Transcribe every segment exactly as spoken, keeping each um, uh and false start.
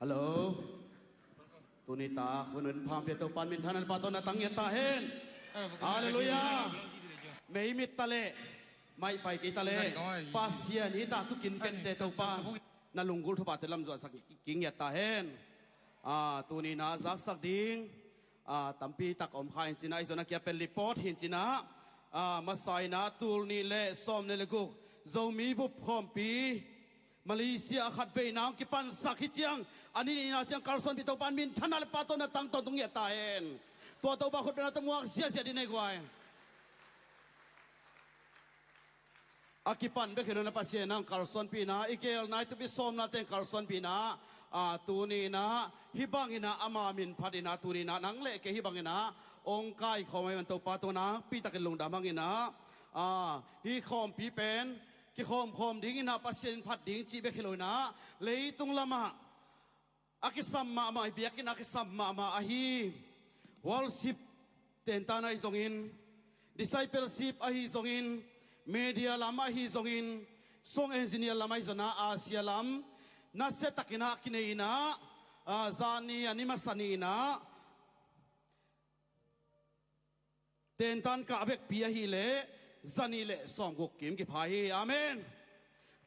Hello. Tuni tak hun hun phampi Topa'n minthanna le pahtawina tang ngiat ta hen. Halleluiah. Mei mit ta leh, maih pai kei ta leh, Pasian hih tak thu kinkente Topa'n na lunggulh thuphate lamzuansak kik ngiat ta hen. Ah, tuni-in ah zaksak ding, ah, tampi tak om kha in ci-in ah, ahi zongin a kia pen report hi in ci-in ah, ah, masa-in ah tul nih le sawmnih le guk Zomi bup khawmpi Malaysia ah khatveina hong kipansak hi ciang, a ni nihna ciang kalsuanpih Topa'n minthanna le pahtawina tang tawntung ngiat ta hen. Tua Topa khutbetna tawh muak ziahziah dih ni ei guai. A kipan bek hi lo-in ah Pasian in ah hong kalsuanpih in ah, i geelna, i thupi sawmnate hong kalsuanpih in ah, ah, tuni-in ah hih bangin ah ama min phat in ah, tuni-in ah nang le kei hih bangin ah hong kaikhawm ahih manin Topa tungah nakpi takin lungdam hang in ah, ah, hih khawmpi pen kikhawmkhawm ding in ah, Pasian in phat ding cih bek hi lo-in ah, leitung lamah a kisam mahmah, i biakinn ah a kisam mahmah ahi. Worship tentan ahi zongin, discipleship ahi zongin, media lam ahi zongin, song engineer lam ahi zongin ah, Asia lam nasia takin ah kinei in ah, ah, zani a ni masa ni-in ah tentan kah vekpi ahih leh zanih le sawmguk kim kipha hi. Amen.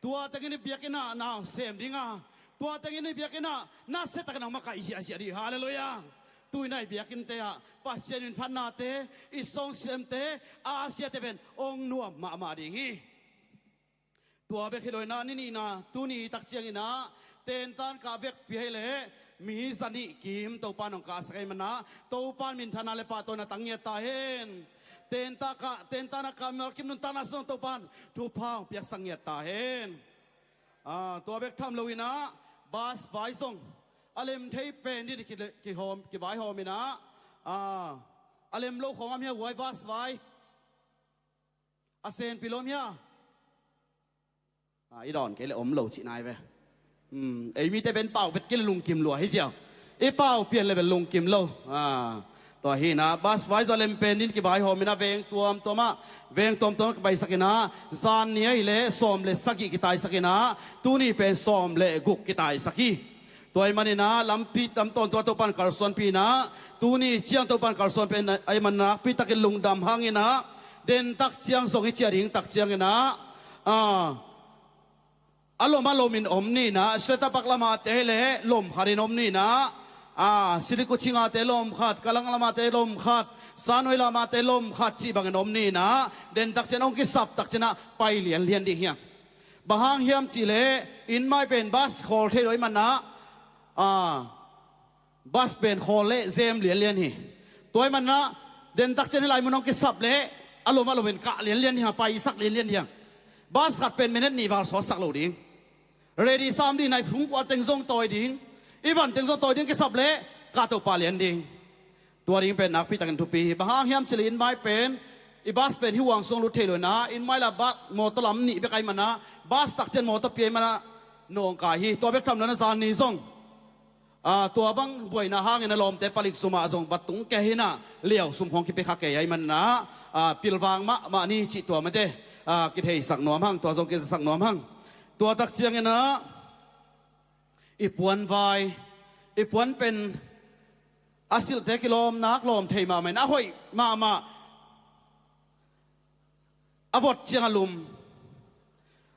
Tua tengin i biakinn ah na sem ding a, tua tengin i biakinn ah nasia takin hong makaih ziahziah dih. Halleluiah. Tu-in ah i biakinnte ah Pasian in phatnate, i song semte, Asia-te pen hong nuam mahmah ding hi. Tua bek hi lo-in ah, ni nihna, tuni tak ciangin ah, tentan kah vekpi ahih leh mi zanih kim Topa'n hong kahsak ahih manin ah, Topa'n minthanna le pahtawina tang ngiat ta hen. Tentan kah, tentan a kah mimal kim nuntakna sung Topa'n thupha hong piaksak ngiat ta hen. Ah, tua bek tham lo-in ah, bus vai zong a lem thei pen ding ki, kihawm, kivaihawm in ah, ah, a lem lo khawng om hia, vai, bus vai? A senpi lo om hia? Ah, i dawn kei leh om lo cih nai ve. Hmm, ei mite pen pau vet kei leh lungkim lua hi ziau. I pau pian leh pen lungkim lo. Ah, tua hi-in ah, bus vai zong a lem pen ding kivaihawm in ah, veng tuamtuam ah, veng tuamtuam ah kipaisak in ah, zan ni ahih leh sawm le sagih kitaisak in ah, tuni pen sawm le guk kitaisak hi. Tua ahih manin ah, lampi tam tawntung ah Topa'n kalsuanpih in ah, tuni ciang Topa'n kalsuanpih ahih manin ah, nakpi takin lungdam hang in ah, den tak ciang zong i ciah ding tak ciangin ah, ah, a lom a lomin om ni-in ah, Setapak lamate leh lom khatin om ni-in ah, ah, Silikuchingate lom khat, Kalang lamate lom khat, Sanoi lamate lom khat cih bangin om ni-in ah, den tak ciang hong kisap tak ciang ah pai lianlian ding hi hang. Bang hang hiam cih leh, inn mai pen bus khawl thei lo ahih manin ah, ah, bus pen khawl leh zem lianlian hi. Tua ahih manin ah, den tak ciang hih lai mun hong kisap leh, a lom a lomin kah lianlian hi hang, paisak lianlian hi hang. Bus khat pen minute nih val sawtsak lo ding. Ready sam ding, nai phung kua teng zong tawi ding. I van teng zong tawi ding, kisap leh kah to pah lian ding. Tua ding pen nakpi takin thupi hi. Bang hang hiam cih leh inn mai pen, i bus pen hih uang sung lut thei lo-in ah, inn mai la bus, mawtaw lam nih bek ahih manin ah, bus tak ciang mawtaw pi ahih manin ah nawngkai hi. Tua bek tham lo-in ah, zan ni zong, ah, tua bang buaina hangin a lawmte palik sum ah zong va tung kei hi-in ah, liau sum khawng kipia kha kei ahih manin ah, ah, pilvang mahmah ni cih tua mate, ah, kitheisak nuam hang, tua zong kizasak nuam hang. Tua tak ciangin ah, i puan vai, i puan pen a silhte kilawm nak lawm thei mahmah in, a hoih mahmah. A vot ciang a lum,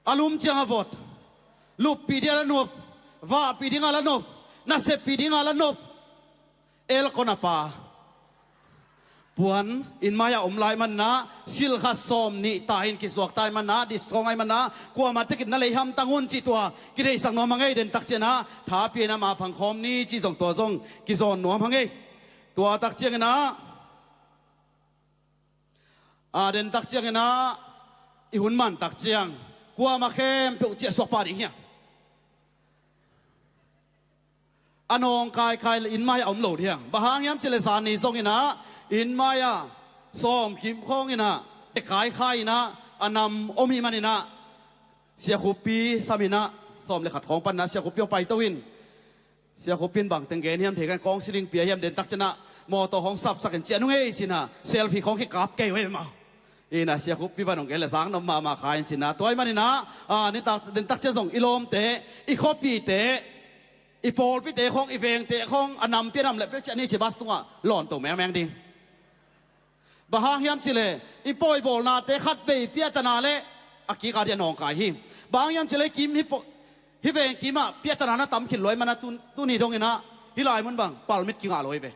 a lum ciang a vot. Luppih ding a la nop, vahpih ding a la nop, naseppih ding a la nop. Elkon a pa. Puan, inn mai-ah om lai manin ah, silh khat sawm nih ta in kisuak ta ahih manin ah, discount ahih manin ah, kuamah tekin na lei hamtang un cih tua kitheisak nuam hang ei. Den tak ciangin ah, tha pia in ah ma phang khawm ni cih zong, tua zong kizawn nuam hang ei. Tua tak ciangin ah, ah, den tak ciangin ah, i hun man tak ciang, kuamah khempeuh ciahsuak pah ding hi hang. A nawngkaikai leh inn mai-ah om lo ding hi hang. Bang hang hiam cih leh zan ni zongin ah, inn mai-ah sawm kim khawngin ah, ciah kaikhai in ah, a nam om ahih manin ah, Sia Khup pi sam in ah, sawm le khat khawng pan in ah, Sia Khup pi hong paito in. Sia Khup pi in bang teng gen hiam thei keng, kawng siling pia hiam, den tak ciangin ah, mawtaw hong sapsak in ciah nung ei ci in ah, selfie khawng kikap kei uh ei maw. In ah, Sia Khup pi bang hong gen leh zak nop mahmah kha in ci in ah. Tua ahih manin ah, ah, nitak, den tak ciang zong i lawmte, i khuapihte, I pawlpite khong, i vengte khong, a nampi a nam leh pek ciah ni ci bas tungah lawnto mengmeng ding. Bang hang hiam cih leh i pawibawlnate khatvei piatana leh a kikah ding a nawngkai hi. Bang hang hiam cih leh kim hih paw-, hih veng kimah piatana na tam khit lua ahih manin tu, tuni dongin ah hih lai mun bang palmit kingah lo hi ve.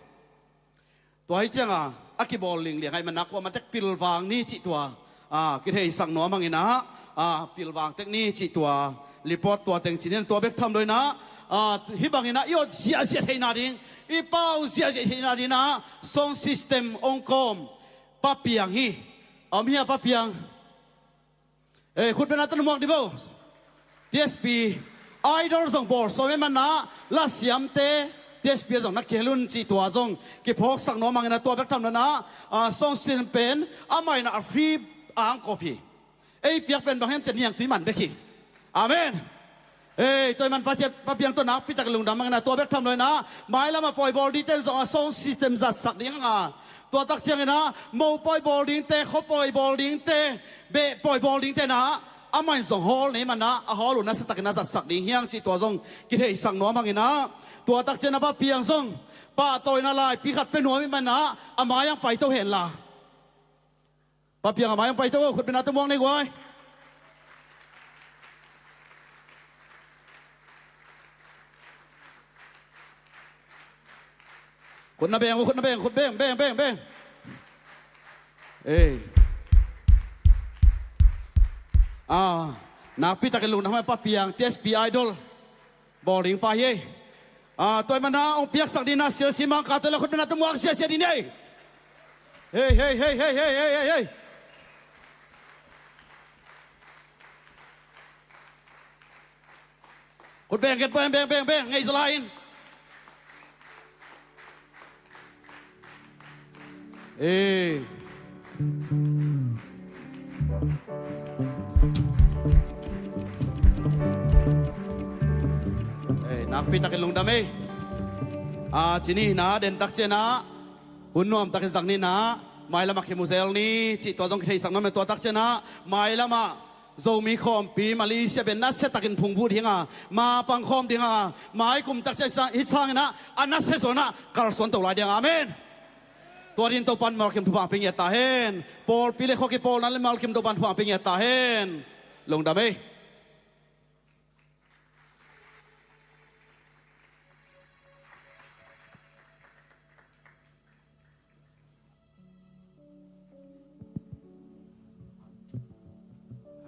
Tua hi ciangin a kibawl lingliang ahih manin ah kuamah tek pilvang ni cih tua, a, kitheisak nuam hangin ah, a, pilvang tek ni cih tua report tua teng ci-in, tua bek tham loin ah, a, hih bangin ah i ot ziahziah theihna ding, i pau ziahziah theihna dingin ah sound system hong kawm Pa Piang hi. A om hia Pa Piang? Eh, khut bengna tawh na muak dih vo. T S P Idol zong bawl sawm ahih manin ah lasiamte T S P ah zong na kihel un cih tua zong kiphawksak nuam hangin ah tua bek tham loin ah, ah, sound system pen amah in ah a free a hong kawp hi. Ei piak pen bang hiam cih leh niangtui man bek hi. Amen. Ei, tua ahih manin Pa Piang, Pa Piang tawh nakpi takin lungdam hangin ah tua bek tham loin ah mailamah pawi bawl dingte in zong a sound system zatsak ding hang a, tua tak ciangin ah mo pawi bawl dingte, khua pawi bawl dingte, beh pawi bawl dingte in ah amah in zong hawl na hih manin ah a hawl uh nasia takin ah zatsak ding hi hang cih tua zong kitheisak nuam hangin ah, tua tak ciangin ah Pa Piang zong pahtawi in ah laipi khat pia nuam ahih manin ah a mai ah hong paito hen la. Pa Piang, a mai ah hong paito vo, khut bengna tawh muak ni guai. Khut na beng vo, khut na beng, khut beng, beng, beng, beng. Ei. Ah, nakpi takin lungdam hang a, Pa Piang, T S P Idol bawl ding pa hi ei. Ah, tua ahih manin ah hong piaksak dingin ah sialsi mangkate leh khut bengna tawh muak siasia ding ni ei. Hei, hei, hei. Khut beng, khut beng, beng, beng, beng, ngei zala in. Eh. Eh, nakpi takin lungdam ei. Ah, ci ni in ah, den tak ciangin ah hun nuam takin zang ni in ah, mailamah kimu zel ni cih tua zong kitheisak nuam e. Tua tak ciangin ah mailamah Zomi khawmpi Malaysia pen nasia takin phungvuh ding a, ma pangkhawm ding a, mai kum tak ciang hih sangin ah a nasia zong ah kalsuan to lai ding a. Amen. Tua dingin Topa'n mimal kim thupha pia ngiat ta hen. Pawlpi leh khua kipawlna leh mimal kim Topa'n thupha pia ngiat ta hen. Lungdam ei.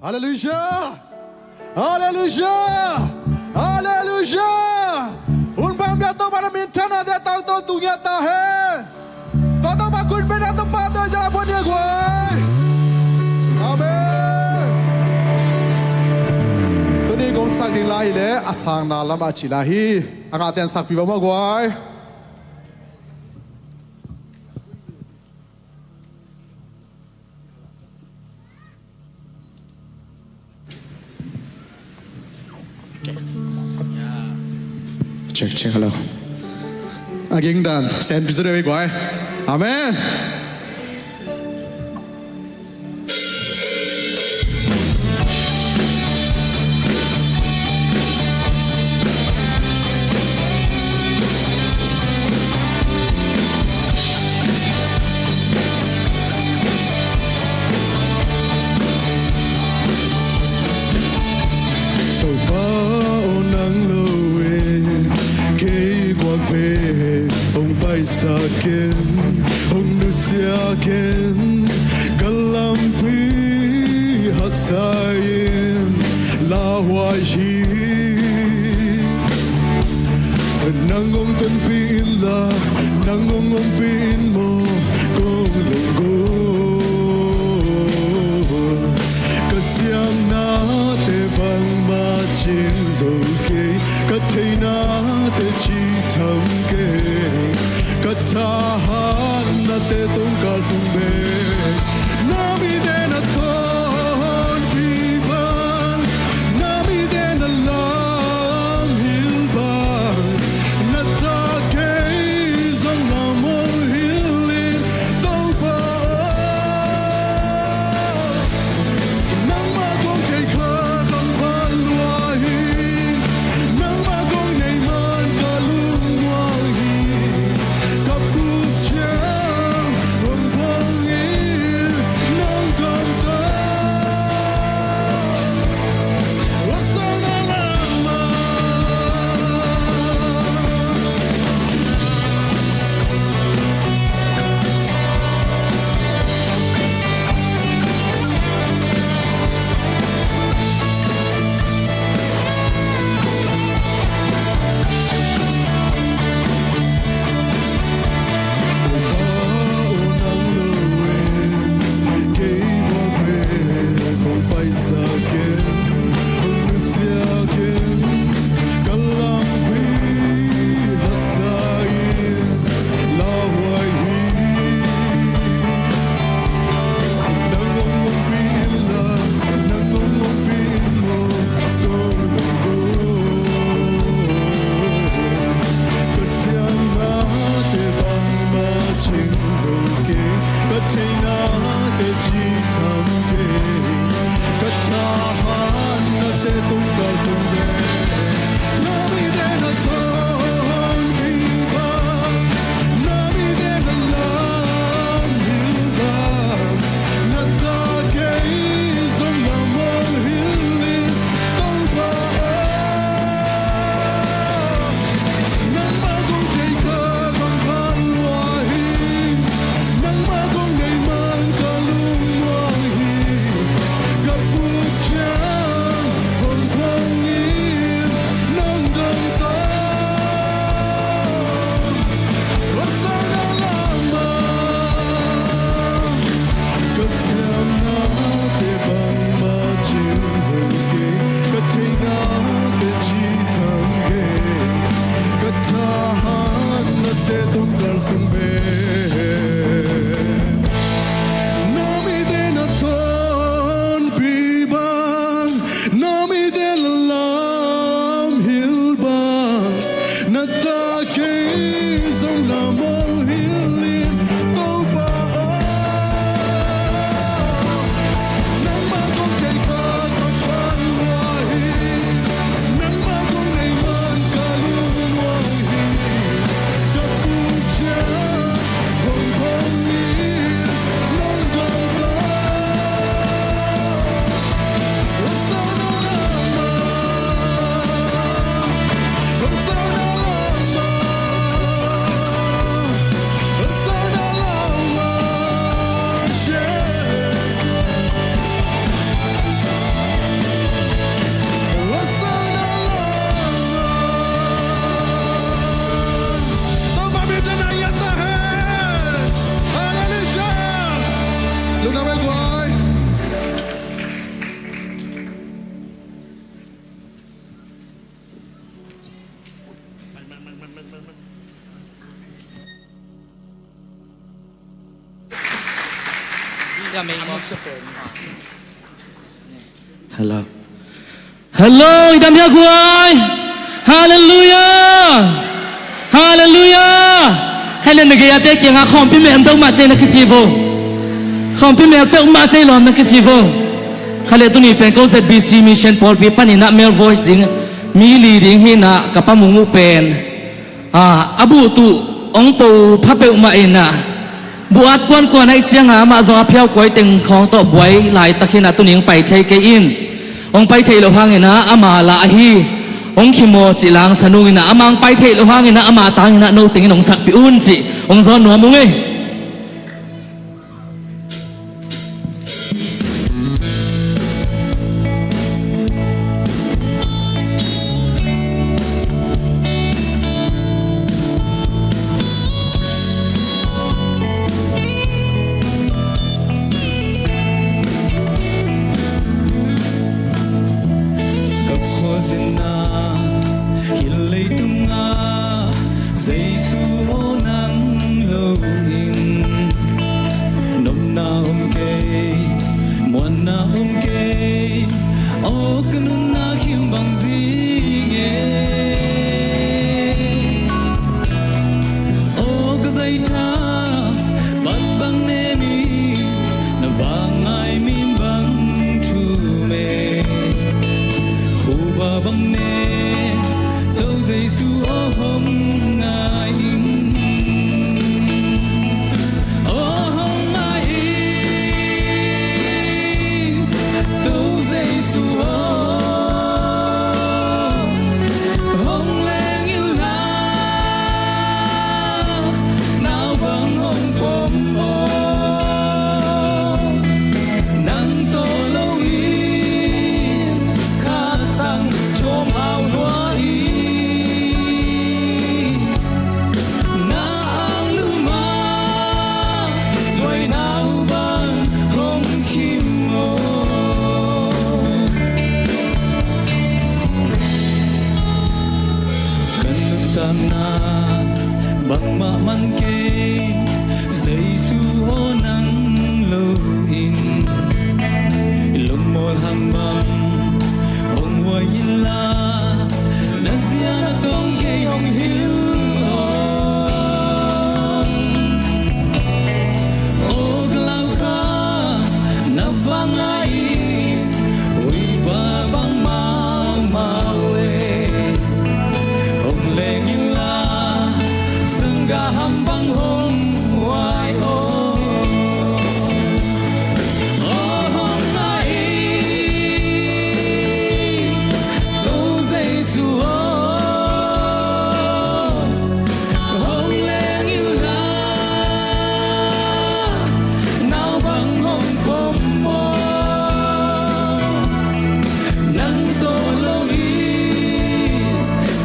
Halleluijah! Halleluijah! Halleluijah! Hun pang pia Topa na minthanna te tau to tung ngiat ta hen. Tua Topa khut bengna tawh pahtawi zang a phuan ni a guai. Amen. Tuni kong sak ding lai hi leh a sangna lamah ci lai hi. A ngahte in sakpih vo maw guai. Check, check, hello. A ging dan, sen pi zaw deuh ei guai. Amen. Topa aw, nang lo in kei guak bek hong paisak in, hong nusia ken, ka lampi haksa in lauhuai hi. Nang hong tonpih inla, nang hong ompih in maw, kong lungdam. Ka siamnate bangmah cing zo kei, ka theinate cih tham kei, ka thahatnate tawh ka zong bek. Na mite na tonpih bang, na mite na lamhilh bang, na ta kei zong lam hong hilh in Topa aw. Nangmah kong thei kha kam pha lua hi. Nangmah kong nei man Hello. Hello, i dam hiam guai? Halleluiah. Halleluiah. Khaile na gei a te kiangah khawmpi mel peuhmah cei na kici vo. Khawmpi mel peuhmah cei lawm na kici vo. Khaile tuni pen ko Z B C Mission pawlpi panin ah male voice ding mi li ding hi-in ah ka Pa Mung uh pen, a, a buh tuh hong po pha peuhmah in ah, buh at kuankuan ahih ciangin amah zong a phiau kuai teng khawng tawh buai laitak hi-in ah tuni hong pai thei kei in, hong pai theih loh hangin ah ama lah ahi, hong khimaw cih la hong sa nung in ah, amah hong pai theih loh hangin ah ama tangin ah no teng in hong sakpih un cih hong zawn nuam ung ei. Ka khuazin ah, hih leitungah Jesu aw nang lo in, nopna om kei, muanna om kei, aw ka nunna khim bang zi nge. Aw ka zaitha, bat bang nem in, na va ngai mim bang thum e. Khuava bang nem, Topa Jesu aw hong ngai in. Aw hong ngai in, Topa Jesu aw. Hong leng in la, naupang hong pom aw. Nang tawh lo in, khatang thawm hau lua in. Na ang lum a, luai nau bang hong khim aw. Ka nuntakna bangmah man kei, Jesu aw nang lo in. Lungmual ham bang hong huai in la, na zian a tawng kei hong hilh aw. Aw ka lau kha, na va ngai in, huih va bang mahmah e. Hong leng in la, sanggah ham bang hong huai aw. Aw hong ngai in, Topa Jesu aw. Hong leng in la, naupang hong pom aw. Nang tawh lo in,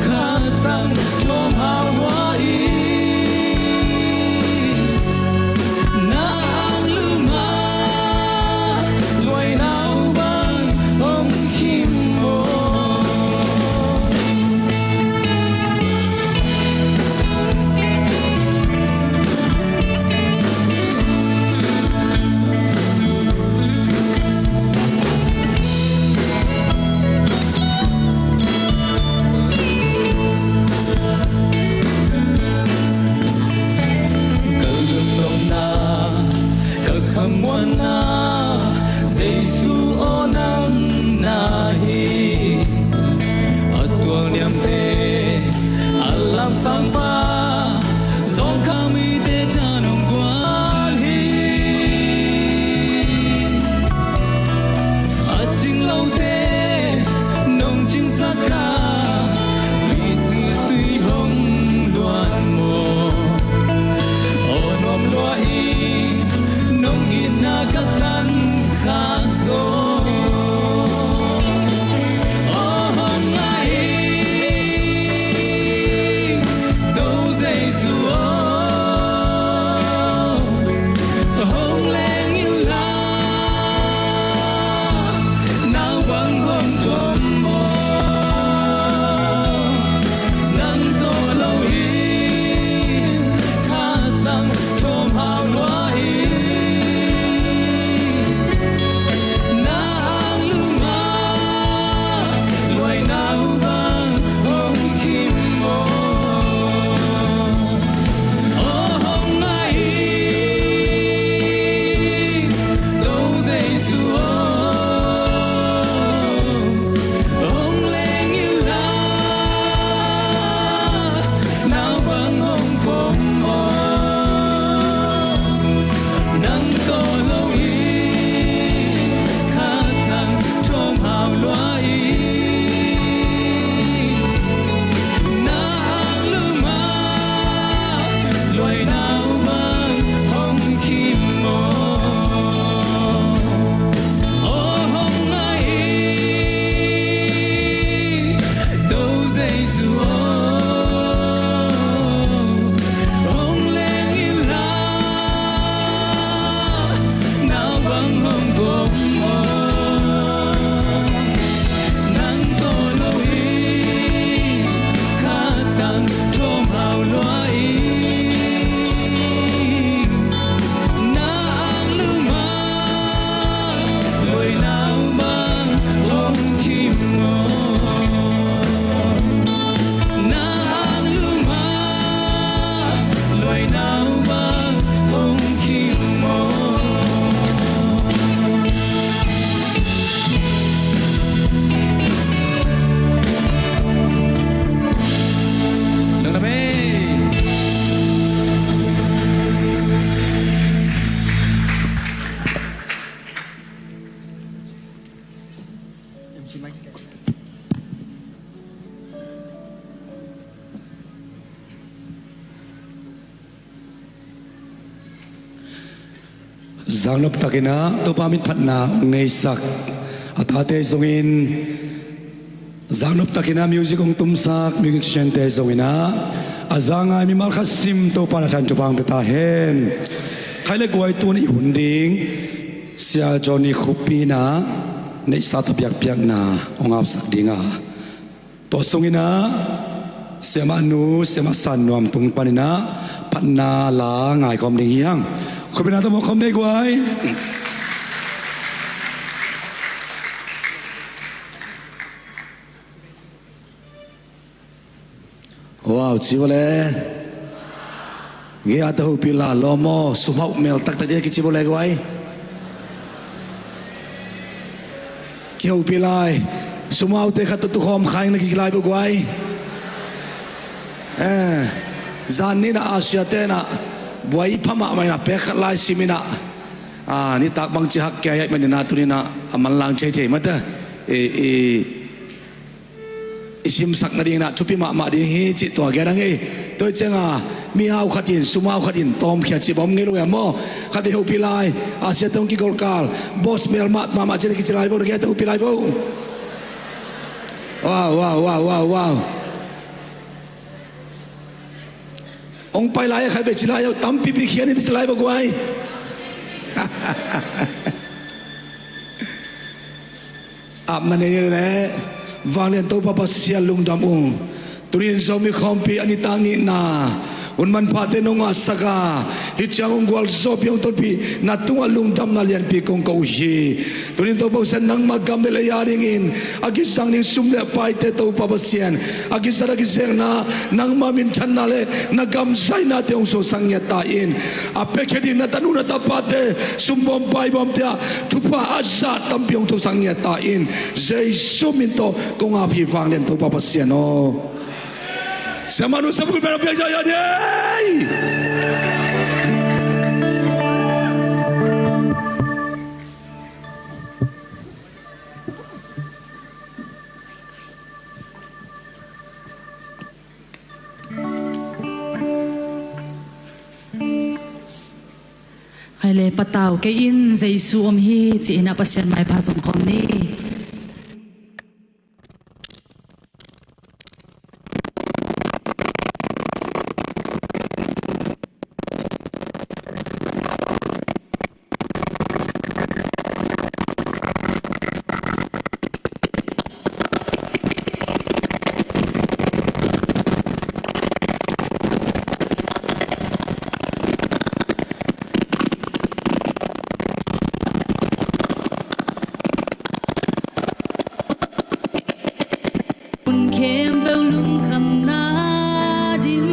khatang thawm hau lua in. Na ang lum a, luai nau bang hong khim aw. Ka lungdamna, ka khamuanna, Jesu aw nang na hi. A tualniamte, a lamsangpa, zawngkhal mite tha nong guan hi. A cing lote nong cingsak a, mitmuh tui hong luan maw. Aw nuam lua in, nong itna ka tan kha zaw. Aw hong ngai in, Topa Zaknop takin ah Topa min phatna hong neisak a tate zongin, zaknop takin ah music hong tumsak musiciante zongin ah, a za ngai mimal khat sim Topa na than thupha hong pia ta hen. Khai le guai, tu-in i hun ding Sia Johnny Khup in ah neihsa tawh biakpiakna hong apsak ding a, tua sungin ah siamah nu, siamah San Nuam tung panin ah phatna la ngaikhawm ding hi hang. Khup in ah tawh mawk khawm ni guai. Wow, ci vo le. Gei-a tawh hopih la lawm aw, sum hauh mel taktak ding a kici vo le guai. Kihopih lai. Sum haute khat tawh tukhawm kha ing na kici lai vo guai. Eh, zan ni-in ah Asia te in ah buai pha mahmah in ah pek khat lai sim in ah, ah, nitak bangci hak kia hiai manin ah tuni-in ah a manlang theithei mate. I, i, i simsak nadingin ah thupi mahmah ding hi cih tua gen a ngei. Tua hi ciangin mihau khat in, sumau khat in tawmkhia cih bang om ngei lo hiam maw? Khat vei hopih lai. Asia te hong kigolkal. Boss mel mah mahmah ci-in a kici lai vo, na gei-a tawh hopih lai vo. Wow, wow, wow, wow, wow. Hong pai lai a khat vei ci lai uh, tampipi khia ni ci lai vo guai. Apna nei ni leh, vanglian Topa Pasian lungdam ung. Tuni-in Zomi Khawmpi a nitak nihna hun manphate nong ngahsak a, hih ciang hong gualzawhpih, hong tonpih na tungah lungdamna lianpi kong ko uh hi. Tuni-in Topa Pasian, nangmah gam le lei a dingin a kizang ding sum le paite Topa Pasian, a kizat a kizekna nangmah minthanna le na gam zainate hong suaksak ngiat ta in. A piakhia ding na tanu na tapate sumbawm paibawmte ah thupha a zat tampi hong thuaksak ngiat ta in. Jesu min tawh kong ap hi, vanglian Topa Pasian aw. Siamah nu, siamah kul bel hong piak zaw zaw ni. Khai le patau kei in, Jesu om hi ci-in ah Pasian maipha zong khawm ni. Hun khempeuh lungkhamna ding,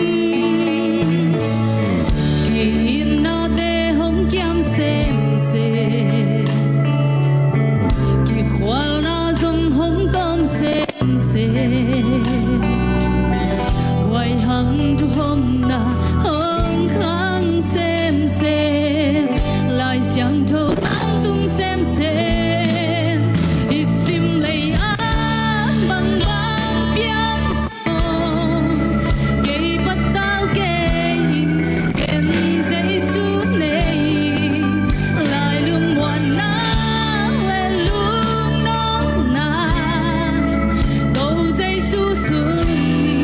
ki-itnate hong kiam semsem, kikhualna zong hong tawm semsem, huaihang thukhawmna hong khang semsem, Lai Siangtho tangtung semsem, i sim lei ah bangbang piang zong, kei patau kei in, ken Jesu nei in, lai lungmuanna le lungnopna To Jesu sung hi,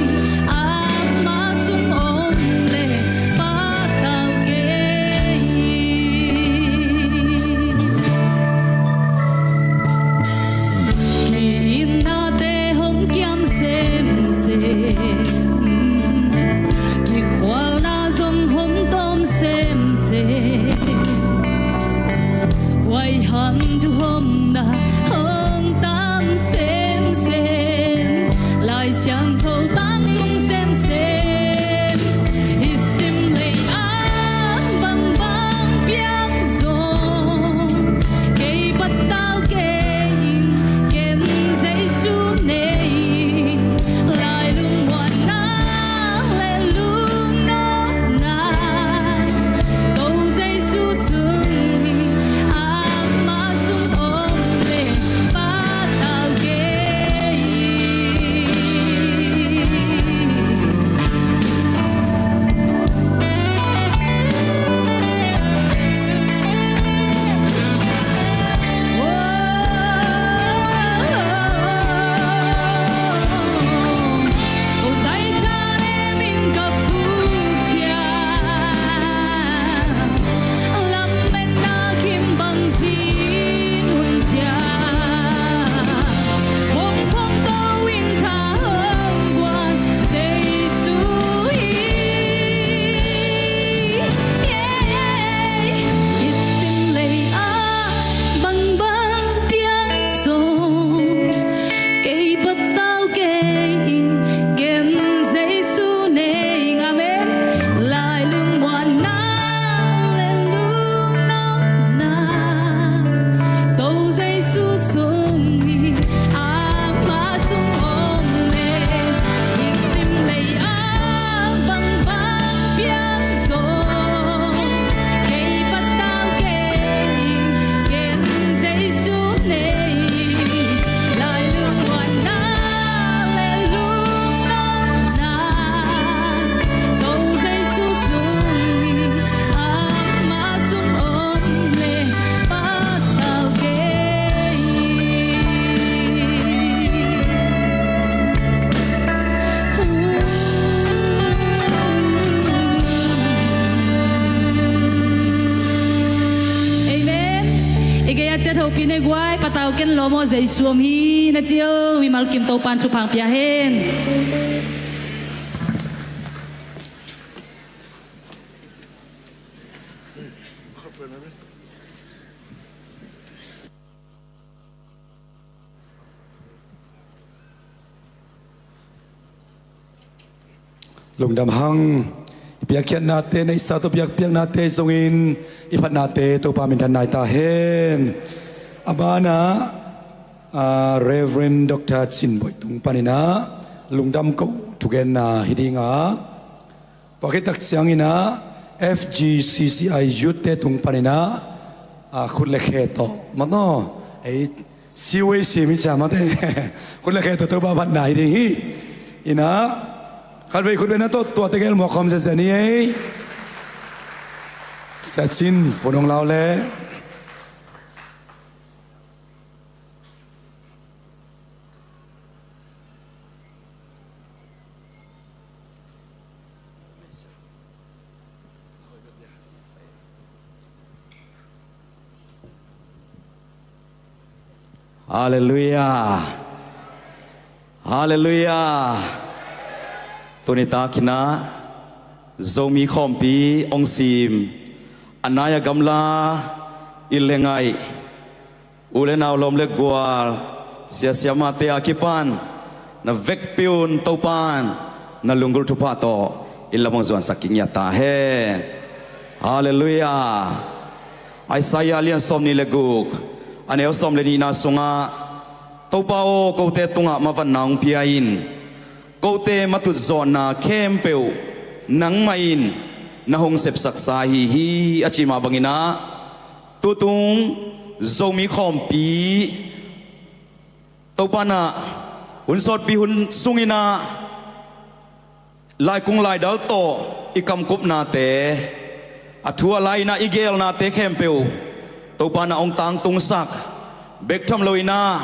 amah sung om le Pine guai, patau ken lawm aw, Jesu om hi na ci o. Mimal kim Topan thupha pia hen. Lungdam hang. I piakkhiatnate, neihsa tawh piakpiaknate zongin i phatnate Topa minthan nai ta hen. A banah, ah, Reverend Doctor Cin Bawi tung paninah lungdam ko thugenna hi dinga, tua khit tak cianginah F G C C I youth te tung paninah, ah, khut le khe tawh, mataw, ei, siwei sim hi cia mate. Khut le khe tawh Topa phatna hi ding hi. Inah khatvei khut bena tawh tuate gel muak khawm zenzen hi ei. Sia Cin, phone hong lau le. Halleluiah. Halleluiah. Tuni takinah Zomi khawmpi hong sim, a nai a gamla i lengaih u le nau, lawm le gual, sia siamahte a kipan na vekpi un Topan na lunggulh thupha tawh i lam hong zuansak kingiat ta hen. Halleluiah. Isaiah lian sawmnih le guk, a neu sawm le nihna sungah, Topa aw, kote tungah mavanna hong pia in, kote matut zawhna khempeuh nangmah in na hong sepsaksa ahi hi, a cih mah banginah, tutung Zomi khawmpi Topa inah hun sawtpi hun sunginah laikung laidal tawh i kamkupnate, a thu a la inah i gelnate khempeuh Topa inah hong tangtungsak bek tham loinah,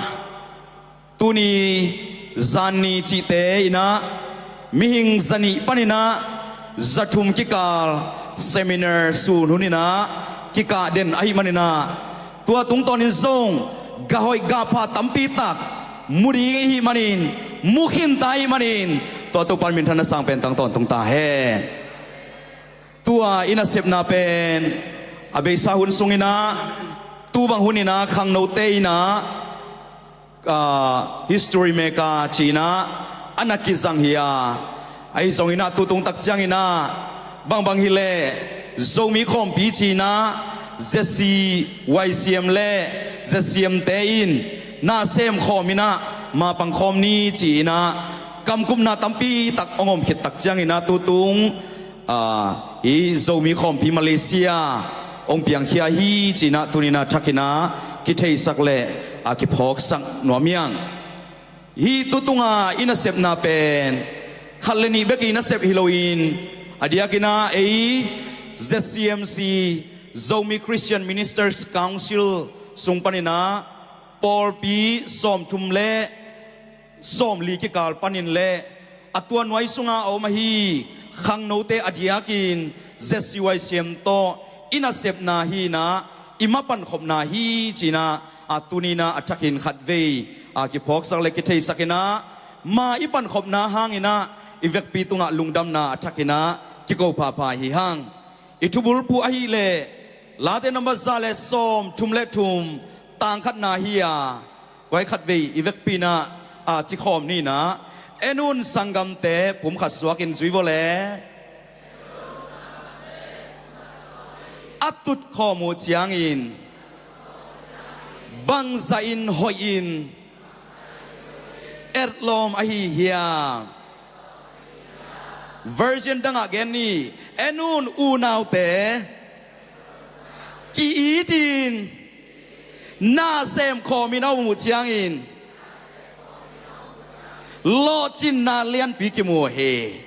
tuni zanni cihte inah mihing zanih paninah zathum kikal seminar sun huninah kikah den ahih maninah, tua tungtawnin zong gah hoih gah pha tampi tak mu ding ihih manin, mu khinta ihih manin, tua Topan minthanna sang pen tang tawntung ta hen. Tua i nasepna pen a beisa hun sunginah, tu bang huninah khangnote inah, ah, history maker cinah a na kizang hi a, ahi zonginah tutung tak cianginah bangbang hileh Zomi khawmpi cinah Z C Y C M le Z C M te in na sem khawm inah mapang khawm ni ci-inah kamkupna tampi tak hong om khit tak cianginah tutung, ah, hih Zomi khawmpi Malaysia hong piangkhia hi cinah tuninah thakinah kitheisak le a kiphawksak nuam hiang. Hih tutunga i nasepna pen khat le nih bek i nasep hi loin, a diakinah ei Z C M C, Zomi Christian Ministers Council sung paninah pawlpi sawmthum le sawmli kikal panin le a tua nuai sunga a om ahi khangnote a diakin Z C Y C M tawh i nasepna hinah i ma pankhopna hi cinah a tuninah a thakin khatvei a kiphawksak le kitheisakinah ma i pankhopna hanginah i vekpi tungah lungdamna a thakinah kiko phapha hi hang. I thubulphuh ahileh Late number za le sawmthum le thum, tang khatna hi a, kua khatvei i vekpi inah a cikhawm ninah, en un sanggamte pumkhat suakin zui vawle. A tutkhawm uh ciangin bangzahin hoihin etlawm ahi hiam? Version dangah gen ni. En un unaute, ki-itin na sem khawmin a um uh ciangin lawhcinna lianpi kimu hi.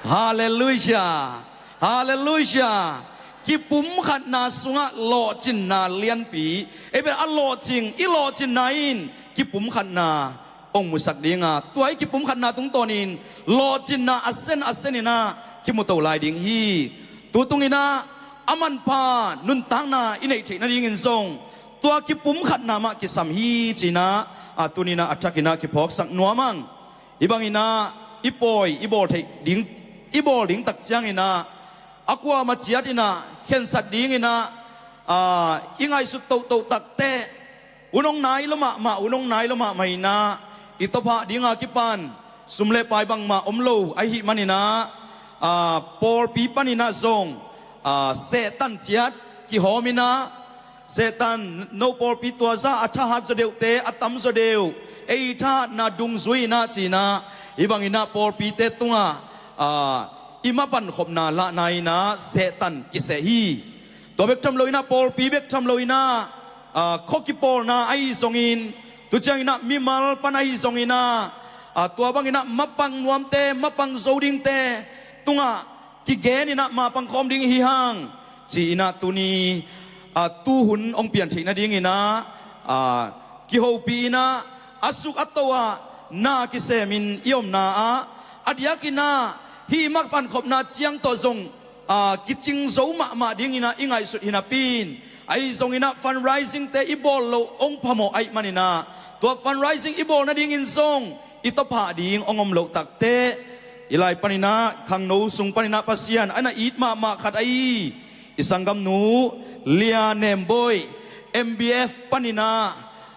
Halleluiah. Halleluiah. Kipumkhatna sungah lawhcinna lianpi, ei pen a lawhcing, i lawhcinna in kipumkhatna hong musak dinga, tua i kipumkhatna tungtawnin lawhcinna a sen a seninah kimuto lai ding hi. Tutunginah a manpha nuntakna i neih theih nadingin zong tua kipumkhatna mah kisam hi ci-in ah, a, tuni-in ah a thakin ah kiphawksak nuam ing. Hih bangin ah i pawi i bawl theih ding, i bawl ding tak ciangin ah a kuamah ciatin ah khensat dingin ah, a, i ngaihsut tohtoh takteh hun hong nai lua mahmah, hun hong nai lua mahmah in ah i tawphah dinga kipan sum le pai bangmah om lo ahih manin ah, a, pawlpi panin ah zong, a, Satan ciat kihawm in ah, Satan, no pawlpi tua zah a thahat zaw deuhte a tam zaw deuh, ei thahatna dungzui in ah ci-in ah, hih bangin ah pawlpite tungah, a, i mapankhopna lahna in ah Satan kiseh hi. Tua bek tham loin ah, pawlpi bek tham loin ah, a, khua kipawlna ahi zongin, tu ciangin ah mimal pan ahi zongin ah, a, tua bangin ah mapang nuamte, mapang zo dingte tungah kigenin ah mapang khawm ding hi hang ci-in ah tuni, a, tuhun hong pian theih nadingin ah, a, kihopih in ah, a suk a to ah na kisemin i omna ah, a diakin ah hih mapankhopna ciang tawh zong, a, kicing zo mahmah dingin ah i ngaihsut hi napi-in, ahi zongin ah fundraising-te i bawl loh hong phamawh ahih manin ah, tua fundraising i bawl nadingin zong i tawphah ding hong om loh takteh, hih lai panin ah khangno sung panin ah Pasian a na it mahmah khat ahi i sanggamnu Lia Nem Bawi, M B F panin ah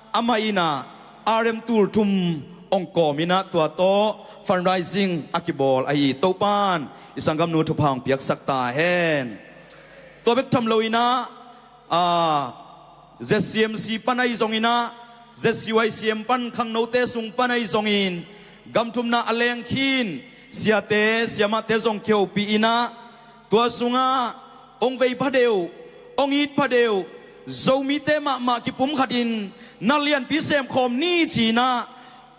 amah in ah R M tul thum hong kawm in ah tua tawh fundraising a kibawl ahi. Topa'n i sanggamnu thupha hong piaksak ta hen. Tua bek tham loin ah, a, Z C M C pan ahi zongin ah, Z C Y C M pan khangnote sung pan ahi zongin, gam thumna a leng khin siate siamahte zong kihopih in ah, tua sungah hong vei pha deuh, hong it pha deuh Zomite mahmah kipumkhatin na lianpi semkhawm ni ci-in ah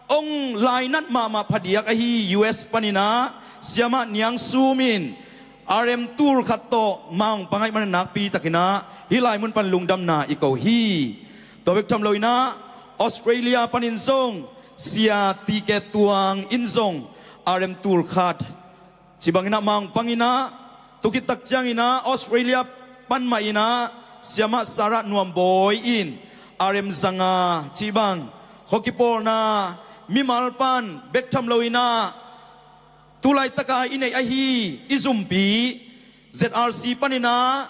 hong lainat mahmah phadiak ahi U S panin ah siamah Niang Sum in R M tul khat tawh mah hong pang ahih manin nakpi takin ah hih lai mun pan lungdamna i ko hi. Tua bek tham loin ah Australia panin zong sia T K Tuang in zong R M tul khat cih bangin ah mah hong pang in ah, tu khit tak ciangin ah Australia pan mah in ah siamah Sarah Nuam Bawi in R M zanga cih bang, khua kipawlna mimal pan bek tham loin ah tu laitak a i neih ahi i zumpi Z R C panin ah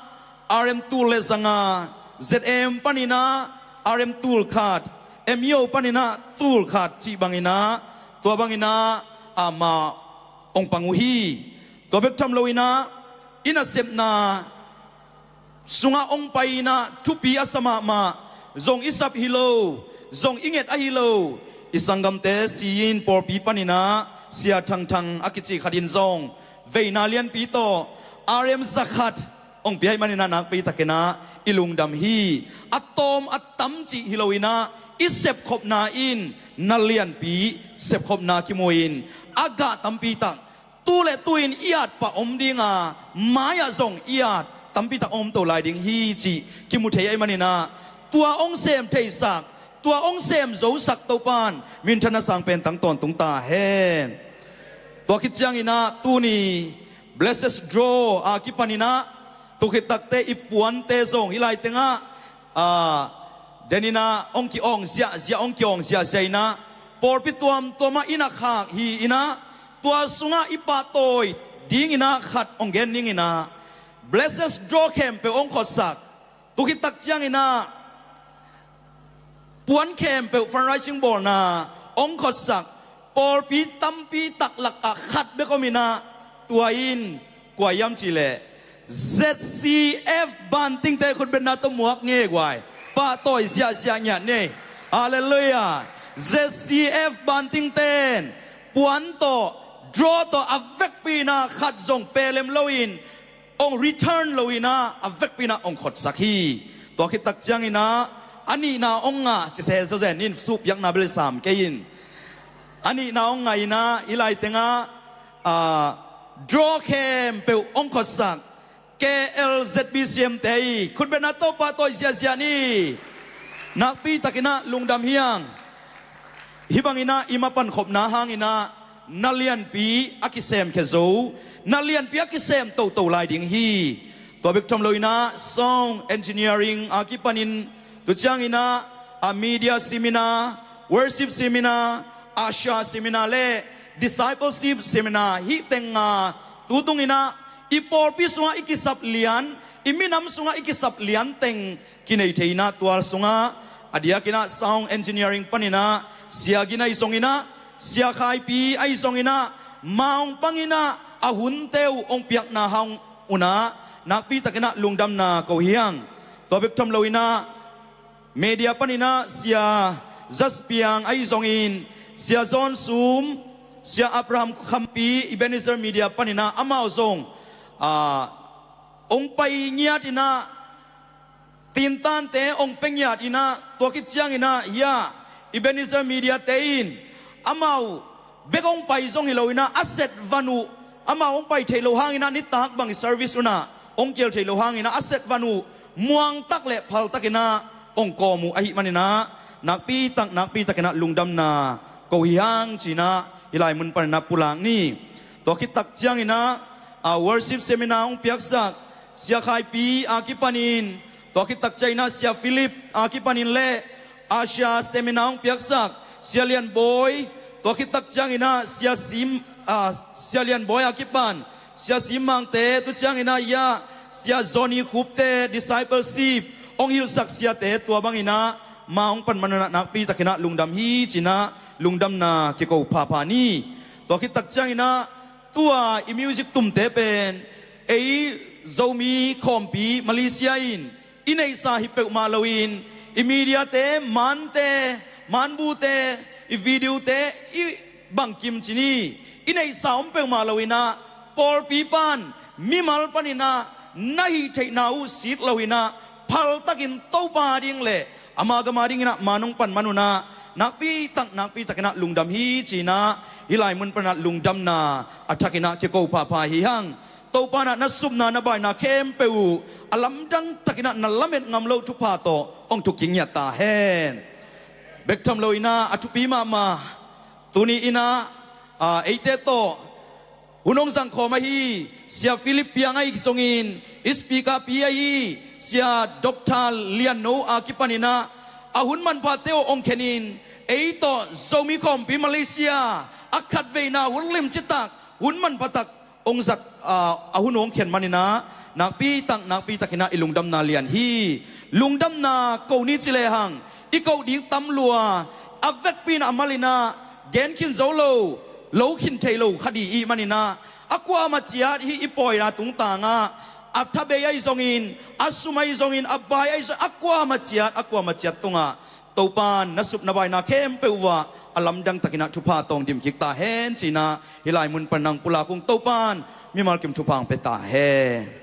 R M tul le zanga, Z M panin ah R M tul khat, M U panin ah tul khat cih bangin ah, tua bangin ah amah hong pang uh hi. Tua bek tham loin ah i nasepna sungah hong pai in ah thupi a sa mahmah, zong i sap hi lo, zong i nget ahi lo i sanggamte si-in pawlpi panin ah Sia Thang Thang a kici khat in zong veina lianpi tawh R M za khat hong pia ahih manin ah nakpi takin ah i lungdam hi. A tawm a tam cih hi loin ah i sepkhopna in na lianpi sepkhopna kimu in, a gah tampi tak tu le tu-in i at pah om ding a, mai-ah zong i at tampi tak om to lai ding hi cih kimu thei ahih manin ah, tua hong sem theisak, tua hong sem zosak Topa'n minthanna sang pen tang tawntung ta hen. Tua khit ciangin ah tuni Blessed Draw a kipanin ah tu khit takteh i puante zong hih lai tengah, a, denin ah hong ki-awng ziahziah, hong ki-awng ziahziah in ah pawlpi tuamtuam ah i na khak hi in ah, tua sungah i pahtawi dingin ah khat hong gen ning in ah, Blessed Draw khempeuh hong khotsak. Tu khit tak ciangin ah puan khempeuh fundraising bawlna hong khotsak pawlpi tampi tak lakah khat bek om in ah, tua in kua hiam cih leh Z C F Bantingte khutbetna tawh muak nge guai. Pahtawi ziahziah ngiat ni. Halleluiah. Z C F Bantingte'n puan tawh, draw tawh a vekpi in ah khat zong pelem loin, hong return loin ah a vekpi in ah hong khotsak hi. Tua khit tak ciangin ah a nihna hong ngah ci se zawzen in, suhpiakna bel sam kei in. A nihna hong ngah in ah hih lai tengah, a, draw khempeuh hong khotsak K L Z B C M te i khutbetna tawh pahtawi ziahziah ni. Nakpi takin ah lungdam hi hang. Hih bangin ah i mapankhopna hangin ah na lianpi a kisemkhia zo, na lianpi a kisem toto lai ding hi. Tua bek tham loin ah sound engineering a kipanin Tu cianginah a media seminar, worship seminar, usher seminar le discipleship seminar hih teng a, tutunginah i pawlpi sungah i kisap lian, i minam sungah i kisap lian teng kinei thei inah tual sungah a diakinah sound engineering paninah Sia Gin ahi zonginah, Sia Khaipi ahi zonginah, ma hong panginah a hunte uh hong piakna hang unah nakpitakinah lungdamna ko hi hang. Tua bek tham loinah media paninah Sia Zaspiang ahi zongin, Sia John Sum, Sia Abraham Khampi, Ebenezer Media paninah amau zong a hong pai ngiatinah tintante hong pia ngiatinah tua khit cianginah hia Ebenezer Media te in amau bek hong pai zong hi loinah a set van uh, amau hong pai theih loh hanginah nitak bang i service unah hong kial theih loh hanginah a set van uh muangtak le phaltakinah hong kawm uh ahih maninah nakpitak nakpitakinah lungdamna ko hi hang cinah hih lai mun paninah pulak ni. Tua khittak cianginah a worship seminar hong piaksak Sia Khaipi a kipanin, tua khittak cianginah Sia Philip a kipanin le a Sia seminar hong piaksak Sia Lian Bawi, tua khittak cianginah Sia Sim, a, Sia Lian Bawi a kipan Sia Sim Mangte, tu cianginah ia Sia Johnny Khupte, discipleship hong hilhsak siate, tua banginah ma hong pan manunah nakpitakinah lungdam hi cinah lungdamna kiko phapha ni. Tua khittak cianginah tua i music tumte pen ei Zomi khawmpi Malaysia in i neihsa hi peuhmah loin i mediate, mante, manbute, i videote i bangkim cin hi. I neihsa om peuhmah loinah pawlpi pan mimal paninah na hih theihna uh sit loinah phaltakin Topa ding le ama gam a dinginah ma nong pan manunah nakpitak nakpitakinah lungdam hi cinah hih lai mun panah lungdamna a thakinah kiko phapha hi hang. Topa nah na supna na baina khempeuh uh a lamdang takinah na lamet ngam loh thupha tawh hong thuk kingiat ta hen. Bek tham loinah a thupi mahmah tuni innah a, eite tawh hun hong zangkhawm ahi Sia Philip Piang ahi zongin, speaker pi ahi Sia Doctor Lian No a kipaninah a hun manphate uh hong khenin ei tawh Zomi khawmpi Malaysia a khatveina hun limcitak hun manphatak hong zat, a, a hun hong khen maninah nakpitak nakpitakinah i lungdamna lian hi. Lungdamna ko ni ci lehang i koh ding tam lua, a vekpi in a malinah gen khin zo lo, lo khin thei lo kha dih ih maninah a kuamah ciat hih i pawina tungtangah a thabei ahi zongin, a sum ahi zongin, a bai ahi zongin, a kuamah ciat, a kuamah ciat tungah Topan na sup na baina khempeuh uh ah a lamdang takinah thupha tawng dim kik ta hen cinah hih lai mun pan nang pulak ung. Topan mimal kim thupha hong pia ta hen.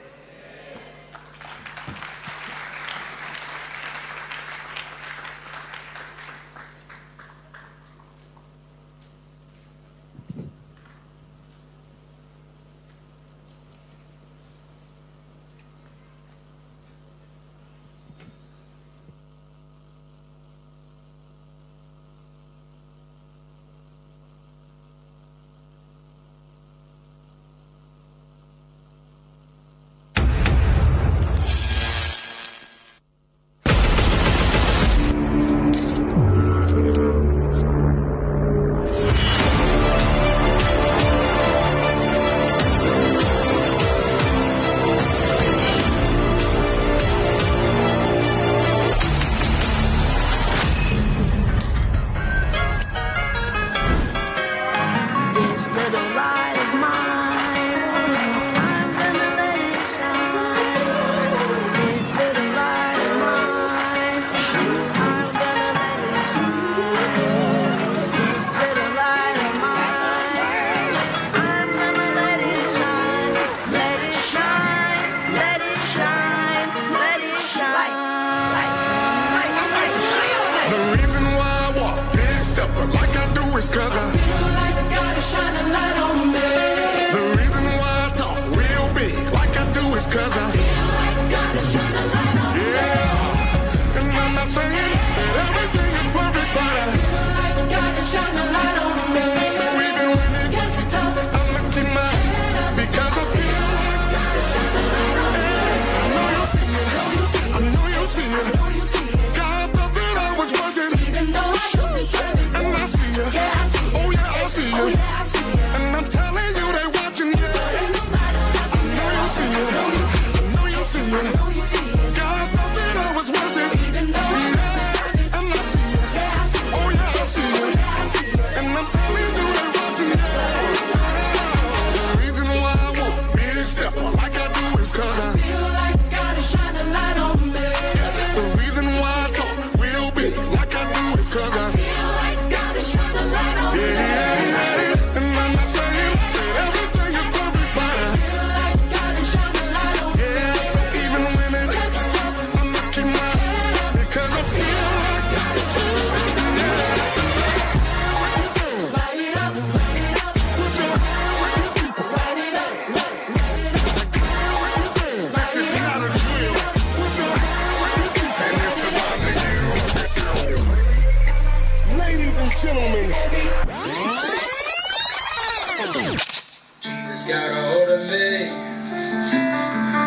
Got a hold of me.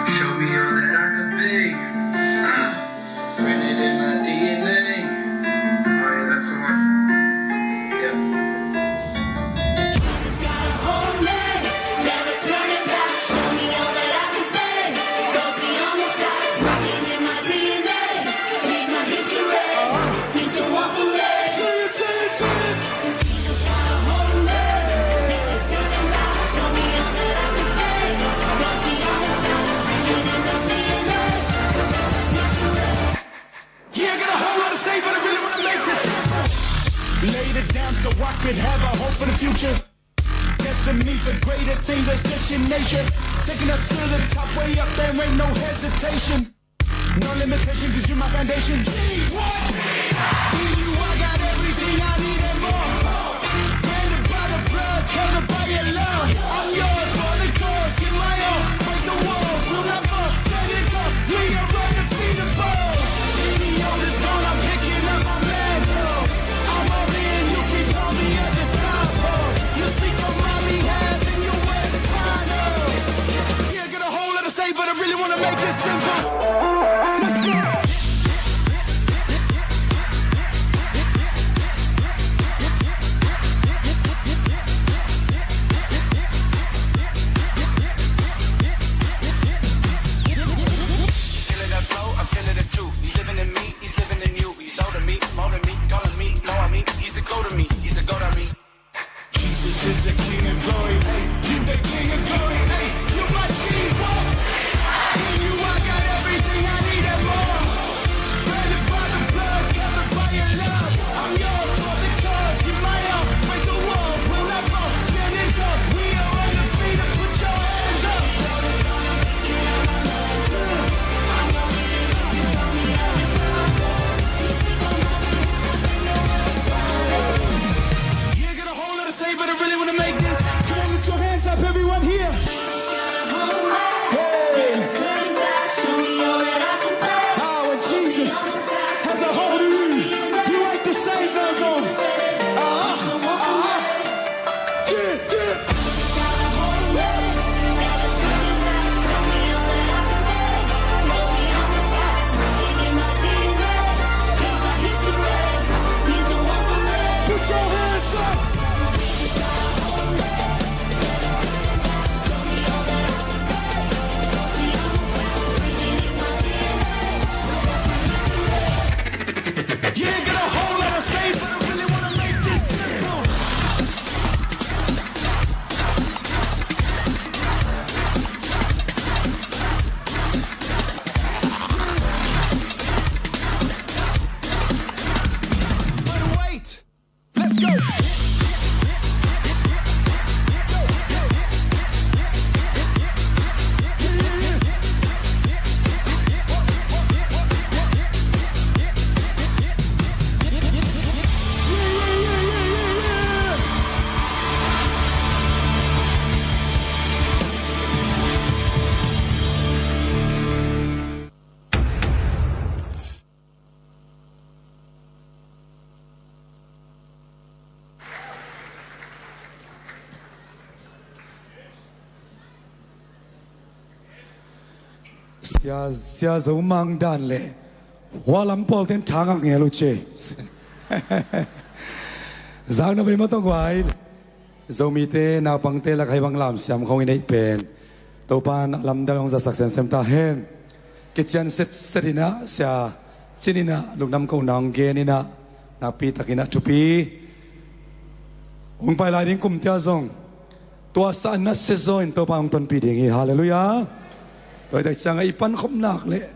Show me all that I could be. Uh, written in my D N A. Oh, yeah, that's the one. Yeah. Jesus got a hold of me. Never turning back. Show me all that I could be. Goes beyond the facts. Written in my D N A. Change my history. He's the one for me. Say it, say it, say it. Laid it down so I could have a hope for the future. Destiny for greater things, that's just your nature. Taking us to the top, way up, there ain't no hesitation. No limitation, 'cause you're my foundation. G, what? In you, I got everything I need and more. Branded by the blood, covered by your love. I'm yours for the cause, give my all. Break the walls, will not fall. Turn it up, we are undefeatable. Any old is gone, I'm picking up my mantle. I'm all in, you can call me a disciple. You seek on my behalf and your word is final. Yeah, got a whole lot to say, but I really wanna make this simple. Let's go. Feeling that flow, I'm feeling it too. He's living in me, he's living in you. He's older me, more than me, calling me, know I mean, he's the goat of me, he's the goat of me. Jesus is the King of glory, hey, you the King of glory, hey, you my G, what? In you I got everything I need and more. Branded by the blood, covered by your love. I'm yours for the cause, give my all, break the walls, will not fall, standing tall. We are undefeated, put your hands up. Yeah, got a whole lot to say, but I really wanna make this. Come on, put your hands up, everyone here. Hey. Ah, when Jesus has a hold of you, you ain't the same no more. Ah, ah. Yeah, yeah. Put your hands up. Yeah, got a whole lot to say, but I really wanna make this simple. But wait, let's go. Sia, Sia Zo Mang dan le hua lam pawlte'n thangah ngel uh ci. Zak na bei maw tawh guai. Zomite naupangte lak hai bang lamsiam khong i neih pen Topa'n a lamdang hong zasak semsem ta hen. Kician setset in ah, Sia Cin in ah lungdam kohna hong gen in ah, nakpi takin ah thupi hong pai lai ding kumte ah zong tua sa na se zaw in Topa hong tonpih ding hi. Halleluiah. Tua hi tak ciangah i pankhop nak leh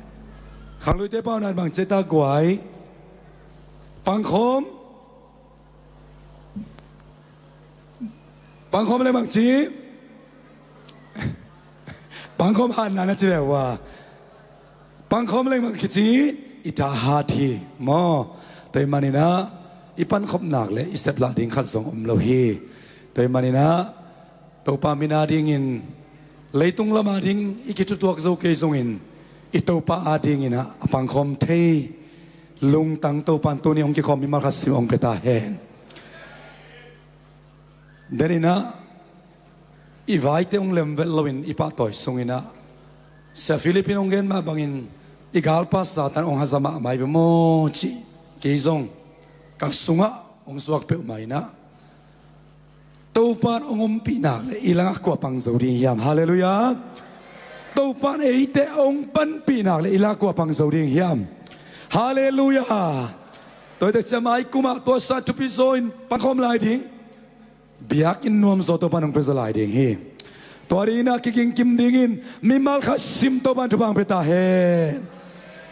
khangluite pau na bang ci ta guai. Pangkhawm. Pangkhawm leng bang ci. Pangkhawm hatna na ci ve uh a. Pangkhawm leng bang kici, i tha hat hi maw. Tua ahih manin ah i pankhop nak leh i seplah ding khat zong om lo hi. Tua ahih manin ah Topa min adingin leitung lam ading i kithutuak zo kei zongin i Topa adingin ah a pangkhawm thei lungtang Topa'n tuni hong kikhawm mimal khat sim hong pia ta hen. Deninah I vaite hong lem vet loin i pahtawi sungin ah, Sia Philip in hong gen mah bangin, i galpa Satan hong haza mahmah hi ve maw cih kei zong ka sungah hong suak peuhmah in ah, Topa in hong ompih nak leh i langah kua pang zo ding hiam? Halleluiah. Topa in eite hong panpih nak leh i langah kua pang zo ding hiam? Halleluiah. Tua hi tak ciang mai kum ah tua sang thupi zaw in pankhawm lai ding. Biakinn nuam zaw Topa in hong pia zaw lai ding hi. Tua dingin ah kigingkim dingin mimal khat sim Topa in thupha hong pia ta hen.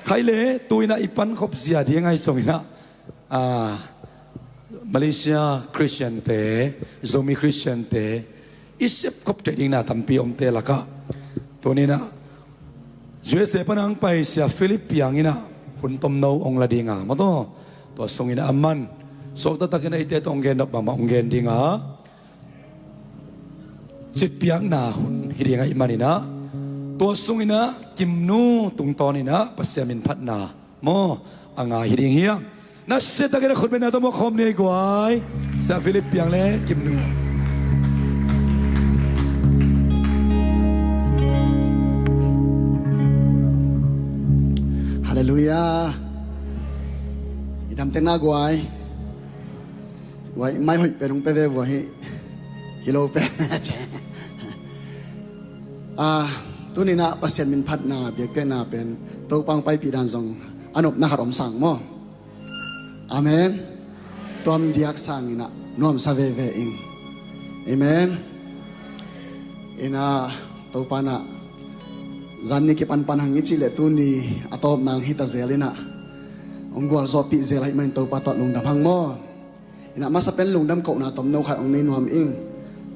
Khaile, tu-in ah i pankhop zia ding ahi zongin ah, ah, Malaysia Christian-te, Zomi Christian-te i sepkhop theih ding na tampi omte lakah, tuni-in ah U S A pan hong pai Sia Philip Piang in ah hun tomno hong la ding a, maw taw, tua sungin ah aman suak taktakin eite tawh hong gen nop mahmah hong gen ding a, citpiakna hun hi ding ahih manin ah, tua sungin ah Kimnu tungtawnin ah Pasian min phatna maw a ngai hi ding hiam? Nasia takin a khutbetna tawh muak khawm ni ei guai. Sia Philip Piang le Kimnu. Halleluiah. I dam teng na guai. Guai, mai hoih pen hong pe ve vua hi. Hi lo pen. Ah, tuni-in ah Pasian min phatna biakpiakna pen Topa hong paipih dan zong a nopna khat om sang maw? Amen. Tuam diak sangin ah nuamsa veve ing. Amen. In ah Topa in ah zan ni kipanpan hang i cih leh tuni a tawpna hong hi ta zel in ah, hong gualzawhpih zel ahih manin Topa tawh lungdam hang maw? In ah masa pen lungdam kohna tomno khat hong nei nuam ing.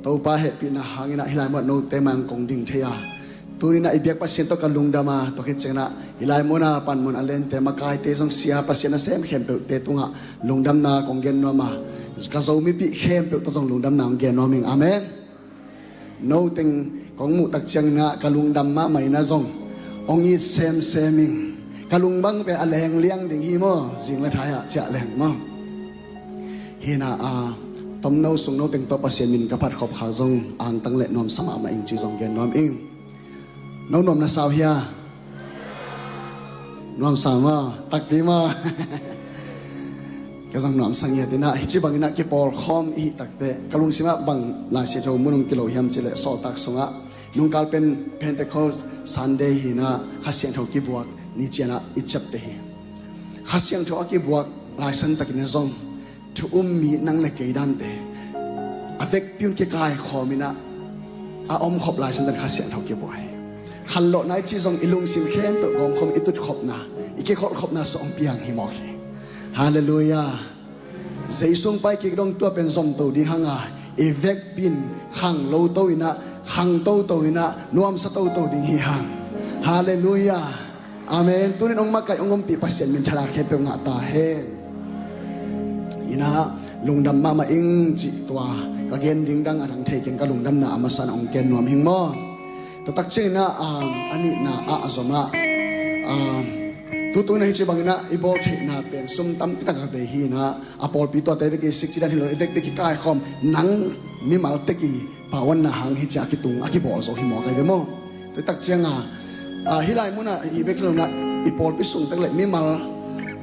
Topa hehpihna hangin ah hih lai mun ah note mai-ah kong ding thei a, tuni-in ah i biak Pasian tawh ka lungdam a, tua khit ciangin ah hih lai mun ah panmun a lente, makaite zong sia, Pasian nasem khempeuhte tungah lungdamna kong gen nuam a, ka Zomipih khempeuh tawh zong lungdamna kong gen nuam ing. Amen. Noteng kong muh tak ciangin ah ka lungdam mahmah in ah zong hong it semsem ing. Ka lung bang pen a leng liang ding hi maw, zing le thai ah ciah leng maw? Hi in ah, a, tomno sung noteng tawh Pasian min ka phat khop khak zong angtang le nuamsa mahmah ing ci zong gen nuam ing. No nuam na sa uh hia? Nuamsa maw, takpi maw? Ka zong nuamsa ngiat in ah, hih ci bangin ah kipawlkhawm i hih takteh ka lungsim ah bang Lai Siangtho mun hong kilo hiam cih leh, sawltak sungah nungkal pen Pentecost Sunday hi in ah Kha Siangtho kibuak ni ci-in ah i ciapteh hi. Kha Siangtho a kibuak laisan takin ah zong thu um mi nang le kei dante a vekpi-un kikaikhawm in ah, a omkhop laisan takin Kha Siangtho kibuak hi. Khanlawhna i cih zong i lungsim khempeuh gawmkhawm, i tutkhopna, i kikholhkhopna sung hong piang hi mawk hi. Halleluiah. Jesu hong pai kik dong tua pen zomto ding hang a, i vekpi-in khang loto in ah, khang toto in ah, nuamsa toto ding hi hang. Halleluiah. Amen. Tuni-in hong makaih hong ompih Pasian min thadah khempeuh ngah ta hen. In ah lungdam mahmah ing cih tua ka gen ding dang a dang thei keng, ka lungdamna a masa in ah hong ken nuam ing maw? Tua tak ciangin ah, um, a nihna ah a zom ah, um, tutung in ah hih ci bangin ah i bawl theihna pen sum tampi tak a bei hi in ah, a pawlpi tuate bek i sik ci dan hi lo, i vekpi kikaikhawm nang mimal tek i pawanna hang hih ci-a kitung a kibawl zo hi mawk ai ve maw? Tua tak ciang a, a, hih lai mun ah i bek hi lo in ah i pawlpi sung tak le mimal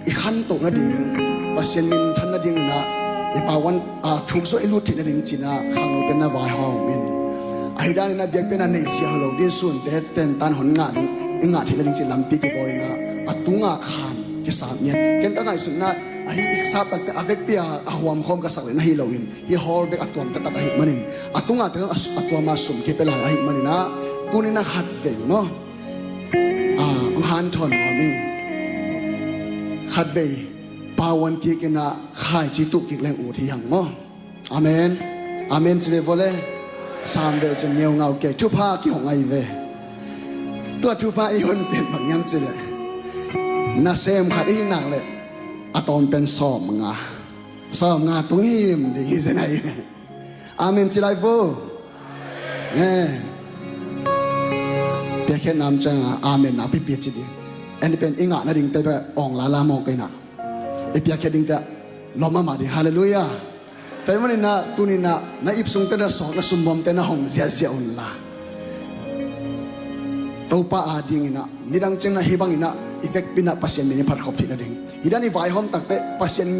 i khantoh nading, Pasian minthan nading in ah i pawan, a, thuk zawh i lut theih nading ci-in ah khangnote na vaihawm in, ahi danin ah biakpiakna nei zia lo ding, sunte tentan hon ngah ding, i ngah theih nading ci-in lampi kibawl in ah a tungah khan kisap ngiat. Ken ka ngaihsutna ah, ahi i sap takteh a vekpi a, a huamkhawm ka sak leh na hi lo in, hih hall bek a tuam taktak ahih manin, a tungah te zong a, a tuam a sum kipia lai ahih manin ah, tuni-in ah khatvei maw, a, hong hanthawn nuam ing. Khatvei pawan kik in ah khaici tuh kik leng ut hi hang maw? Amen. Amen ci ve vua le. Sam ve uh cin ngeungau kei, thupha kihong ahi ve. Tua thupha i hon pen bang hiam cih leh, nasem khat i hih nak leh a tawm pen sawmnga, sawmnga tung him ding hi zen ahi ve. Amen ci lai vo. Eh. Piakkhiatna om ciangin amen nakpipi ci ding. En pen i ngah nadingte bek awng lala mawk kei in ah, i piakkhiat dingte lawm mahmah ding. Halleluiah. Tua ahih maninah tuninah na ip sungte na sawk na sumbuamte na hong ziahziah unla, Topa adinginah nidang cianginah hih banginah i vekpi inah Pasian min i phatkhop theih nading. Hih dan i vaihawm takte Pasian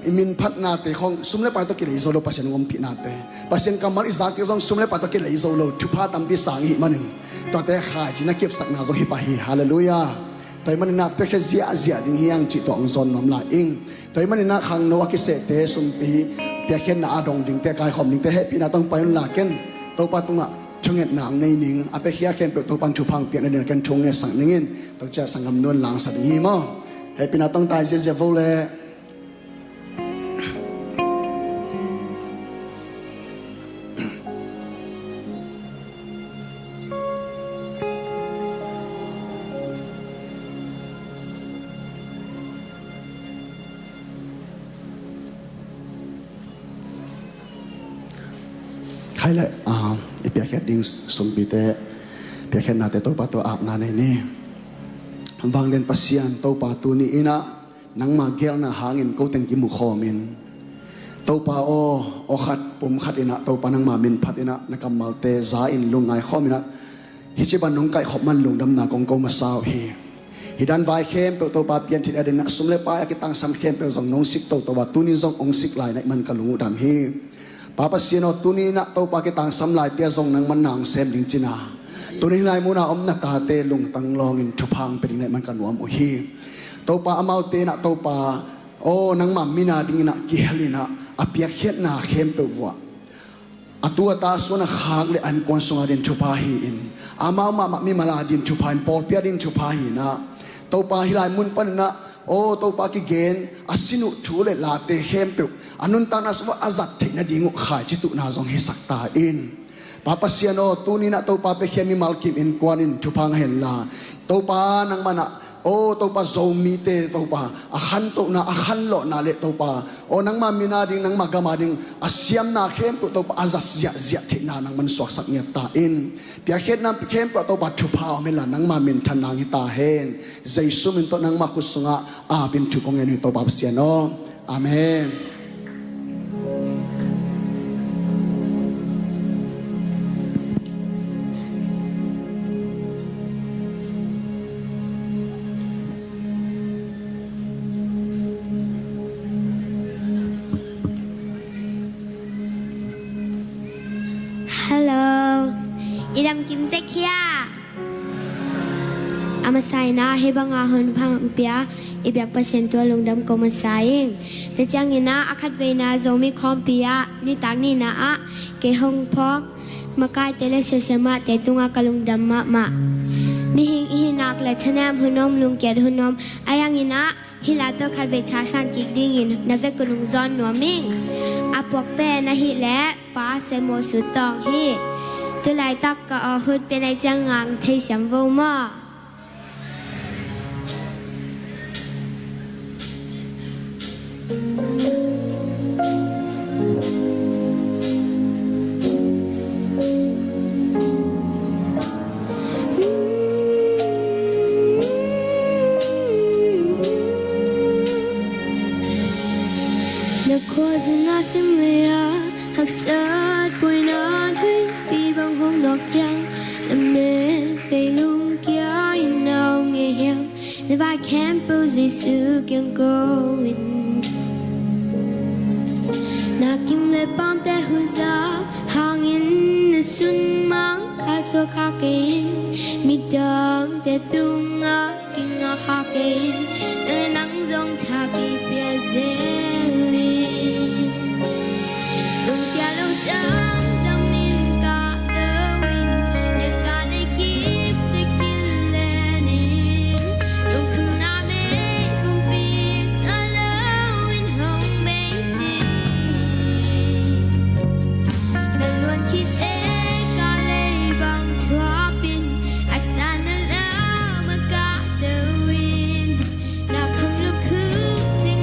i minphatnate khong sum le pai tawh kilei zo lo, Pasian hong ompihnate. Pasian kammal i zak tik zong sum le pai tawh kilei zo lo, thupha tampi sang ihih manin tuate khaici na kipsakna zong hi pah hi. Halleluiah. Tua ahih maninah piakhia ziahziah ding hi hang cih tua hong zawn nuam lai ing. Tua ahih maninah khangno a kisehte sumpi piakkhiatna a dong dingte, kaikhawm dingte hehpihna tawh hong pai unla ken Topa tungah thungetna hong nei ning. A piakhia khempeuh Topa in thupha hong piak nadingin ken thu hong ngetsak ningin tua ciah sanggam nu'n langsak ding hi maw? Hehpihna tawh hong tai ziahziah vo le. Khai le, ah, i piakkhiat ding sumpite, piakkhiatnate Topa tawh apna nei ni. Vanglian Pasian, Topa tuni inah nangma geelna hangin ko teng kimukhawmin, Topa aw, aw khat pum khat inah Topa nangma min phat inah na kammalte za-in lungngai khawminah hih ci bang nong kaihkhop man lungdamna kong ko masa uh hi. Hih dan vai khempeuh Topa pianthit a dinah sum le pai a kitangsam khempeuh zong nong sik toto a, tunin zong hong sik lai na hih man ka lung uh dam hi. Pa Pasian aw, tuninah Topa kitangsam laite ah zong nangman na hong sem ding cina, tunin hih lai muna om na tate lungtang lawngin thupha hong pia ding na hih man ka nuam uh hi. Topa amaute inah Topa aw, nangma mina dinginah kihelinah a piakkhiatna khempeuh vuah a tu a ta suan a khak le a innkuan sunga din thupha hi-in, amau mahmah mimal a din thupha in, pawlpi a din thupha hi-inah Topa hih lai mun paninah aw Topa kigen a sin uh thu le late khempeuh a nuntakna sungah a zat theih nading uh khaici tuhna zong hisak ta in. Pa Pasian aw, tuninah Topa piakhia mimal kim innkuan in thupha ngah henla, Topa nangmanah aw Topa Zomite Topa a khantohna a khanlawhna le Topa aw nangma mina ding nangma gama ding a siamna khempeuh Topa a zat ziahziah theihna nangman suaksak ngiat ta in. Piakkhiatna khempeuh Topa thupha om henla nangma minthan nang hi ta hen. Jesu min tawh nangma khut sungah apin thu kong ngen uh hi Topa Pasian aw. Amen. Hello. I dam kim tek hia? A masa inah hih banga hun pha hong pia i biak Pasian tungah lungdam ko masa ing. Tua cianginah a khatveina Zomi khawmpi ah nitak nihna ah kei hong phawk makaite le siasia mahte tungah ka lungdam mahmah. Mihing i hih nak le thanem hun om, lungkiat hun om, a yanginah hih lai tawh khatvei thasan kik dingin na vekun hong zawn nuam ing. A puak pen ahih leh Pa Samuel Sut Tawng hi. Tu laitak ka awhut pian ai ciang ngang theisiam vo maw? Na khuazin a sim lei a haksat puai nan huipi bang hong nawk ciang, na met pei lungkia in na om ngei hiam? Na vai khempeuh Jesu kiang ko in. Na kim le pamte huzap hangin na sun mang kha suak kha kei in, midangte tungah kinga kha kei in, nang le nang zong tha kipia zel in. Lungkia lo camcam in kahto in, na ka nei kip te kin len in, lungkhamna meikuangpi sa lo in hong bei ding. Na luan khit e ka lei bang thuap in, a san na lau ma kahto in, na kham lukhu cing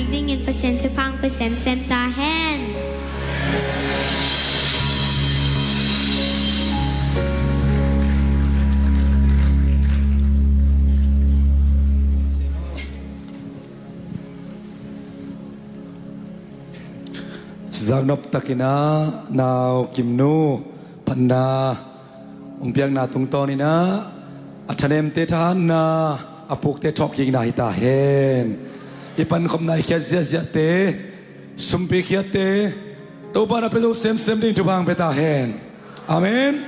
Dingin Pasian thupha hong pia semsem ta hen. Zaknop takin ah nau Kimnu phatna hong piakna tungtawnin ah a thanemte thahatna, a pukte thawhkikna hi ta hen. I pankhopna i khiat ziahziahte, sumpi khiatte Topa in a pia zo semsem ding thupha hong pia ta hen. Amen.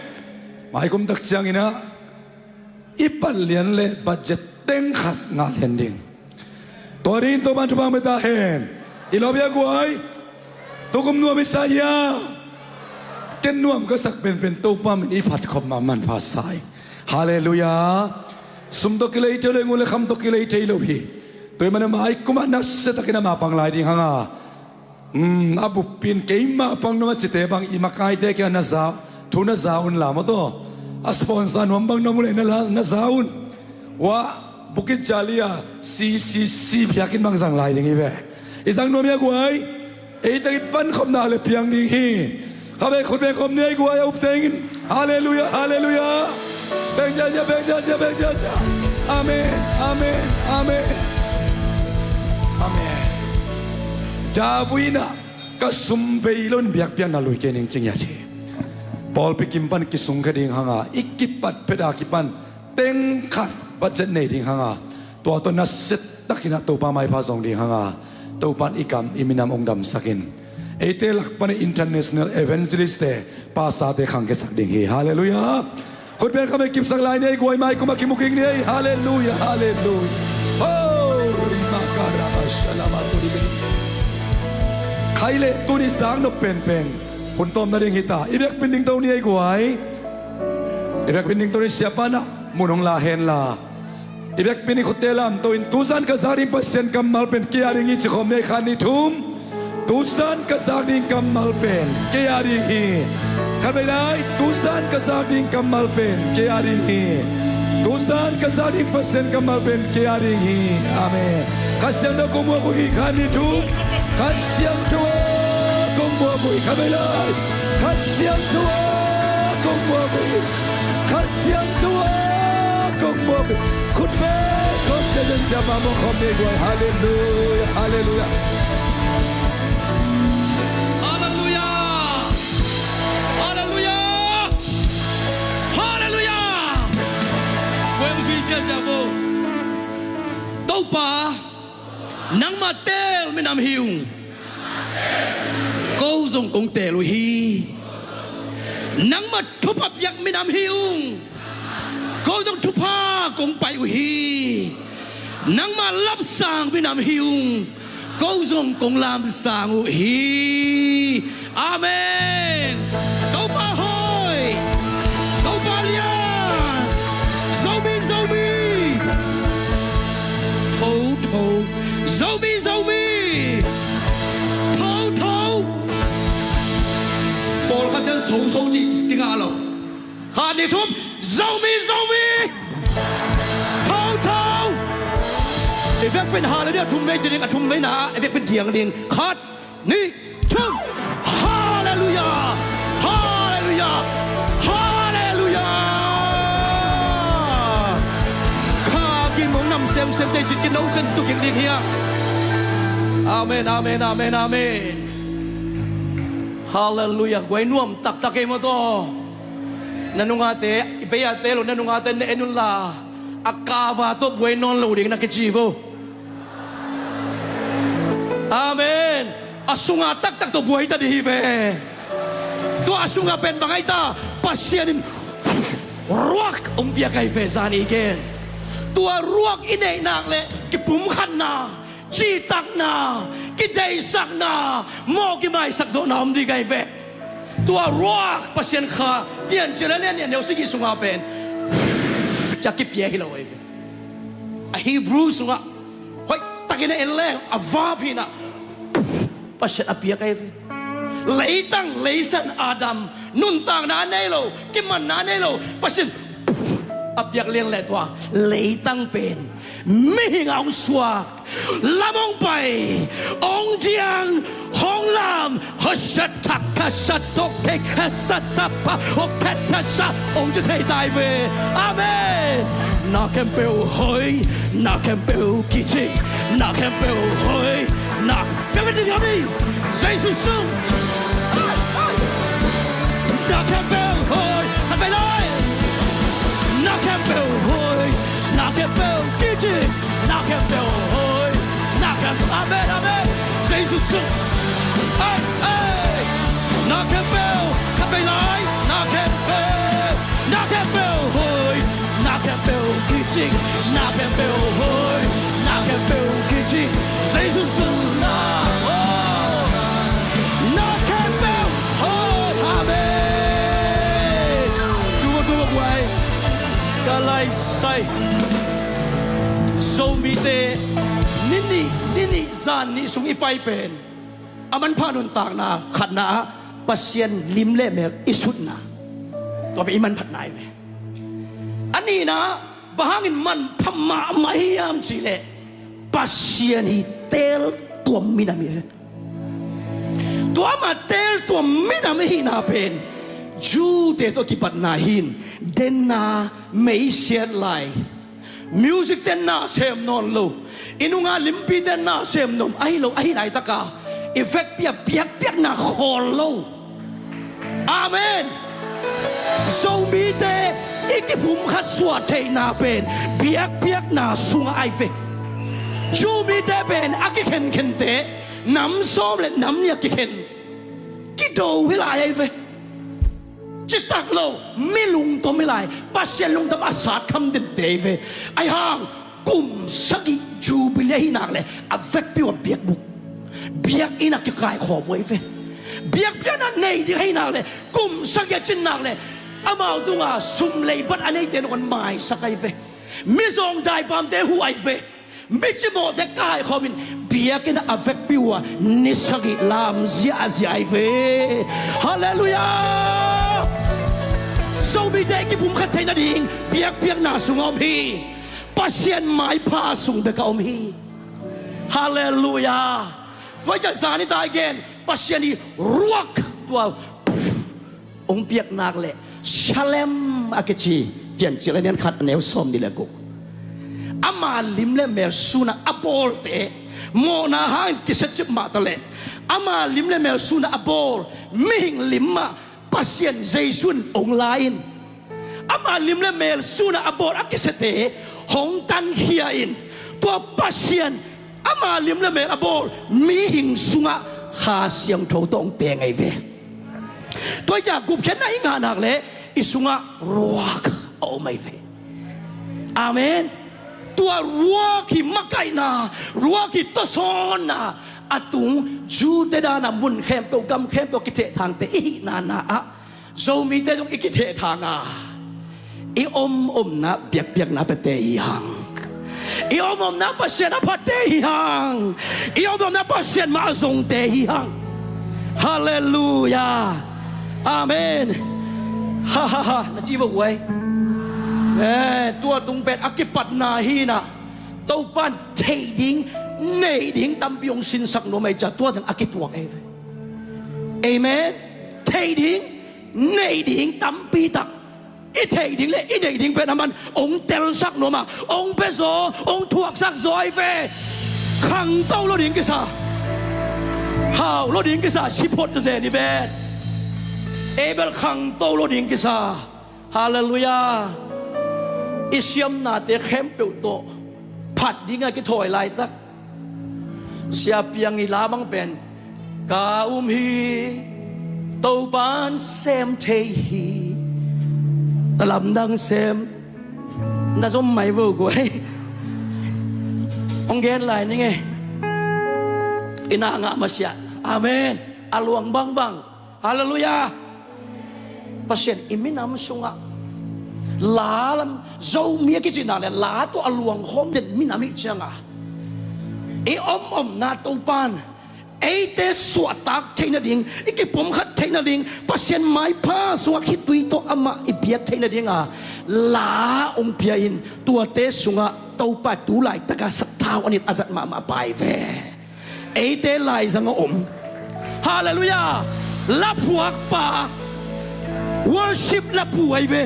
Maikum tak ciangin ah i pallian le budget teng khat ngah lian ding. Tua dingin Topa in thupha hong pia ta hen. I lawp hia guai? Tukum nuam i sa hia? Ken nuam ka sak penpen Topa min i phat khop mahmah, manpha sa hi. Halleluiah. Sum tawh kilei thei lo hi, ngun le kham tawh kilei thei lo hi. Tua ahih manin maikum ah nasia takin ama pang lai ding hang a, um, a buppi in keima pang nuam a cite bang, i makaite kiang na za, thu na za un la maw taw. A sponsor nuam bang na mu leh na la, na za un. Wah, Bukit Jalil C C C biakinn bang zang lai ding hi ve. I zang nuam hia guai? Ei teng i pankhopna le piang ding hi. Kha bei khut bei khom ni ei guai, a up tengin. Halleluiah, halleluiah. Beng ziahziah, beng ziahziah, beng ziahziah. Amen, amen, amen. Amen. David in ah ka sum bei loin biakpiakna lui kei ning ci ngiat hi. Pawlpi kim pan kisungkhia ding hang a, i kipat phet a kipan teng khat budget nei ding hang a, tua tawh nasia takin ah Topa maipha zong ding hang a, Topa in i kam i minam hong damsak in. Eite lak pan international evangelistte, pastorte khangkhiasak ding hi. Halleluiah. Khut beng kham ei, kipsak lai ni ei guai, maikum ah kimu kik ni ei. Halleluiah, halleluiah. Oh, rimakarama shalama kuribili. Khai le tuni zaknop penpen hun tawm nading hi ta. I biakpin ding to ni ei guai. I biakpin ding to ni, siapa in ah mun hong la hen la. I biakpin i khutte lamto in, tu zan ka zak ding Pasian kammal pen kei a ding hi ci khawm ni ei, khat nih thum. Tu zan ka zak ding kammal pen kei a ding hi. Khat vei lai, tu zan ka zak ding kammal pen kei a ding hi. Tu zan ka zak ding Pasian kammal pen kei a ding hi. Amen. Kha Siangtho kong muak uh hi, khat nih thum. Kha Siangtho kong muak uh hi, khat vei lai. Kha Siangtho kong muak uh hi. Kha Siangtho kong muak uh hi. Khut beng khom, Siapa, Siapa muak khom ni ei guai. Halleluiah, halleluiah. Halleluiah. Halleluiah. Halleluiah. Guai hong zui ziahziah vo. Topa, nangmah teel minam hi ung. Ko zong kong teel uh hi. Nangmah thupha piak minam hi ung. Ko zong thupha kong pai uh hi. Nangmah lamsang minam hi ung. Ko zong kong lamsang uh hi. Amen. Topa hoih. Topa lian. Zomi, Zomi. Tho, tho. Zomi, Zomi. Tho, tho. Pawlkhat ten so, so cih kingah lo. Khat nih thum. Zomi, Zomi. Tho, tho. I vekpin halleluiah thum vei ci ding, a thum veina i vekpin diang ding. Khat, nih, thum. Halleluiah. Halleluiah. Halleluiah. Kha kim hong nam semsem tei cit kin no sen tu kik ding hi a. Amen, amen, amen, amen. Halleluiah. Guai nuam taktak ei maw taw. Na nungate, i vei a te lo, na nungate na en un la, a kava tawh buai nawn lo ding na kici vo. Amen. A sunga taktak tawh buai ta ding hi ve. Tua a sunga pen bang ahi ta, Pasian in ruak hong piak ahi ve, zan i gen. Tua ruak i neih nak leh kipumkhatna, citakna, kideisakna, mawh kimaisak zawhna om ding ahi ve. Tua ruak Pasian Kha Piancil a lian nih a neu sagih sunga pen cia kipia hi lo ahi ve. A Hebrew sungah hoih takin a en leng a vap hinah Pasian a piak ahi ve. Leitang leisan Adam nuntakna a nei lo, kimanna a nei lo, Pasian A piak lian le tua leitang pen mihing a hong suak, lam hong pai, hong diang, hong lam, hosatak, kasatok, kek, hasatapa, hong phetasa, hong ci thei tai ve. Amen. Na khempeuh hoi, na khempeuh kicing, na khempeuh hoi, na khempeuh kicing. Jesu sung. Na khempeuh hoi, khat vei lai. Na khempeuh hoi, na khempeuh kicing, na khempeuh hoi, na khempeuh, amen, amen. Jesu sung. Ai, ai. Na khempeuh, khat vei lai. Na khempeuh, na khempeuh hoi, na khempeuh kicing, na khempeuh hoi, na khempeuh kicing. Jesu sung na. Oh. Na khempeuh hoi, amen. Tuba, tuba, guai. Ka lai sai. Zomite ni nih, ni nih zan nih sung i pai pen a manpha nuntakna khatna ah Pasian lim le mel i sutna, tua pen i manphatna hi ve. A nihna, bang hangin manpha mahmah hiam cihleh Pasian hi teltuam minam hi ve. Tua ama teltuam minam i hihna pen Jew-te tawh kipatna hi in, denna, meisiat lai, music tenna sem nawn lo, i nunga limpite na sem nawn ahi lo, ahi laitaka i vekpi a biakpiakna khawl lo. Amen. Zomite i kipumkhat suah theihna pen biakpiakna sungah ai ve. Jew-mite pen a kikhenkhente nam sawm le nam nih a kikhen, kido hi lai ai ve. Citak lo, mi lungtom hi lai, Pasian lungtom a sat kham dente hi ve. Ai hang, kum sagih Jubilee ahi nak le a vekpi uh a biakbuk, biakinn a kikaikhawm uh ahi ve. Biakpiakna nei ding ahi nak le kum sagih a cin nak le amau tunga sum lei bat a neite nong an maisak ahi ve. Mizawng daipamte huh ahi ve. Micimawhte kaikhawmin biakinn a vekpi uh a ni sagih lamzia a zia ahi ve. Halleluiah. Zomite i kipumkhat theih nading biakpiakna sungah om hi. Pasian maipha sung bek a om hi. Halleluiah. Tua i ca zan i tai gen Pasian i ruak tua hong piak nak le Shalem a kici Piancil a lian khat a neu sawm nih le guk. Ama lim le mel sunah a bawlte mawhna hangin kisiacip mah ta le ama lim le mel sunah a bawl mihing lim mah Pasian Jesu in hong la in, ama lim le mel sunah a bawl a kisiate hong tankhia in, tua Pasian ama lim le mel a bawl mihing sungah Kha Siangtho tawh hong teng ahi ve. Tua hi ciah gupkhiatna i ngah nak le i sungah ruak a om ahi ve. Amen. Tua ruak hi makaihna, ruak hi tawsawnna a tung Jew-te dana mun khempeuh, gam khempeuh kithehthangte i hihna na ah Zomite zong i kithehthang a, i om omna biakpiakna piate hi hang. I om omna Pasian a phatte hi hang. I om omna Pasian mah a zongte hi hang. Halleluiah. Amen. Ha, ha, ha. Na ci vo guai. Eh, tua tung pen a kipatna hi na. Topan theih ding, neih ding tampi hong sinsak nuam ahi ciah tua ding a kituak ahi ve. Amen. Theih ding, neih ding tampi tak i theih ding le i neih ding pen a man hong telsak nuam a, hong pia zaw, hong thuaksak zaw ahi ve. Khangto lo ding kisa. Hau lo ding kisa, siphot zen i ven. Abel khangto lo ding kisa. Halleluiah. I siamnate khempeuh tawh phat dinga kithawi laitak Sia Piang i la bang pen, ka um hi, Topan sem thei hi. Ka lamdang sem. Na zom mai vo guai. Hong gen lai ning e. I na ngah masiah. Amen. A luang bangbang. Halleluiah. Pasian i minam sungah la lam Zomi a kicihna le la tawh a luangkhawm den minam ih cianga i om omna Topan Eite suahtak theih nading, i kipumkhat theih nading, Pasian maipha sungah khitui tawh amah i biak theih nadinga la ong pia in, tuate sungah Topa tu laitaka sathau a nit a zat mahmah pa hi ve. Eite laizang a om, halleluiah, laphuakpa, worship lapu ahi ve.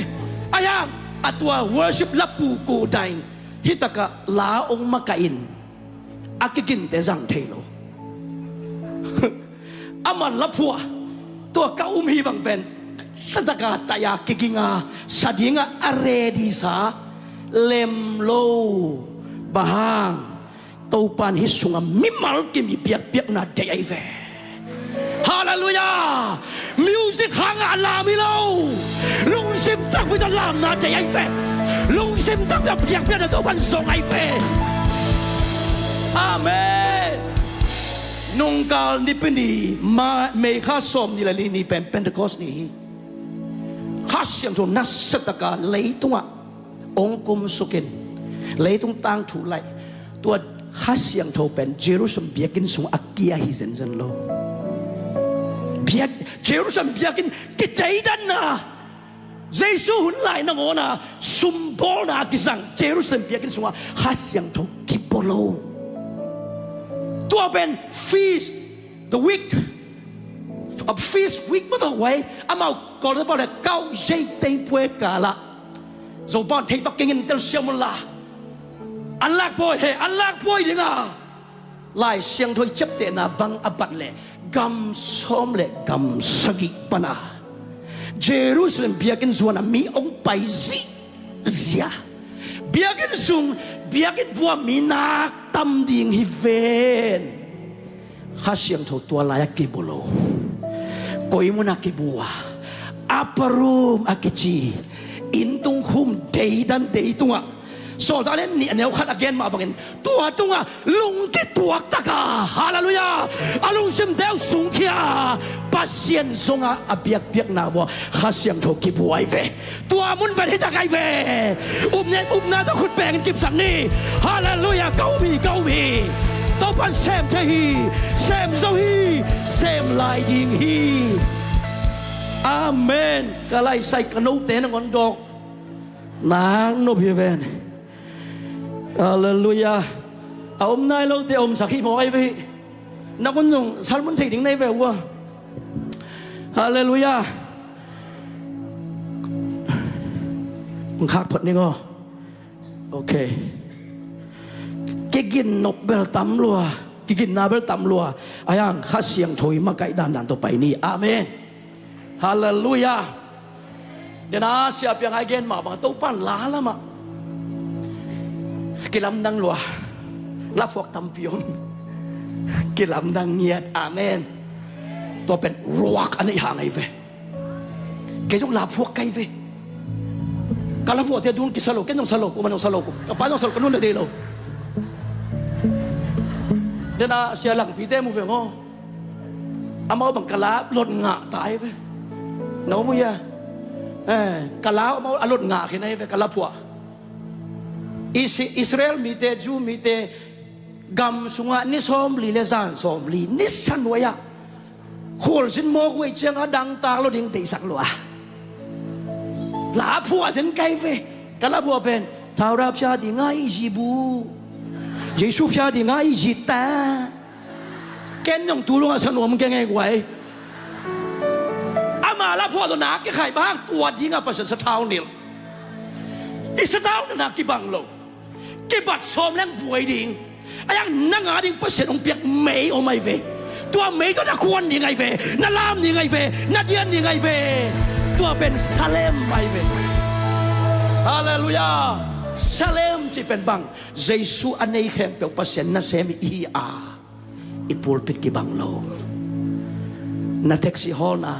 Ahi hang a tua worship lapu ko daing hitakah la ong makaih in, a kiginte zang thei lo. Amah laphuah, tua ka um hi bang pen, sataka taya kiginga, sa dinga a ready sa lem lo. Bang hang? Topan hih sunga mimal kim i biakpiakna deih ahi ve. Halleluiah. Music hangah a lam hi lo. Lungsim takpi tawh lamna deih ahi ve. Lungsim takpi tawh biakpiakna Topan zong ahi ve. Amen. Nungkal Nipi ni, May kha sawm ni le li ni pen Pentecost ni hi. Kha Siangtho nasataka leitungah ong kumsukin, leitung tangthu laih. Tua Kha Siangtho pen Jerusalem biakinn sungah a kia hi zenzen lo. Biak, Jerusalem biakinn kideidanna, Jesu hun lai nangawna sumbawlna a kizang Jerusalem biakinn sungah Kha Siangtho kibua lo. Tua pen feast, the week, a feast week mah tawh huai, amau Kawlte pau le kau zei tei pue kala Zopa theih bak kengin telsiam unla, an lakpuai he, an lakpuai dinga Lai Siangtho i ciaptehna bang a bat le gam sawm le gam sagih pana Jerusalem biakinn zuana mi ong pai zihziah. Biakinn sung, biakinn pua mi nak tam ding hi ven. Kha Siangtho tua lai a kibua lo. Koi mun a kibua? Upper room a kici, inntung khum deidan dei tungah. Sawltak le nih a neu khat a gen mah bangin tua tungah lungkituak taka, halleluiah, a lungsimte uh sungkhia Pasian zongah a biakpiakna vua Kha Siangtho kibua ahi ve. Tua mun pen hitak ahi ve. Upna, upna tawh khut bengin kipsak ni. Halleluiah. Ka um hi, ka um hi. Topan sem thei hi, sem zo hi, sem lai ding hi. Amen. Ka laisai ka note nangawn dawk nak nop hi ven. Halleluiah. A om nai lote omsak hi mawk ahi ve. Nak un zong salmun thei ding na hi ve ua. Halleluiah. Ong khak phot ning aw. Ok. Kigin nop bel tam lua, kiginna bel tam lua. Ahi hang Kha Siangtho i makaih dandan tawh pai ni. Amen. Halleluiah. Dena sia piang a i gen mah bang Topan la lamah kilamdang lua. Laphuak tampi om. Kilamdang ngiat. Amen. Tua pen ruak a neih hang ahi ve. Kei zong laphuak ka hi ve. Ka laphuakte dung kisa lo, ken zong sa lo, kuaman zong sa lo, ka pa zong sa lo, ka nun a dei lo. Dena sia Langpite mu veng aw. Amau bang ka la lot ngah ta hi ve. Na om uh hia? Eh, ka la amau a lot ngah khin ahi ve, ka laphuak. Isi-, Israel mite, Jew mite gam sungah ni sawmli le zan sawmli nisa nuai-ah khualzin mawk uh ei ciangah dangtak lo ding deihsak lua. Laphuah zen ka hi ve. Ka laphuah pen Thau ra phia ding a i zi bu, Jesu phia ding a i zi ta. Ken zong tu lungah sa nuam keng ei guai. Ama laphuah tawh na kikhai bang hang tua dingah Pasian sathau nilh. I sathau na na kibang lo. Kibat sawm leng buai ding. Ahi hang nang a ding Pasian hong piak mei om ahi ve. Tua mei tawh na kuan ding ahi ve. Na lam ding ahi ve. Na dian ding ahi ve. Tua pen Salem ahi ve. Halleluiah. Salem cih pen bang, Jesu a nei khempeuh Pasian nasem i hi a, i pulpit kibang lo. Na theksi hawlna,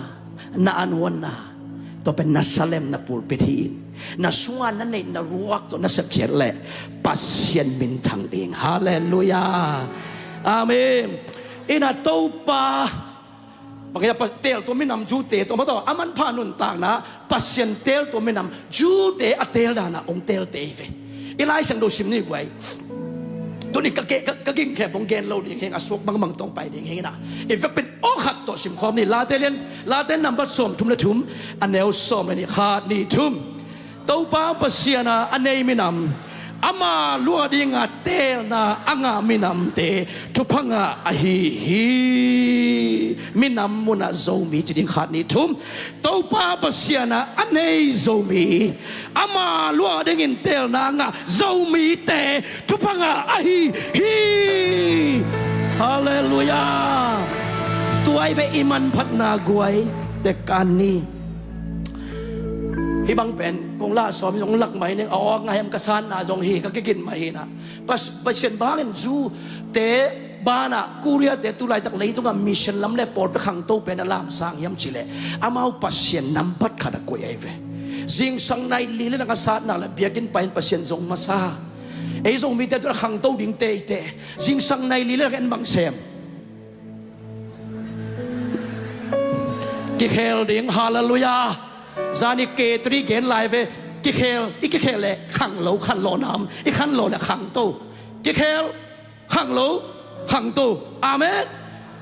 na anhuanna, tua pen na Salem na pulpit hi in, na sunga na neih na ruak tawh na sepkhiat leh Pasian minthang ding. Halleluiah. Amen. Ina Topa bang a pa-, teel tua minam Jew-te tawh, mataw, a manpha nuntakna Pasian teel tua minam Jew-te a teel dana hong teelte hi ve. I Lai Siangtho sim ni guai. Tuni ka, ke, ka, ka gingkhep hong gen lo ding hing, a suak bangmang tawh pai ding hing inah, i vekpi in aw khat tawh simkhawm ni. Late lian, Late nambat sawm thum le thum, a neu sawm le nih, khat, nih, thum. Topa Pasian a a nei minam, ama luah dinga teelna a ngah minamte thupha ngah ahi hi. Minam munah Zomi ci ding, khat, nih, thum. Topa Pasian a a nei Zomi, ama luah dingin teelna a ngah Zomite thupha ngah ahi hi. Halleluiah. Tua hi ve i manphatna guai, tek kan ni. Hih bang pen kong lah sawm hi, zong lak mai ning, a awk ngai hiam, ka sanna zong hi, ka kigin mah hi inah. Pas-, Pasian bangin Jew te banah, Korea te tu laitak leitungah mission lam le pawlpi khangto pen a lamsang hiam cih leh, amau Pasian nambat khat a koih ahi ve. Zingsang nai li le lang a satna le biakinn pai in Pasian zong masa. Ei Zomite tu a khangto ding teitei. Zingsang nai li le lang en bang sem. Kikhel ding, halleluiah. Zani K three gen lai ve. Kikhel, i kikhel le khanglo, khanlawh nam, i khanlawh le khangto. Kikhel, khanglo, khangto. Amen.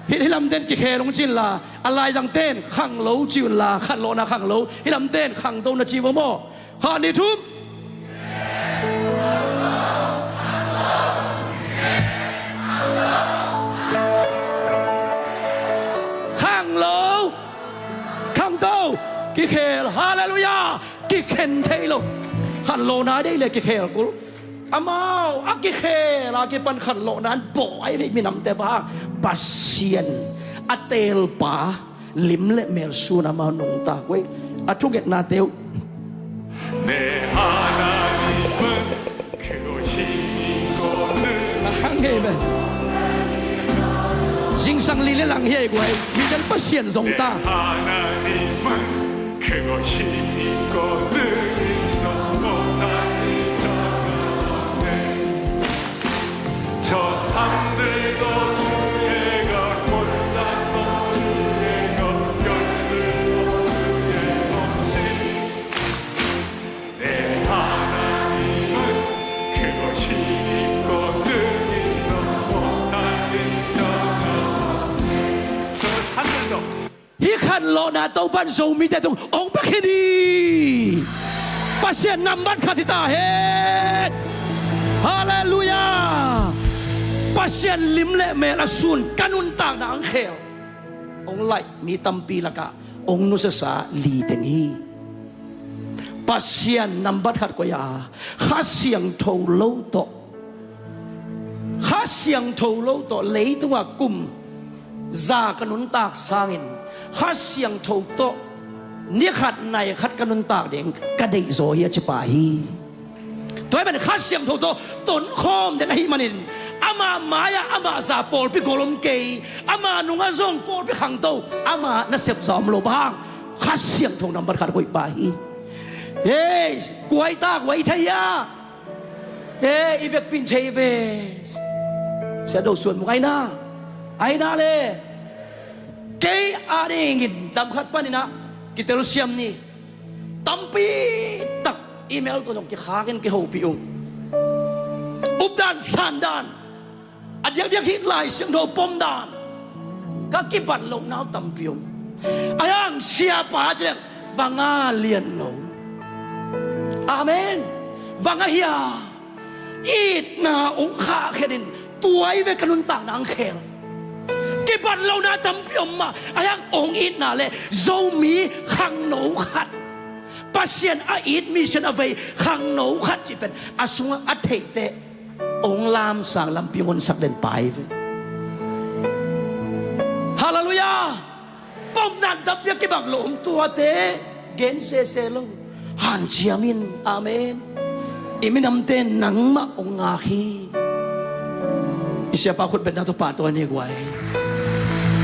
Hih, hih lamten kikhel hong ci inla, a laizangten khanglo ci unla, khanlawhna khanglo, hih lamten khangto na ci vo maw? Khat, nih, thum. Khanglo, khangto, kikhel, halleluiah. Kikhen thei lo. Khanlawhna deih le kikhel kul. Amau a kikhel a kipan khanlawhna an bawh ahi ve. Minamte bang, Pasian a teelpa lim le mel sun amau nungta uh hi. A thungetnate uh. Amen. Zingsang li le lang hi ei guai. Hih pen Pasian zong ta. Hih khanlawhna Topan Zomite tung hong pia khin hi. Pasian nambat khat hi ta hen. Halleluiah. Pasian lim le mel a sun ka nuntakna ang khel. Hong laih mi tampi lakah hong nusiasa li teng hi. Pasian nambat khat koih a, Kha Siangtho lo tawh, Kha Siangtho lo tawh leitungah kum za ka nuntak sangin Kha Siangtho tawh ni khat nai khat ka nuntak ding ka deihzaw hi a ci pa hi. Tua hi manin Kha Siangtho tawh tonkhawm den ahih manin, ama mai-ah amah za pawlpi gol om kei, ama nungah zong pawlpi khangto, ama nasep za om lo bang, Kha Siangtho nambat khat koih pa hi. Hei, kuai tak uai thei a. Hei, i vekpi in thei ve. Sia Do Suan Mung aina, aina le kei a dingin dam khat paninah kitelsiam ni. Tampi tak email tawh zong kikhakin kihopih uh. Updan sandan, a diakdiak hih Lai Siangtho pomdan, ka kibat lohnau tampi om. Ahi hang siapa ciang banga lian lo. Amen. Banga hia. Itna ong khahkhiatin tuai ve ka nuntakna ang khel. Kibat lohna tampi om mah, ahi hang ong itna le Zomi khangno khat, Pasian a it, mission a vei khangno khat cih pen a sungah a theihte ong lamsang lampi ong honsak den pai ve. Halleluiah. Pomdan tampi a kibang lo om tuate gen sese lo. Hanciam in. Amen. I minamte nangmah ong ngak hi. I siapa khutbetna tawh pahtawi ni guai.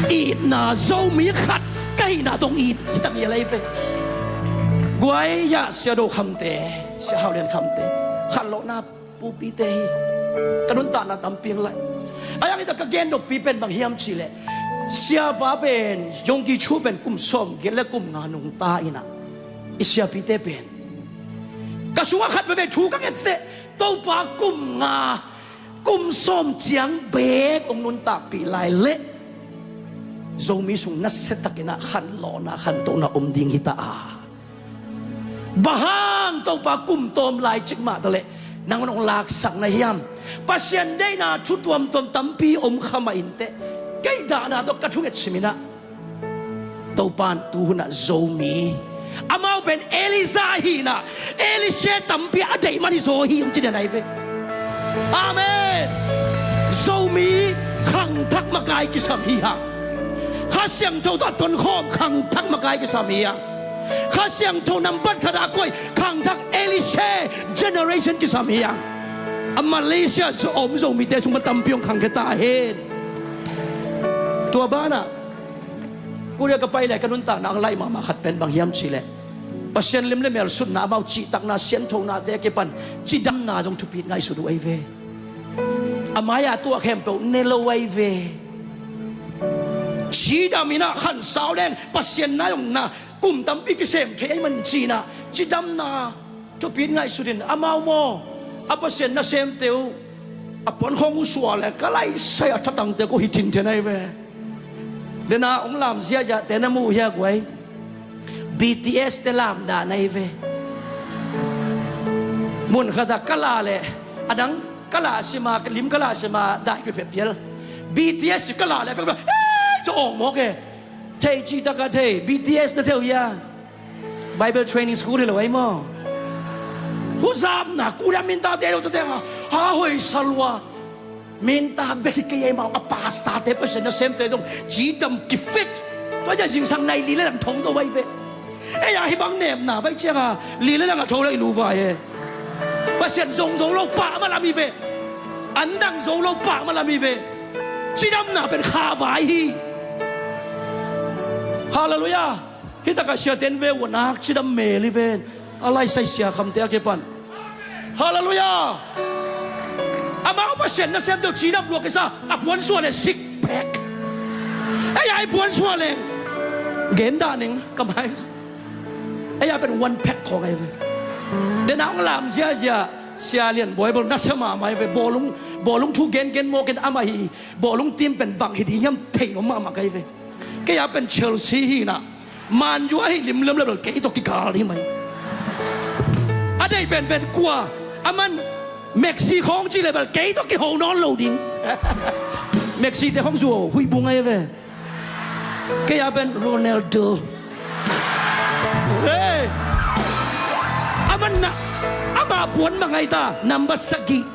Itna Zomi khat ka hihna tawh ong it hi tang hi a lei ve. Guai, ya Sia Do Khamte, Sia Hau Lian Khamte, khanlawhna pupite hi. Ka nuntakna tampi ang lai. Ahi hang hita ka gen noppi pen bang hiam cihleh, siapa pen, Yonggi Cho pen kum sawmgiat le kum nga nungta inah, i siapite pen ka sungah khat veve thu ka nget teh, Topa, kum nga Kum sawm ciang beek hong nuntakpih lai leh Zomi sung nasia takin ah khanlawhna khantohna om ding hi ta a, bang hang Topa kum tawm lai cik mah ta leh nang hong laksak na hiam? Pasian deihna thu tuamtuam tampi om kha mah inteh, kei dahna tawh ka thunget simin ah Topa in tu hunah Zomi, amau pen Elijah ahi inah Elisha tampi a deih man hi zaw hi, hong ci den ahi ve. Amen. Zomi khangthak makai kisam hi hang. Kha Siangtho tawh tonkhawm khangthak makai kisam hi hang. Kha Siangtho nambat khat a koih khangthak Elisha generation kisam hi hang. A Malaysia a om Zomite sung pan tampi hong khangkhia ta hen. Tua banah Korea ka pai leh ka nuntakna a laih mahmah khat pen bang hiam cih leh Pasian lim le mel sutna, amau cihtakna, sianthonate a kipan cidamna zong thupit ngaihsut uh ahi ve. A mai-a tuah khempeuh ne lo ahi ve. Cidam inah khansau leng Pasian nai hong na kum tampi kisem thei ahih man ci inah cidamna thupit ngaihsut in amau maw, a Pasian nasemte uh a puankhawng uh suah leh ka laisai a thatangte uh hi thinthen ahi ve. Dena hong lam ziahziahte na mu uh hia guai? B T S te lam dan ahi ve. Mun khat ah ka la leh a dang ka la sima, ka lim ka la sima dai pepep pial. B T S ka la leh fek fek, "Hei, ca awng mawk e." Thei cih tak a thei, B T S na thei uh hia? Bible Training School hi lo ahi maw? Huzapna kuria minta te lo ta teng a, ha hoi salua. Minta bek hi kei ahi maw, a pastor te Pasian nasemte zong cidam kifit. Tua zia zingsang nai li le lang thong zo ahi ve. Ei a hi bang nemna bai cianga li le lang a tho lo i lu vai e. Pasian zong zo lo pah ma lam hi ve. An dang zo lo pah ma lam hi ve. Cidamna pen kha vai hi. Halleluiah. Hi takah siaten ve uh a nak cidam mel hi ven. A laisai sia khamte a kipan. Halleluiah. Amau Pasian nasemte uh cidam lua kisa, a puansuah le six pack. Ei a i puansuah leng gen dah ning ka mai. Ei a pen one pack khawng ahi ve. Dena hong lam ziahziah Sia Lian Bible nasia mahmah ahi ve. Bawlung, bawlung thu gengen mawk in amah hi. Bawlung team pen bang hi ding hiam thei lo mahmah ka hi ve. Kei a pen Chelsea hi inah Man U ahi limlim le bel kei tawh kikal hi mai. A deih penpen kua, a man Messi khawng cih le bel kei tawh kiho nawn lo ding. Messi te khawng zuau huih bung ahi ve. Kei a pen Ronaldo. Hey! A man na, ama puan bang ahi ta, number sagih.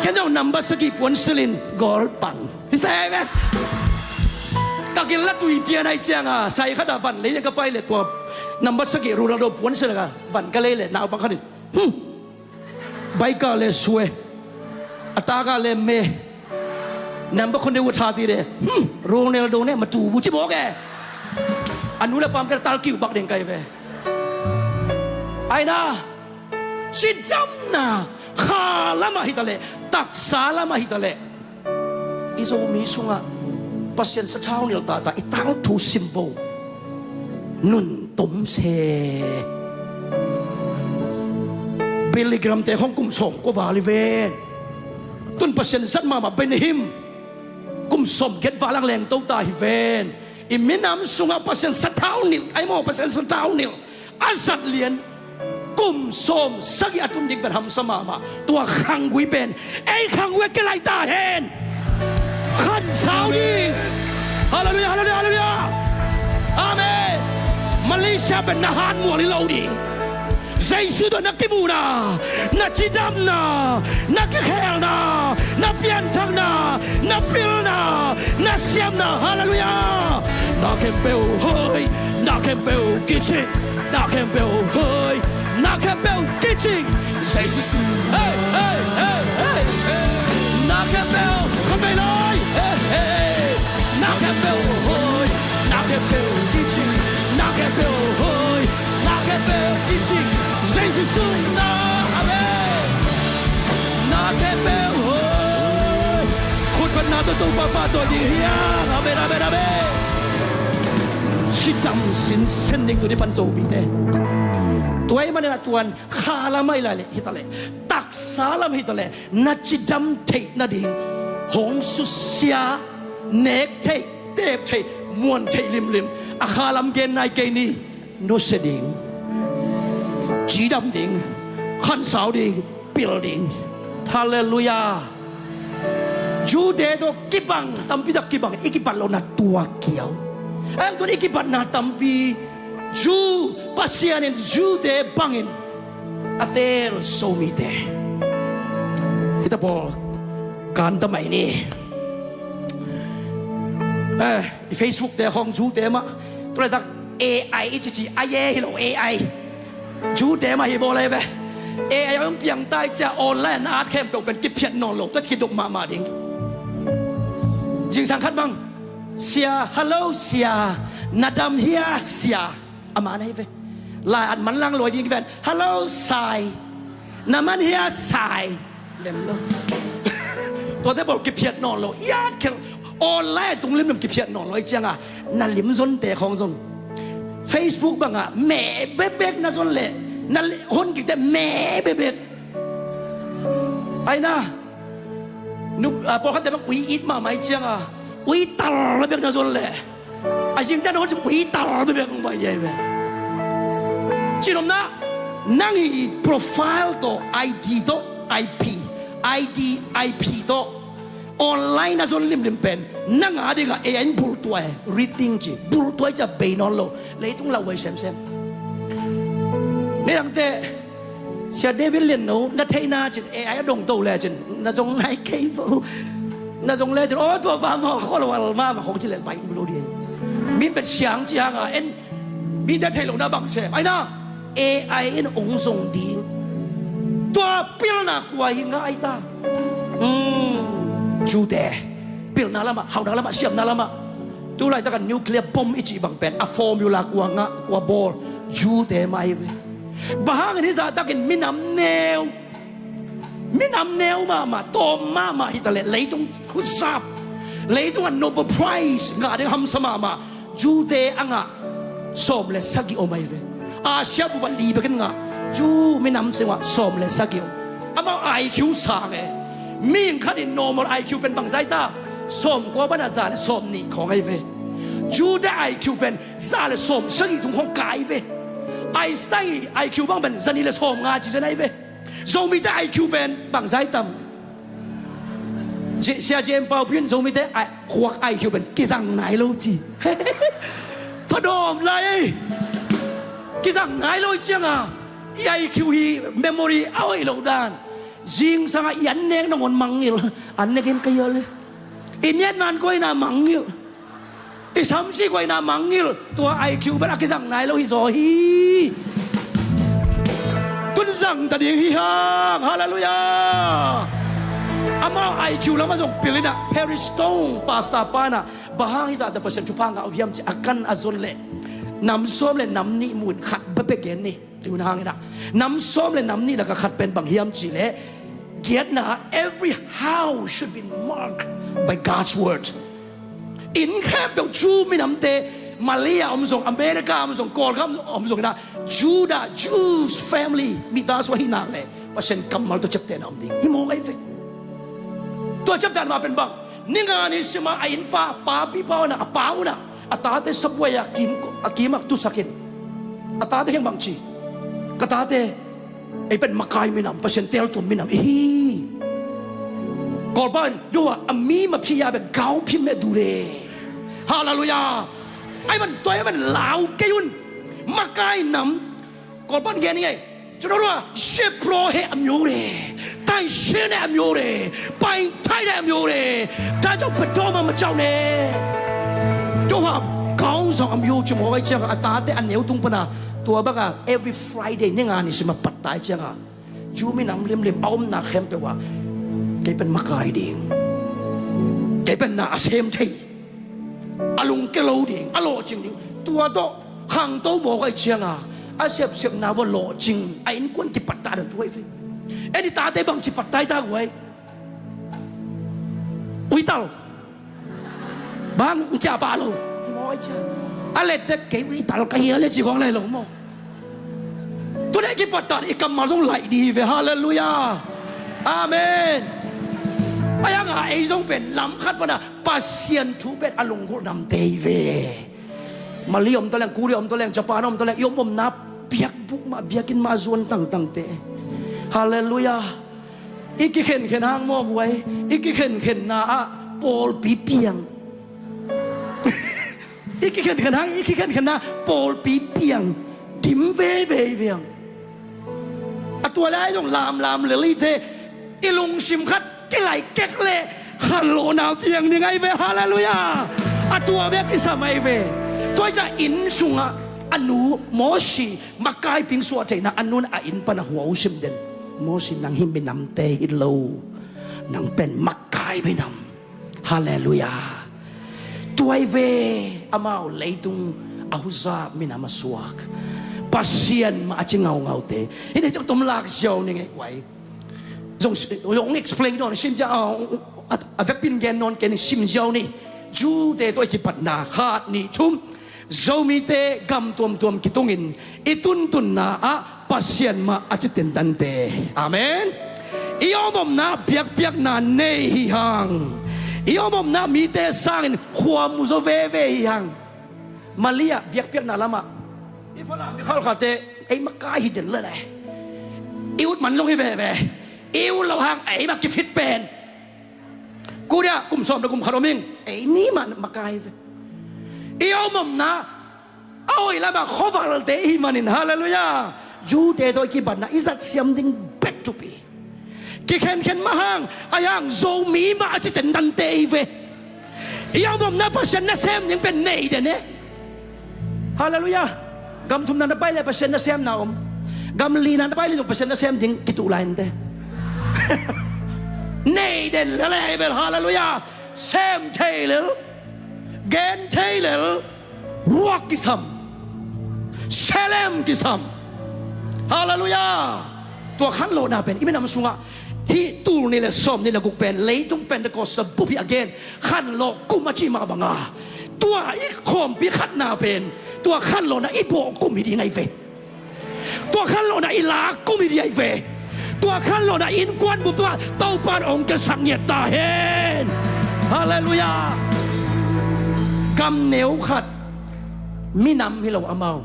Ken zong number sagih puan silin goal pang. Hi sa ahi ve. Ka gil la tui pian ahi cianga sai khat a van lei ka pai le tua number sagih Ronaldo puan silin a van ka lei le naupang khat in, hmm, baika le sue, a taka le me, number khun de wut hati de, hmm, Ronaldo ne matu bu ci mawk e. A nu le pam ka tal kiu bak deng kai ve. Aina cidamna kha lamah hi taleh, taksa lamah hi taleh, i Zomi sungah Pasian sathau nilh tahtah i tangthu simvo. Nuntom se. Billy Graham te khong kum sawm kua val hi ven. Tun Pasian zat mahmah Benny Hinn kum sawm giat val ang lengto ta hi ven. I minam sungah Pasian sathau nilh, ai maw, Pasian sathau nilh a zat lian kum sawm sagih a tun ding pen hamsa mahmah. Tua khanggui pen ei khanggui a kilai ta hen. Khansau ding. Halleluiah, halleluiah, halleluiah. Amen. Malaysia pen na hanmual hi lo ding. Jesu tawh na kimuhna, na cidamna, na kikhelna, na pianthakna, na pilna, na siamna. Halleluiah. Na khempeuh hoi, na khempeuh kicing, na khempeuh hoi, na khempeuh kicing. Jesu. Hey, hey, hey, hey, hey. Na khempeuh khatvei lai. Hey, hey. Na khempeuh hoi, na khempeuh kicing, na khempeuh hoi, na khempeuh kicing. Jesu sung na. Amen. Na khempeuh hoi. Khut pan na tawh Topa pahtawi ding hi hang. Amen, amen, amen. Cidam sinsen ding tuni pan Zomite. Tua ahih manin a tuan kha lamah hi lai leh, hi taleh, tak sa lam hi taleh na cidam theih nading hong susia, nek theih, tep theih, muan theih limlim. A kha lam gen nai kei ni. Nusia ding, cidam ding, khansau ding, pil ding. Halleluiah. Jew-te tawh kibang, tampi tak kibang, i kibat lohna tua kiau. Ahi hang tun i kibatna tampi Jew, Pasian in Jew-te bangin a teel Zomite. Hita pawl kanta mai ni. Eh, i Facebook-te khawng Jew-te mah. Tulaitak A I i cici a ye hi lo, A I. Jew-te mah hi bawl ei ve. A I hong piang tai cia online na at khempeuh pen kiphiat nawn lo, tua kidop mahmah ding. Zingsang khat bang, sia, hello sia, na dam hia sia. A man ahi ve. Lai at manlang luai ding kiven, hello sai, na man hia sai. Lem lo. Tuate bawl kiphiat nawn lo. I at khel online tung limlim kiphiat nawn lo. I cianga na lim zonte khawng zong Facebook banga meh bekbek na zon leh na hon kikte meh bekbek. Aina nu, ah, pawlkhatte bang ui it mahmah i cianga ui tal bek na zon leh a zingte na hon cim ui tal bekbek hong bai diai ve. Cinomna nang i profile tawh I D tawh I P, I D I P tawh online a zon limlim pen nang a dingah A I in bulhtuai, reading ci, bulhtuai cia bei nawn lo. Leitung lauhuai semsem. Ni dangte Sia David Lian No na theihna cin A I a dongto le cin na zong nai kei vo. Na zong le cin aw tua pa maw khualwal mama khong ci le bai lo di. Mi pen siang cianga en mite theih lohna bang sem aina A I in ong zong ding. Tua pilna kua hi ngah aita. Jew-te pilna lamah, hauhna lamah, siamna lamah. Tulaitakan nuclear bomb i cih bang pen a formula kua ngah, kua bawl, Jew-te mah hi ve. Bang hangin hizahtakin minam neu, minam neu mahmah, tawm mahmah hitaleh leitung huzap, leitungah Nobel Prize ngah ding hamsa mahmah Jew-te a ngah sawm le sagih om ahi ve. Asia bup ah li bekin ngah, Jew minam sungah sawm le sagih om. Amau I Q sang e. Mihing khat in normal I Q pen bangzah aita, sawm kua banah za le sawm nih khawng ahi ve. Jew-te I Q pen za le sawm sagih tung khawng kai ve. Einstein i I Q bang pen za nih le sawm nga ci zen ahi ve. Zomite I Q pen bangzah aita. Sia J M Pau Pin Zomite khuak I Q pen kizang nai lo ci. Thadawm lai ei. Kizang nai lo i cianga i I Q hi memory a hoih lo dan. Zingsangah i an nek nangawn mangngilh. An nekin ka hial e. I miatman koina mangngilh. I samsi koina mangngilh. Tua I Q bel a kizang nai lo hi zaw hi. Tun zang ta ding hi hang. Halleluiah. Amau I Q lamah zong pil inah Perry Stone pastor panah bang hang hizahta Pasian thupha ngah uh hiam ci a kan a zon leh nam sawm le nam nih muin khat bepek gen ni. Tun hanginah nam sawm le nam nih lakah khat pen bang hiam cihleh giatna every house should be marked by God's word. Inn khempeuh Jew minamte Malay a om zong, America a om zong, Kawlgam a om zong inah Judah, Jews family mita suah hi nak leh Pasian kammal tua ciaptehna om ding hi mawk ahi ve. Tua ciaptehna mah pen bang ninga ni sima a innpa papi pa unah a pa unah a tate sabuai a kim a kimah tusakin a tate kheng bangci ka tate ei pen makai minam Pasian teltuam minam ihi. Kawlpa in duh a mi maphi a bek gau phim meh duh le. Halleluiah. Ai man toi man lau kei un makai nam. Kawlpa in gen ngei. Cunarua Zebro he a myo le. Tai she ne a myo le. Pai tai ne a myo le. Ta jau padoma ma jau ne. Duh a gau zong a myo cimo ai ciang a tate a neu tung pana. Tua baka every Friday ninga ni sima pat tai cianga Jew minam limlim a omna khempeuh ah kei pen makai ding kei pen na a sem thei a lungke lo ding a lawhcing ding tua tawh khangto mawk ai cianga a sepsepna vua lawhcing a innkuan kipatta dan tu ai fe. Eni tate bang cipatta i ta guai uital bang cia ba lo. A let zek kei uital ka hia le ci khong lai lo maw. Tuna i kipat tan i kammal zong laih di hi ve. Halleluiah. Amen. Ahi hanga ei zong pen lam khat pana Pasian thu pen a lunggulh namte hi ve. Mali om ta leng, Korea om ta leng, Japan om ta leng, i om omna biakbuk mah, biakinn mah zuan tangtangte. Halleluiah. I kikhenkhen hang mawk uai, i kikhenkhenna ah pawlpi piang. I kikhenkhen hang, i kikhenkhenna pawlpi piang, dim veve viang. A tua lai zong lamlam lel i te, i lungsim khat kilai kek le khanlawhna piang ding ahi ve. Halleluiah. A tua ve kisam ahi ve. Tua i ca inn sungah a nu Mosi makaiping suah theihna a nun a inn pana hua uh sim den. Mosi, nang hi minamte hi lo, nang pen makai minam. Halleluiah. Tua hi ve, amau leitung a huza minam a suak, Pasian mah a ci ngaungaute. Hih dei ciang tom lak ziau ni ngei uai. Zong, zong explain nawn sim dia, a, a, a vekpin gen nawn ken sim ziau ni. Jew-te tawh i kipatna khat nih thum. Zomite gam tuamtuam kitungin i tuntunna ah Pasian mah a ci tentante. Amen. I om omna biakpiakna nei hi hang. I om omna mite sangin khuamu zaw veve hi hang. Mali ah biakpiakna lamah i Falam mi khalkhatte ei makai hi den lele. I ut man zong hi veve. I ut lo hang ei mah kifit pen. Korea kum sawm le kum khat om ing, ei mi mah makai ve. I om omna a hoih lamah khuavalte i hih manin, halleluiah, Jew-te tawh i kipatna i zat siam ding bek thupi. Kikhenkhen mah hang, ahi hang Zomi mah a ci tentante hi ve. I om omna Pasian nasem ding pen nei den e. Halleluiah. Gam thumna na pai le Pasian nasemna om. Gam lina na pai le zong Pasian nasem ding kituh lai ente. Nei den lele hi bel, halleluiah. Sem thei lel, gen thei lel, ruak kisam, selem kisam. Halleluiah. Tua khanlawhna pen i minam sungah hih tul nih le sawm nih le guk pen leitung Pentecost a bup hi a gen khanlawh kum a cih mah banga, tua i khawmpi khatna pen tua khanlawhna i bawh kum hi ding ahi ve. Tua khanlawhna i lak kum hi ding ahi ve. Tua khanlawhna innkuan bup tungah Topan hong kiasak ngiat ta hen. Halleluiah. Gam neu khat minam hi lo amau.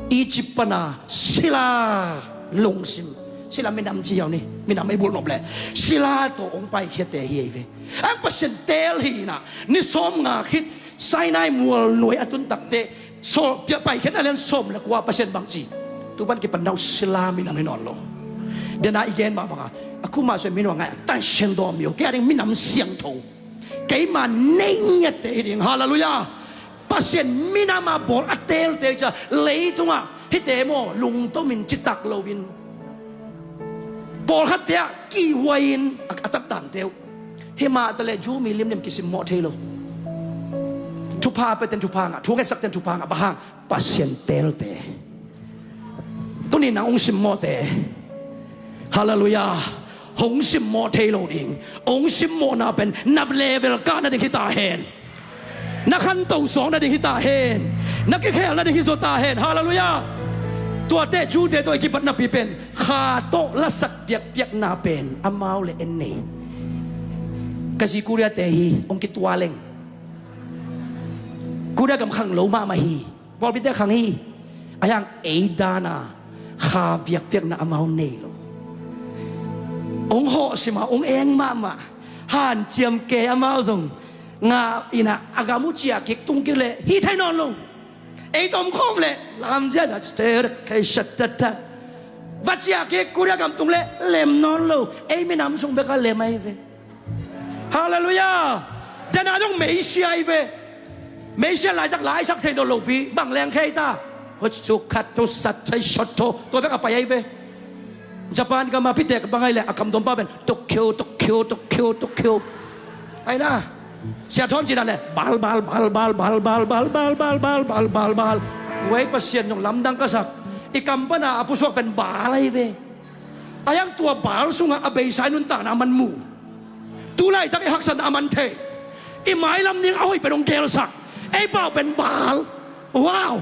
Egypt pana sila lungsim, sila minam ci hiau ni, minam ei bulh nop le sila tawh hong paikhiate hi ei ve. Ang Pasian teel hi inah ni sawm nga khit Sinai mual nuai a tun takte, so, paikhiatna lian sawm le kua Pasian bang ci, tu pan kipan nau sila minam hi nawn lo. Dena i gen mah banga a khuma soi minua ngai a tan sian dawm mio kei a ding minam siangtho. Keima nei ngiatte hi ding. Halleluiah. Pasian minam a bawl a teelte hi cia leitungah hihte maw lungtomin citak loin pawlkhatte ah kihhuai-in a, a tatdante uh. Himah ta le Jew mi limlim kisimmawh thei lo. Thupha peten thupha ngah, thu ngetsak ten thupha ngah, bang hang Pasian teelte. Tuni nang hong simmawhte, halleluiah, hong simmawh thei lo ding. Hong simmawhna pen na level kah nading hi ta hen. Na khanto sawk nading hi ta hen. Na kikhel nading hi zaw ta hen. Halleluiah. Tuate Jew-te tawh i kipat napi pen kha tawh lasak biakpiakna pen amau le en nei. Ka zi Korea-te hi hong kitualeng. Korea gam khang lo mahmah hi. Pawlpite khang hi. A hiang ei dana kha biakpiakna amau nei lo. Hong hawhsima hong eng mahmah. Hanciam ke amau zong nga inah a gam uh ciah kik tung kik le hi thei nawn lo. Ei tom khawm le lamzia za kei sat tat tat va ciah kik Korea gam tung le lem nawn lo. Ei minam sung beka lem ahi ve. Halleluiah. Dana zong Mesia ahi ve. Mesia laitak laisak thei nawn lopi bang leng khei ta. Hot cu khat tu sat thei shot tho tua bek a pai ahi ve. Japan gama pitek bang ahi le a kamdawmpa pen Tokyo, Tokyo, Tokyo, Tokyo. Aina Sia Thawn cina le bal bal bal bal bal bal bal bal bal bal bal bal bal. Wei Pasian zong lamdang ka sak. I kam pana a pusuak pen bal ahi ve. A hiang tua bal sungah a beisa i nuntakna a man mu. Tu laitak i haksatna a man thei. I mailam ding a hoih pen hong gelsak. Ei pau pen bal. Wow.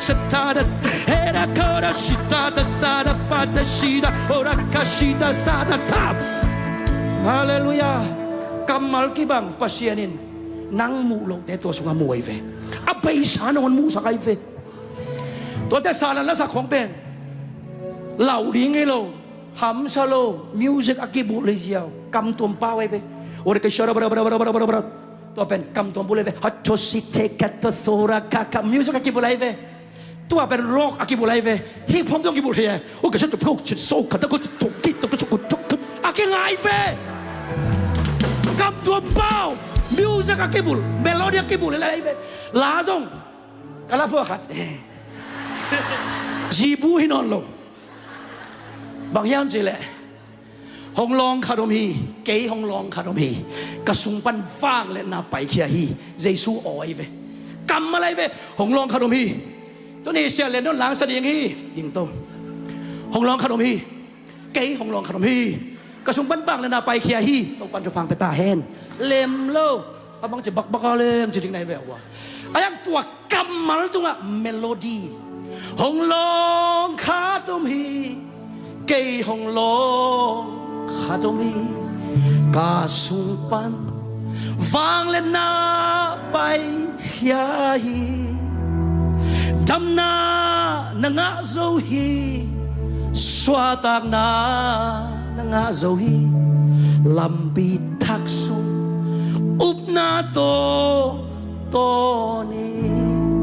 shata da, hera kora shita da sa da pa da shi da, ora ka shi da sa da ta. Halleluiah. Kammal kibang Pasian in nang muh lohte tua sungah mu ahi ve. A beisa nangawn muhsak ahi ve. Tuate salan lasak khong pen lau ding hi lo. Hamsa lo, music a kibulh hi ziau. Kamtuam pau ahi ve. Ora ka shara bara bara bara bara bara bara. Tua pen kamtuam bulh ahi ve. Hato si te kato sora kaka. Music a kibulh ahi ve. Tua pen rock a kibulh ahi ve. Hip hop dong kibulh hi e. O ka shatu pau chit so kata ko chit tok kit tok chit tok kit. A kingai ve. Kamtuam pau. Music a kibulh. Melody a kibulh ahi ve. La zong. Ka la phuah khat. Zibu hi nawn lo. Bang hiam cih leh hong lawng khat om hi. Kei hong lawng khat om hi. Ka sung pan vangliatna paikhia hi. Jesu aw ahi ve. Kammal ahi ve. Hong lawng khat om hi. Tuni sia len don lang sa ding hi. Ding to. Hong lawng khat om hi. Kei hong lawng khat om hi. Ka sung pan vangliatna paikhia hi. Topan thupha pia ta hen. Lem lo. A bang ci bakbak a lem ci ding na hi ve ua. A yang tua kammal tungah melody. Hong lawng khat om hi. Kei hong lawng khat om hi. Ka sung pan vangliatna paikhia hi. Damna na ngah zo hi. Suahtakna na ngah zo hi. Lampi thak sung upna tawh tawn hi.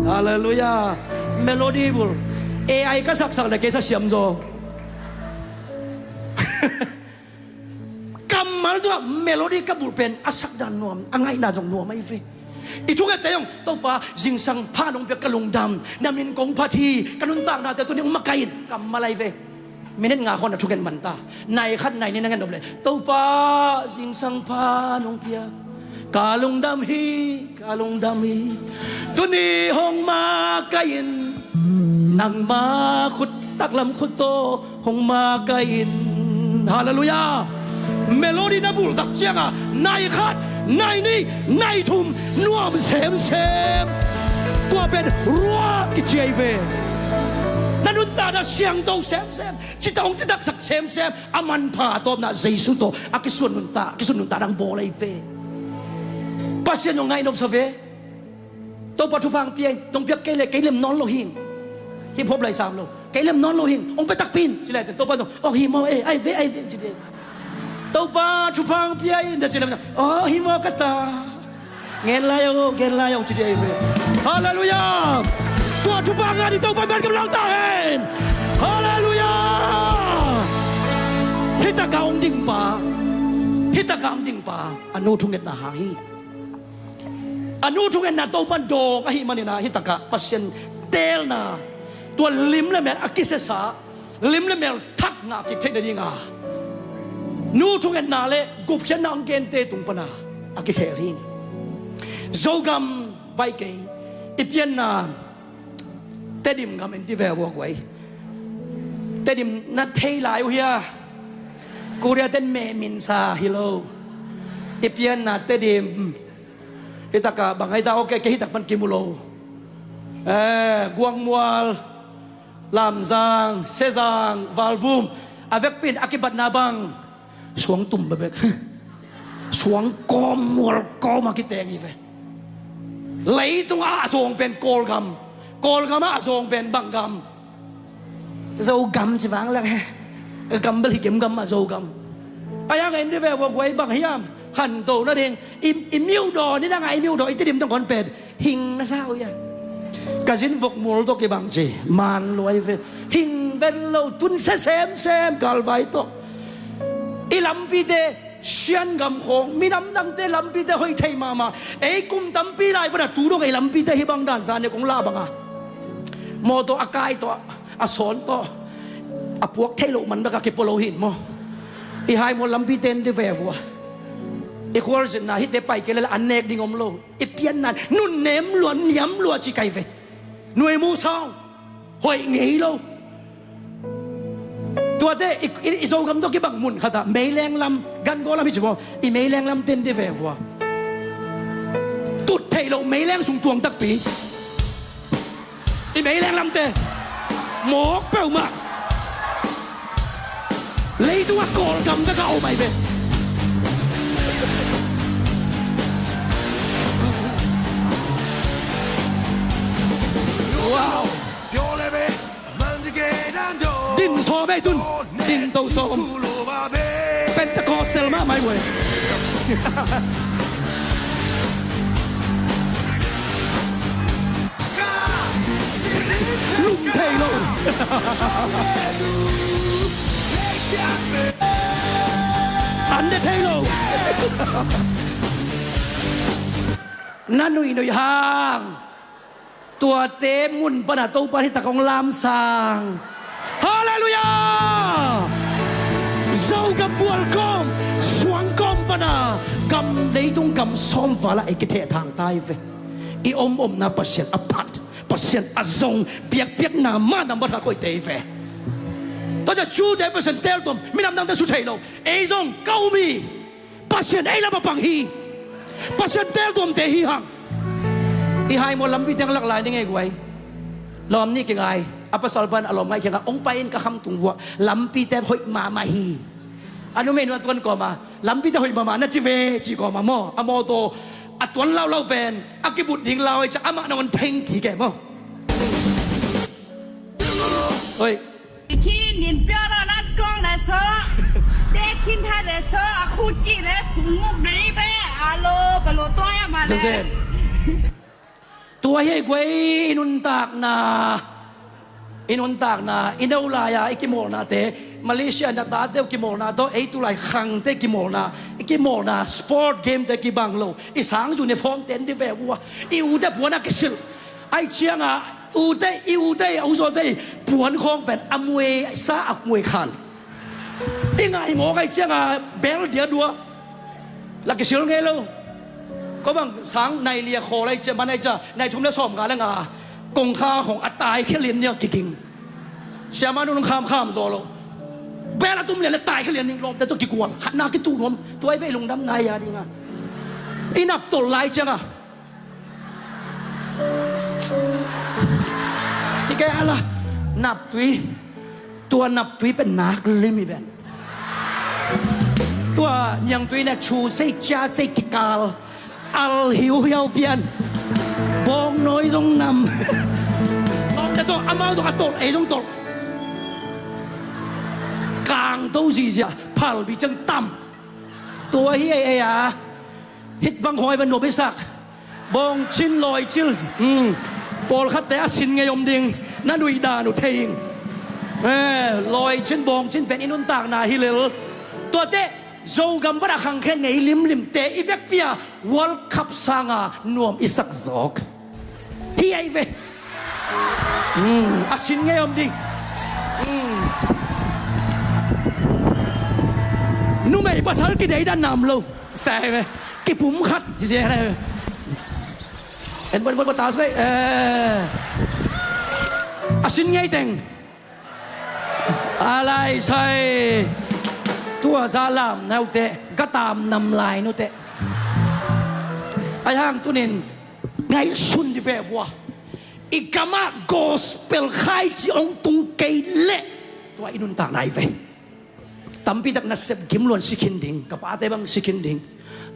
Halleluiah. Melody bulh. A I ka saksak le kei sa siam zaw. Kammal tungah melody ka bulh pen a sakdan nuam, a ngaihna zong nuam ahi ve. I thungette zong Topa zingsang pha nong piak ka lungdam, na min kong phat hi, ka nuntaknate tuni hong makaih in. Kammal ahi ve. Minute nga khawng na thungen man ta. Nai khat nai nih na ngen nop leh Topa zingsang pha nong piak ka lungdam hi. Ka lungdam hi. Tuni hong makaih in. Nangma khut taklam khut tawh hong makaih in. Halleluiah. Melody na bulh tak ciangah nai khat, nai nih, nai thum nuam semsem. Tua pen ruah kici ahi ve. Na nuntakna siangtho semsem. Cita hong citaksak semsem. A manpha a tawpna Jesu tawh a kisuan nuntak, kisuan nuntak nang bawl ahi ve. Pasian hong ngaih nopsa ve. Topa thupha hong pia in, nong piak kei leh kei lem nawn lo hing. Hip hop lai sam lo. Kei lem nawn lo hing. Hong pia takpi in. Ci lai cian Topa zong, oh hi maw e, ai ve, ai ve, ci ve. Topa thupha hong pia in, da ci lem zong, oh hi maw ka ta. Ngen lai aw, ngen lai aw, ci dih ahi ve. Halleluiah. Tua thupha ngah dih Topa bel kamlang ta hen. Halleluiah. Hih takah hong ding pa, hih takah hong ding pa a nu thungetna hang hi. A nu thungetna Topa dawng ahih manin ah hih takah Pasian teelna, tua lim le mel a kisiasa, lim le mel thak ngah kik theih nadinga nu thungetna le gupkhiatna hong gente tung pana a kikhel hi. Zogam baih kei, i pianna Tedim gam en ti ve vua guai. Tedim na thei lai uh hia? Korea ten meh minsa hi lo. I pianna Tedim. Hi taka bang ai ta, ok, kei hi tak pan kimu lo. Eh, Guangmual, Lamzang, Sezang, Valvum, a vekpi in a kibatna bang Suangtum bekbek. Suang kawm mual kawm a kiteng hi ve. Leitung ah a zawng pen Kawlgam, Kawlgam ah a zawng pen bang gam? Zogam ci vang lak he. Gam bel hi kemgam ah Zogam. A yang en di ve vua guai bang hiam? Khanto nading i, i miudaw ni dang a i miudaw i Tedim tong kon pen hing na sa uh ia. Ka zin vok mul tawh kibang ci man luai ve. Hing vet lo, tun se semsem galvai tawh. I lampite sian gam khawng, minam dangte lampite hoih thei mahmah. Ei kum tampi lai pana tu dong ei lampite hi bang dan zan ne kong lah banga mawtaw a kai tawh, a sawn tawh, a puak thei loh man bek a kipua lo hin maw? I hai maw lampite en di ve vua. I khualzinna hite pai kei lala an nek ding om lo. I pianna nunnem lua, niam lua ci kai ve. Nuai mu sau hoih ngei lo. Tuate i, i, i Zogam tawh kibang mun khatah meileng lam, gangaw lam hi ci maw, i meileng lam ten di ve vua. Tut theih loh meileng sung tuang takpi. I meileng lamte mawk peuhmah. Leitungah Kawlgam bek a om ahi ve. Wow. Din sawm ei tun. Din to sawm. Pentecostal mahmah ei ve. Lum thei lo. An de thei lo. Na nuihnui hang. Tuate mun pana Topa hih tak hong lamsang. Halleluiah. Zogam bual kawm, suang kawm pana gam, leitung gam sawm vala ei kithehthang ta hi ve. I om omna Pasian a phat, Pasian a zong, biakpiakna mah nambat khat koihte hi ve. Tua ciang Jewte Pasian teeltuam, minam dangte su thei lo. Ei zong ka um hi. Pasian ei lam a pang hi. Pasian teeltuamte hi hang. I hai maw, lampi teng lak lai ding ei guai. Lawm nih kingai. A pasal pan a lawm ngaih kiangah hong pai in ka khamtung vuah. Lampite hoih mahmah hi. A numei nu a tuan kawma, lampite hoih mahmah na ci ve ci kawma maw. A mawtaw a tuan laulau pen a kibut ding lau ei ciah amah nangawn theng kik e maw. Oi. ที่นินเปรี้ยวแล้วนัดกล้องได้เซอะ เด็กขินไทยได้เซอะ อะคู่จีเลยผงมุกได้แบ้ อะโล กะโล ต้อยอะมาเลย Tua hi ei guai, i nuntakna, i nuntakna, i no lai-a i kimawlnate, Malaysia na tate uh kimawlna tawh ei tulai khangte kimawlna, i kimawlna sport gamete kibang lo. I sang uniformte an di ve vua. I ute puan a kisilh. Ahih ciangah ute, i ute, a uzaw te puan khawng pen a muai sa, a muai khan. I ngai mawk ahih ciangah bel dia dua. La kisil ngei lo. Ko bang sang nai li a khawl ahih ciah, man ahih ciah nai thum le sawmnga le nga, kongkha khawng a taikhia lian nia kiking. Siamah nu nung khamkham zaw lo. Bel a tum lian le taikhia lian ning, lawmte tawh kikual, khatna kituh nuam. Tua hi ve i lungdamna hi a dingah. I nap tolh lai ciangah hi kei a la. Naptui. Tua naptui pen nak lim hi ven. Tua niangtui na chu sei, cia sei kikal. Al hiuhiau pian. Bawngnawi zong nam. Lawmte tawh amau zong a tolh, ei zong tolh. Kangto zihziah, phalbi ciang tam. Tua hi ei ei a. Hih bang khawng ei va nuam i sak. Bawngcin, lawicin. Hmm. Pawlkhatte a sin ngei om ding. Na nuih dan uh thei ing. Eh, lawicin, bawngcin pen i nuntakna hi lel. Tuate Zogam pan a khangkhia ngei limlimte i vekpi-a World Cup sanga nuam i sak zawk. Hi ei ve. Hmm, a sin ngei om ding. Hmm. Numei pasal kideidan nam lo. Sai ve. Kipum khat. Sai ve. En bon bon bon tas ve. Eh. A sin ngei teng. A lai sai. Tua za lam naute. Ka tam nam lai nute. Ai hang tunin. Ngaihsun di ve vua. I gamah gospel khaici hong tung kei leh tua i nuntakna hi ve. Tampitak nasep gimluan si khin ding, ka pate bang si khin ding.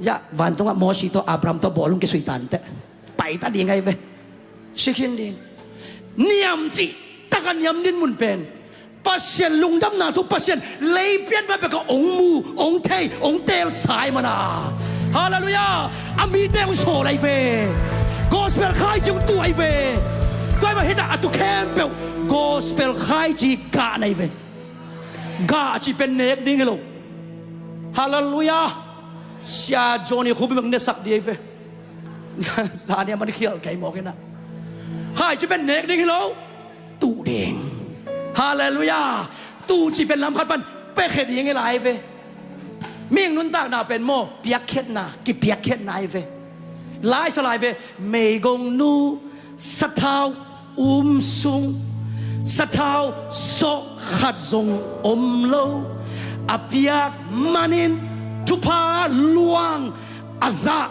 Ya, vantungah Mosi tawh Abraham tawh bawlung kisuitante. Paita ding ahi ve. Si khin ding. Niam cih taka niam din mun pen Pasian lungdamna thu, Pasian lei pianpa peka ong mu, ong thei, ong teel sai mana. Halleluiah. A mite ong sawl ahi ve. Gospel khaici ong tuh ahi ve. Tua ahi ma hita a tu khempeuh gospel khaici gah na hi ve. Gah ci pen nek ding hi lo. Halleluiah. Sia Johnny Khubi bang nesak di ahi ve. Zania man khial kei mawk ina. Khaici pen nek ding hi lo. Tuh ding. Halleluiah. Tuh ci pen lam khat pan pekhe ding hi lai ve. Mihing nuntakna pen maw, piakkhiatna, kipiakkhiatna hi ve. Laisa lai ve. Meigongnu, sathau, um sung, Sathau sawh khat zong om lo, a piak manin thupha luang a zah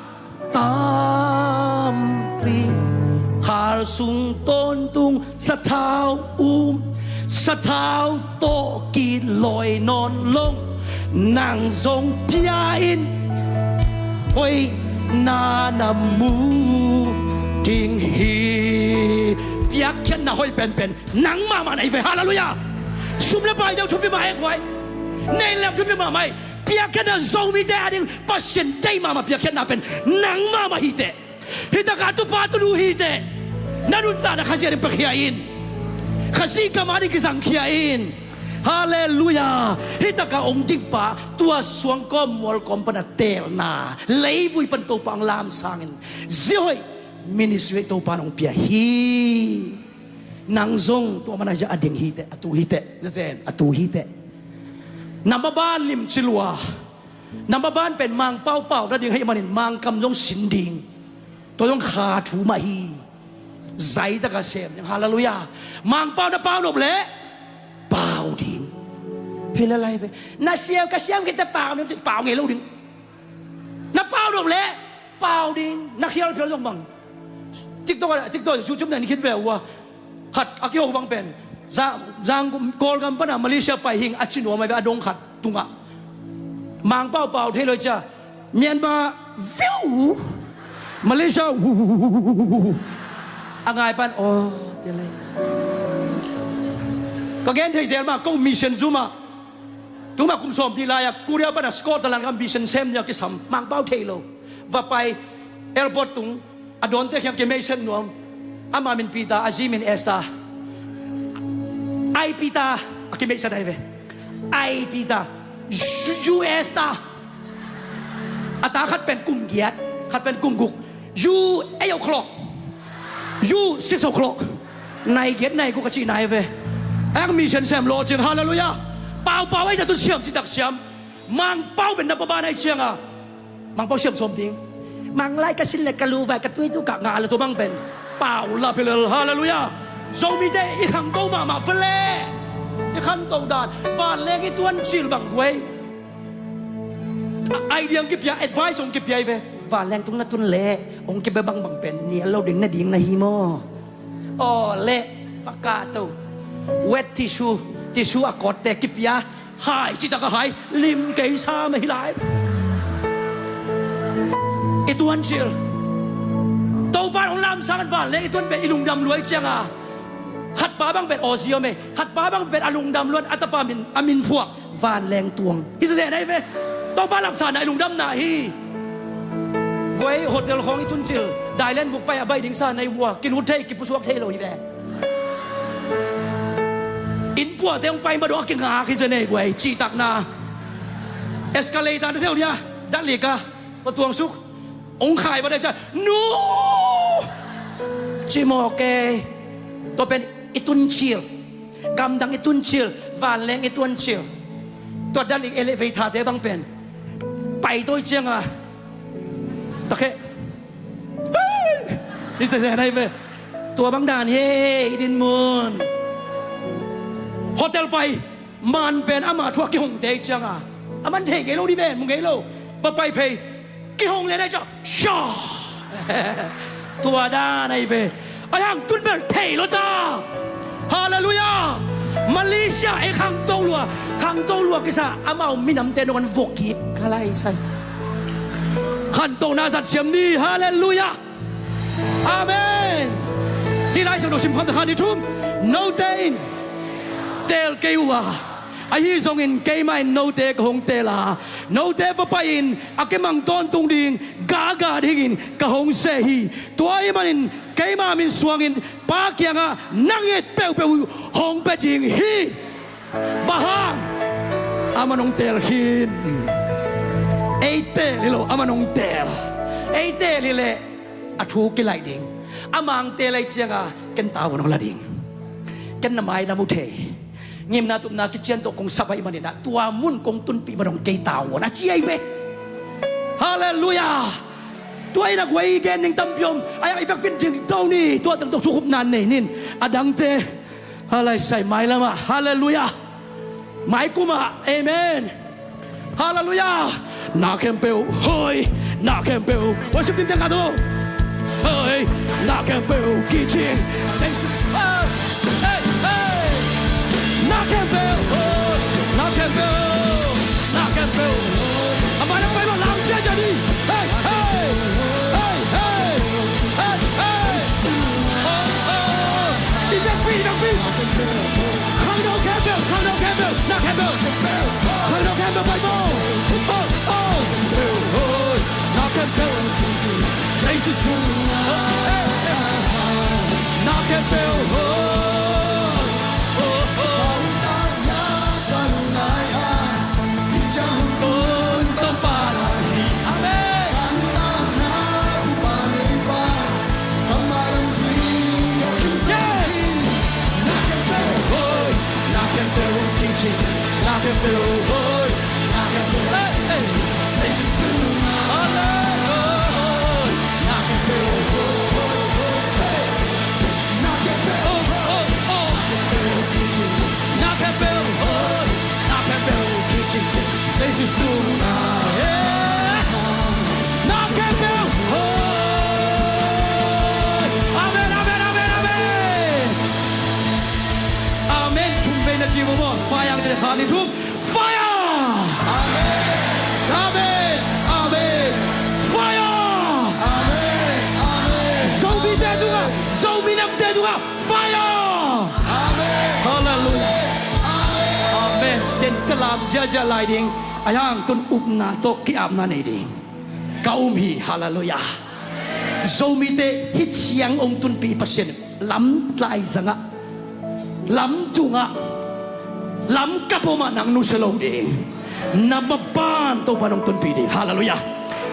tampi. Khal sung tawntung sathau um, sathau tawh kilawi nawn lo, nang zong pia in, hoihna na mu ding hi. Piakkhiatna hoih penpen nang mahmah na hi ve. Halleluiah. Sum le pai deuh thupi mah, eh guai. Neih le lak thupi mahmah hi. Piakkhiatna Zomite ading Pasian deih mahmah piakkhiatna pen nang mahmah hi teh. Hih takah tupa tunu hi teh. Na nuntakna Khazih ading piakhia in. Khazih gam ading kizangkhia in. Halleluiah. Hih takah hong dingpa, tua suangkawm mualkawm pana teelna, leivui pan Topa hong lamsangin, zia hoih ministry Topa in hong pia hi. Nang zong tua mana zia a ding hi teh, a tu hi teh, zazen a tu hi teh. Na maban limci lua. Na maban pen Mangpau pau nading ahih manin Mangkam zong sin ding. Tua zong kha thu mah hi. Zaitaka sem ding. Halleluiah. Mangpau na pau nop leh pau ding. Hi le lai ve. Na siam ka siam khit teh pau ding, pau ngei lo ding. Na pau nop leh pau ding. Na khial phial zong bang. TikTok ah, TikTok, YouTube na en khit ve uh a. Khat a kiho bang pen, Za-, Zang, Kawlgam pana Malaysia pai hing a ci nuam ahi ve, a dong khat tungah. Mangpau pau thei lo cia. Myanmar, viu. Malaysia, hu, hu, hu. A ngai pan, aw, tia lei. Ka gen thei zel mah, ko mission zum ah. Tuma kum sawm ti lai-a Korea pana Scotland gam mission sem nia kisam, Mangpau thei lo. Va pai, airport tung, a dawnte kiang kimeisat nuam. Ama min Peter, a zi min Esther. Ai Peter, a kimeisat ai ve. Ai Peter, yu, yu Esther. A ta khat pen kum giat, khat pen kum guk. Yu eight o'clock. Yu six o'clock. Nai giat nai guk a cih nai ve. Ang mission sem lawh ciang, halleluiah. Pau pau ai zatu siam citak siam. Mangpau pen na paban ai cianga. Mangpau siam sawm ding. Manglai ka sin le ka lu vai ka tui tu ka nga le tu bang pen. Pau la pilel, halleluiah. Zomite i khangto mahmah fale. I khanto dan. Vanleng i tuancil bang guai. Idea hong kipia, advice hong kipia hi ve. Vanleng tung na tun leh hong kibe bangbang pen nial lo ding na ding na hi maw? Aw leh, fakato. Wet tissue, tissue a kawtte kipia. Hai, citak a hai, lim kei sa mah hi lai. I tuancil. Topa hong lamsang vanleng i tuan pen i lungdam luai cianga. Khatpa bang pen Aussie om e. Khatpa bang pen a lungdam luan a tapa min, a min phuak. Vanleng tuang. Hi sa zen ai ve. Topa lamsang na i lungdam na hi. Guai hotel khawng i tuncil. Dailen buk pai a bai ding sa na i vua. Kilut thei, kipusuak thei lo hi ve. Inn puate hong pai ma dong a kingak hi sa nei guai. Citakna. Escalator na theu nia. Datlika. Ka tuangsuk. Hong khai va dai cia. Nu! Ci mawk e. Tua pen i tuncil. Gamdang i tuncil. Vanleng i tuancil. Tua dan i elevator te bang pen. Pai toi cianga. Takhe. Hi sese nai ve. Tua bang dan hi i din mun. Hotel pai. Man pen ama thu a kihong te cianga. A man thei ngei lo di ven, mu ngei lo. Va pai phei. Kihong le nai ciang. Sha. Tua dan ai ve. Ai hang tun bel thei lo ta. Halleluiah. Malaysia e khangto lua. Khangto lua kisa amau minamte nong an vok kik. Ka lai sai. Khanto na zat siam ni. Halleluiah. Amen. Hih Lai Siangtho sim khawmte khan i thum. Note in teel kei uh a, ahi zongin keimah in note ka hong teel a, note va pai-in a kimang tawntung ding gahgah dingin ka hong seh hi. Tua ahih manin keima min suangin Pa kiangah nang it peuhpeuh hong pia ding hi. Bang hang? Aman hong teel khin. Ei teel hi lo, aman hong teel. Ei teel hi leh a thu kilaih ding. Amah hong teel ahih cianga ken tavuan hong la ding. Ken na mailam uh thei. Ngimna tupna kician tawh kong sap ahih manin ah tua mun kong tunpih man hong kei tavuan a ci ahi ve. Halleluiah. Tua in a guai i gen ding tampi om. Ai a i vekpin ding to ni. Tua teng tawh thukhupna nei nin. A dangte Halaisai mailamah, halleluiah. Maikumah, amen. Halleluiah. Na khempeuh hoi, na khempeuh. Worship team teng khat uh. Hoi, na khempeuh kicing. Sing, hey, hey, hey. Na khempeuh hoi, na khempeuh, na khempeuh hoi. A mai lam pai lo, lam sia jadi. Hey, hey, hey, hey, hey, hey. Oh, oh, oh. Ina pi, ina pi. Khangno khempeuh, khangno khempeuh, na khempeuh. Khangno khempeuh pai maw. Oh, oh. Na khempeuh. Jesu sung. Oh, eh, eh. Na khempeuh. Oh, oh, oh. Amen. Yes. Hey, hey. Amen. Oh, oh, oh. Na khempeuh hoi, na khempeuh kicing. Jesu sung ah, eh. Na khempeuh hoi. Amen, amen, amen, amen. Amen. Thum vei na ci uh maw. Fire ang ci le khat, nih, thum. Fire! Amen. Amen. Amen. Fire! Amen. Amen. Zomite tungah, Zomi namte tungah fire! Amen. Halleluiah. Amen. Amen. Ken ka lam ziahziah lai ding. Ahi hang tun upna tawh ki-apna nei ding ka um hi. Halleluiah. Zomite hih ciang hong tunpih Pasian lamtlai zangah, lam tungah, lam kap omah nang nusia lo ding. Na maban Topa nong tunpih ding. Halleluiah.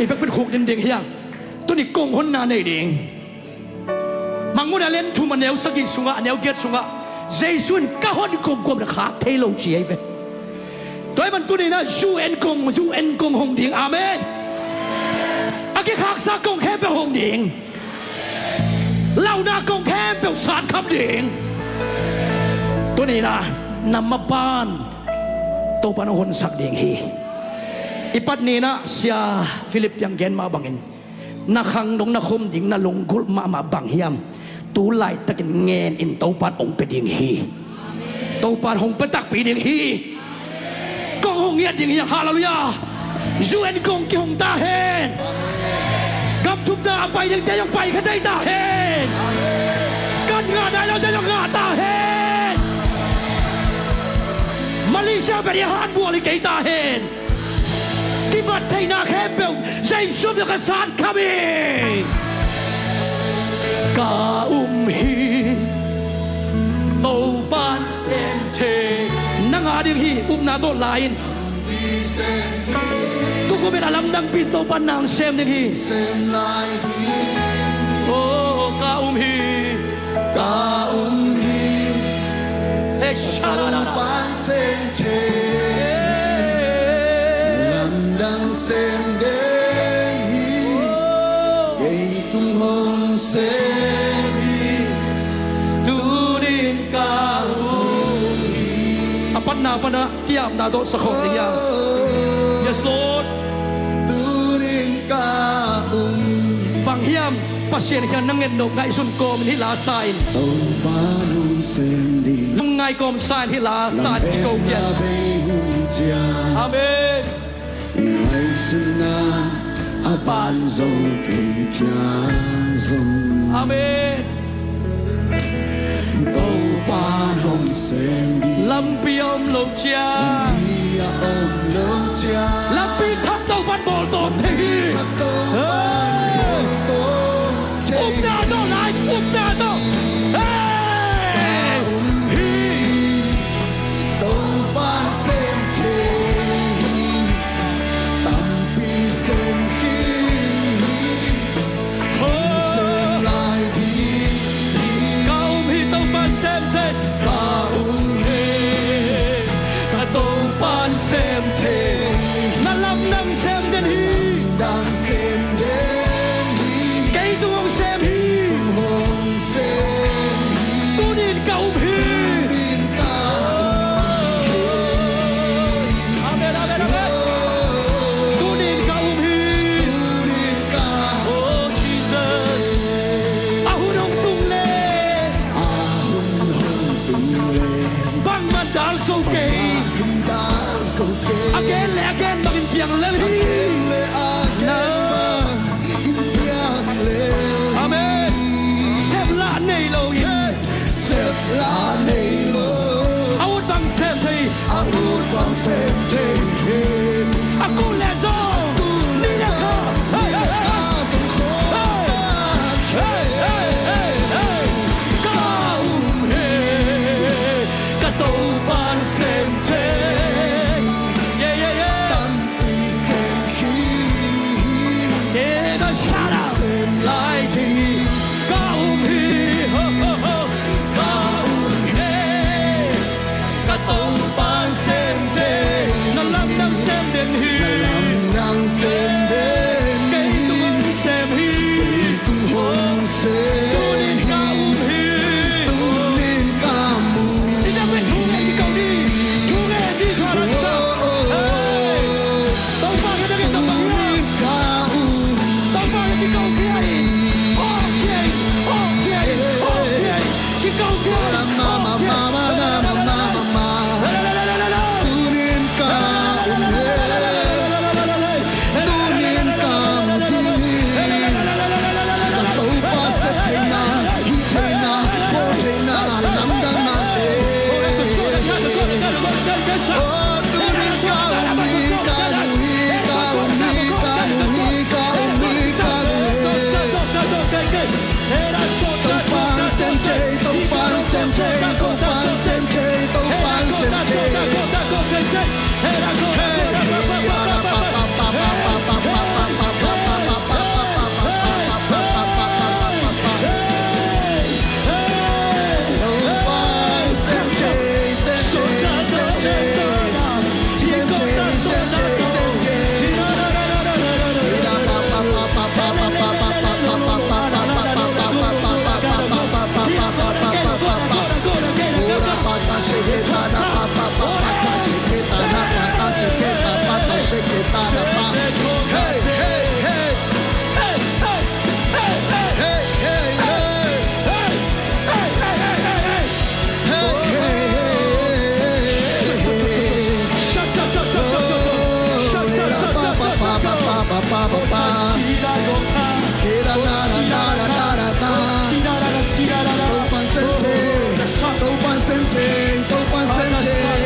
I vekpi-in khukdin ding hi hang. Tuni kong honna nei ding. Mangmuhna lian thum a neu sagih sungah, a neu giat sungah, Jesu in ka hon kong kuamah khak thei lo ci ahi ve. Tua ahih man tuni-in ah U N kong, U N kong hong ding. Amen. A kikhaksa kong khempeuh hong ding. Launa kong khempeuh satkham ding. Tuni-in ah na maban Topa nong honsak ding hi. I pat ni-in ah Sia Philip Piang gen mah bangin, na khang dong na khum ding na lunggulh mahmah bang hiam? Tu laitakin ngen in, Topa in hong pia ding hi. Topa in hong pia takpi ding hi. Kong hong ngiat ding hi. Halleluiah. U N kong kihong ta hen. Gam thumna a pai dingte zong pai kha thei ta hen. Kan ngah nai lote zong ngah ta hen. Malaysia pen i hanbual hi kei ta hen. Kimat theihna khempeuh Jesu min tawh ka satkham hi. Ka um hi, Topa in sem thei. Na ngah ding hi, upna tawh la in. Tukum in a lamdangpi-in Topa in nang sem ding hi. Oh, ka um hi. Ka um hi. Hey, sha-la-la-la. Topa in sem thei. Lamdang sem den hi. Oh. Kei tung hong sem hi. Tuni-in ka um hi. A patna pan ah ki-apna tawh sa khawm ding hi hang. Yes, Lord. Tuni-in ka um hi. Bang hiam, Pasian kiang na nget nop ngaihsun kawmin hih la sa in. Topa in hong sem ding. Lungngai kawm sa in hih la sa in kiko kiang. Lampi a bei hun ciang. Amen. I ngaihsutna a ban zo kei phial zong. Amen. Topa in hong sem ding. Lampi a om lo ciang. Lampi a om lo ciang. Lampi thak Topa in bawltawm thei hi. Lampi thak Topa in bawltawm thei hi. Upna tawh la in, upna tawh. Hey! Ka um hi. Topa in sem thei hi. Tampi sem khin hi. Hong sem lai ding hi. Ka um hi, Topa in sem thei. Ka um hi. Ka Topa in sem thei. Na lamdang sem den hi. Lamdang sem den hi. Kei tung hong sem hi. Kei tung hong sem Lai thei hi. Ka um hi. Ho, ho, ho. Ka um hi. Ka Topa sem thei. Na lamdang sem den hi. Na lamdang sem den hi. Kei tung hong sem hi. Kei tung hong sem hi. Tuni-in ka um hi. Tuni-in ka um hi. Ina pe thungen di kau ni. Thungen di kau la sa. Oh, oh, oh. Hey. Topa ka dang ita bang ya. Tuni-in ka um hi. Topa ka di kau kia hi. Okay, okay, okay. Kikau kia. Ora mama, mama, mama, mama, mama. Tuni-in ka um hi. Tuni-in ka um hi. Ka Topa sep theihna, hih theihna, bawl theihna, lamdangnate. Oh, tuni-in ka um hi, ka um hi, ka um hi, ka um hi, ka um hi. Topa'n sem thei, Topa'n sem thei, Topa'n sem thei, Topa'n sem thei. Hey, hey, hey, hey, hey. Hey, hey, hey. Hey, hey, hey. Hey, hey, hey, hey. Hey, hey, hey. Hey, hey, hey. Topa'n sem thei, Topa'n sem thei, Topa'n sem thei.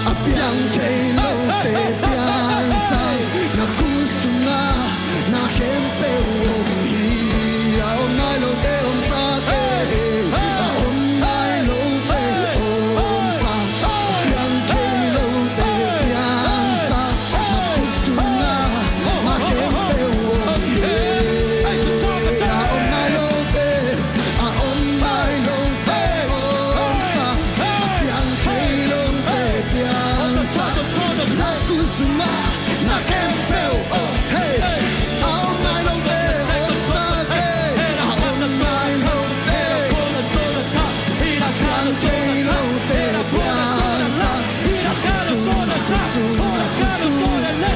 A piang thei lote piangsak, na khut sungah na khempeuh om hi. A om nai lote omsak e, a om nai lote omsak, a piang thei lote piangsak, na khut sungah na khempeuh om hi. A om nai lote, a om nai lote omsak, a piang thei lote piangsak, na khut sungah na khempeuh om hi. A om nai lote omsak e, a om nai lote, a piang thei lote piangsak, na khut sungah, na khut sungah, na khut sungah. A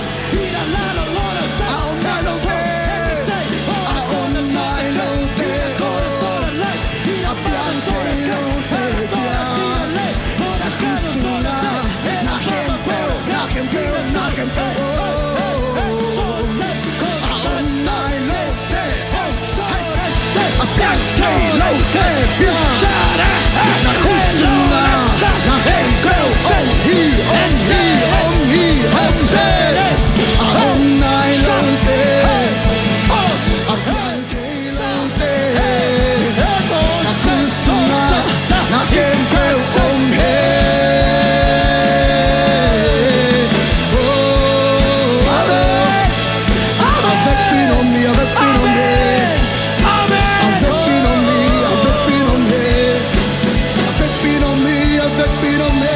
om nai lote, a om nai lote, a piang thei lote piangsak, na khut sungah na khempeuh, na khempeuh, na khempeuh. A om nai lote, a piang thei lote piangsak, na khut sungah na khempeuh om hi, om hi, om hi, om hi. A om nai lote, a piang thei lote, na khut sungah na khempeuh om hi. Oh, amen. A vekpi in om hi, a vekpi in om hi. Amen. A vekpi in om hi, a vekpi in om hi. A vekpi in om hi, a vekpi in om hi.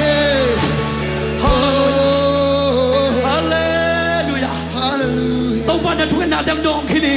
Oh. Halleluia. Halleluia. Topa na thungetna dang dawng khin hi.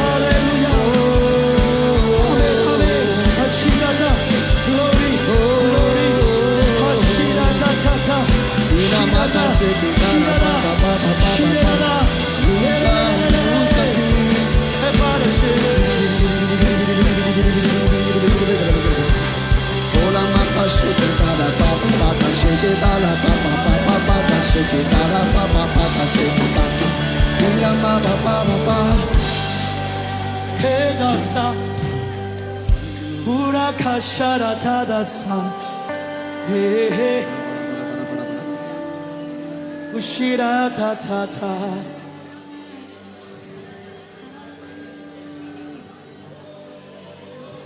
Hallelujah. Amen, amen. Glory, glory. Hashira ta ta ta. Shira ta, shira ta, shira ta. Hey, da sa. Hura kashara ta da sa. Hey, hey. Ushira ta ta ta.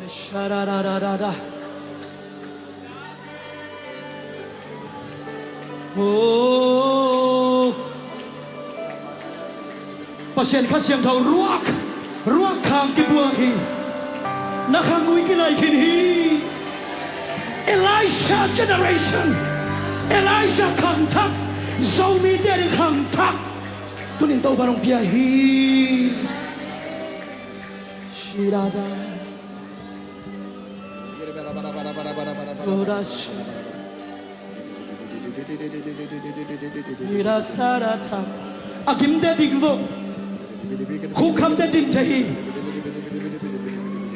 Sha-ra-ra-ra-ra-ra. Oh. Pasian Kha Siangtho ruak, ruak khang kibuak hi. Na khang ui kilai khin hi. Elisha generation. Elisha khangthak. Zomite ding khangthak. Tunin Topa hong pia hi. Shirada. Kodashi. Irasarata. A gimte ding vo. Khuk khamte ding thei hi.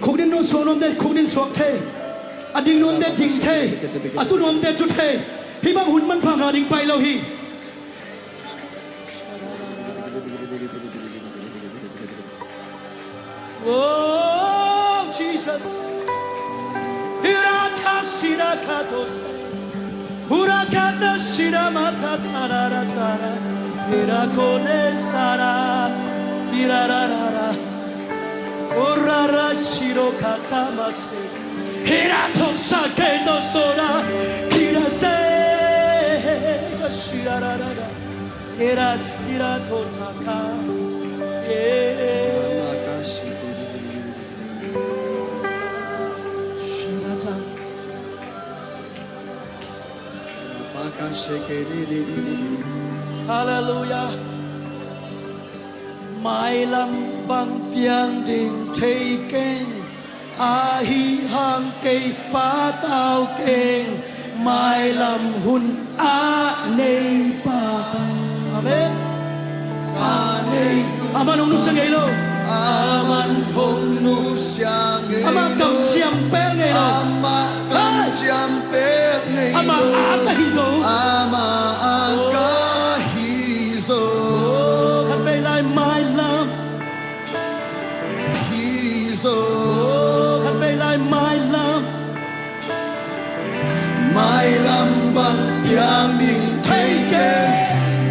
Khuk din nu suak nuamte khuk din suak thei. A ding nuamte ding thei. A tu nuamte tu thei. Hih bang hun manpha ngah ding pai lo hi. Oh, Jesus. Hirata shira katosa. Hurakata shira mata tarara sara. Hirakone sara. Hirarara. Orara shiro katamase. Hirato saketo sora. Kirase. Shirarara. Era sira totaka. Yeah. Shirata. Hallelujah. Mailam bang piang ding thei keng. Ahi hang kei patau keng, mailam hun a nei pa. Amen. A nei. Aman hong nusia ngei lo. Aman hong nusia ngei lo. Ama kamciam pel ngei lo. Ama kamciam pel ngei lo. Ama a ka hi zo. Ama a ka hi zo. Khat vei lai mailam. Hi zo. Khat vei lai mailam. Mailam bang piang ding thei kei.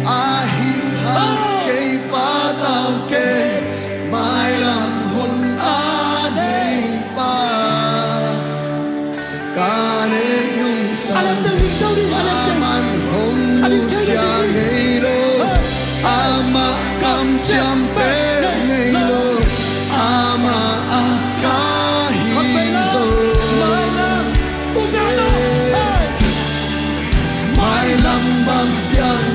Ahi hang kei patau kei. Mailam hun a nei pa. Ka nei nung sa. A lemteng ding to ding, a lemteng. Aman hong nusia ngei lo. Ama kamciam pel ngei lo. Ama a ka hi zo. Mailam bang piang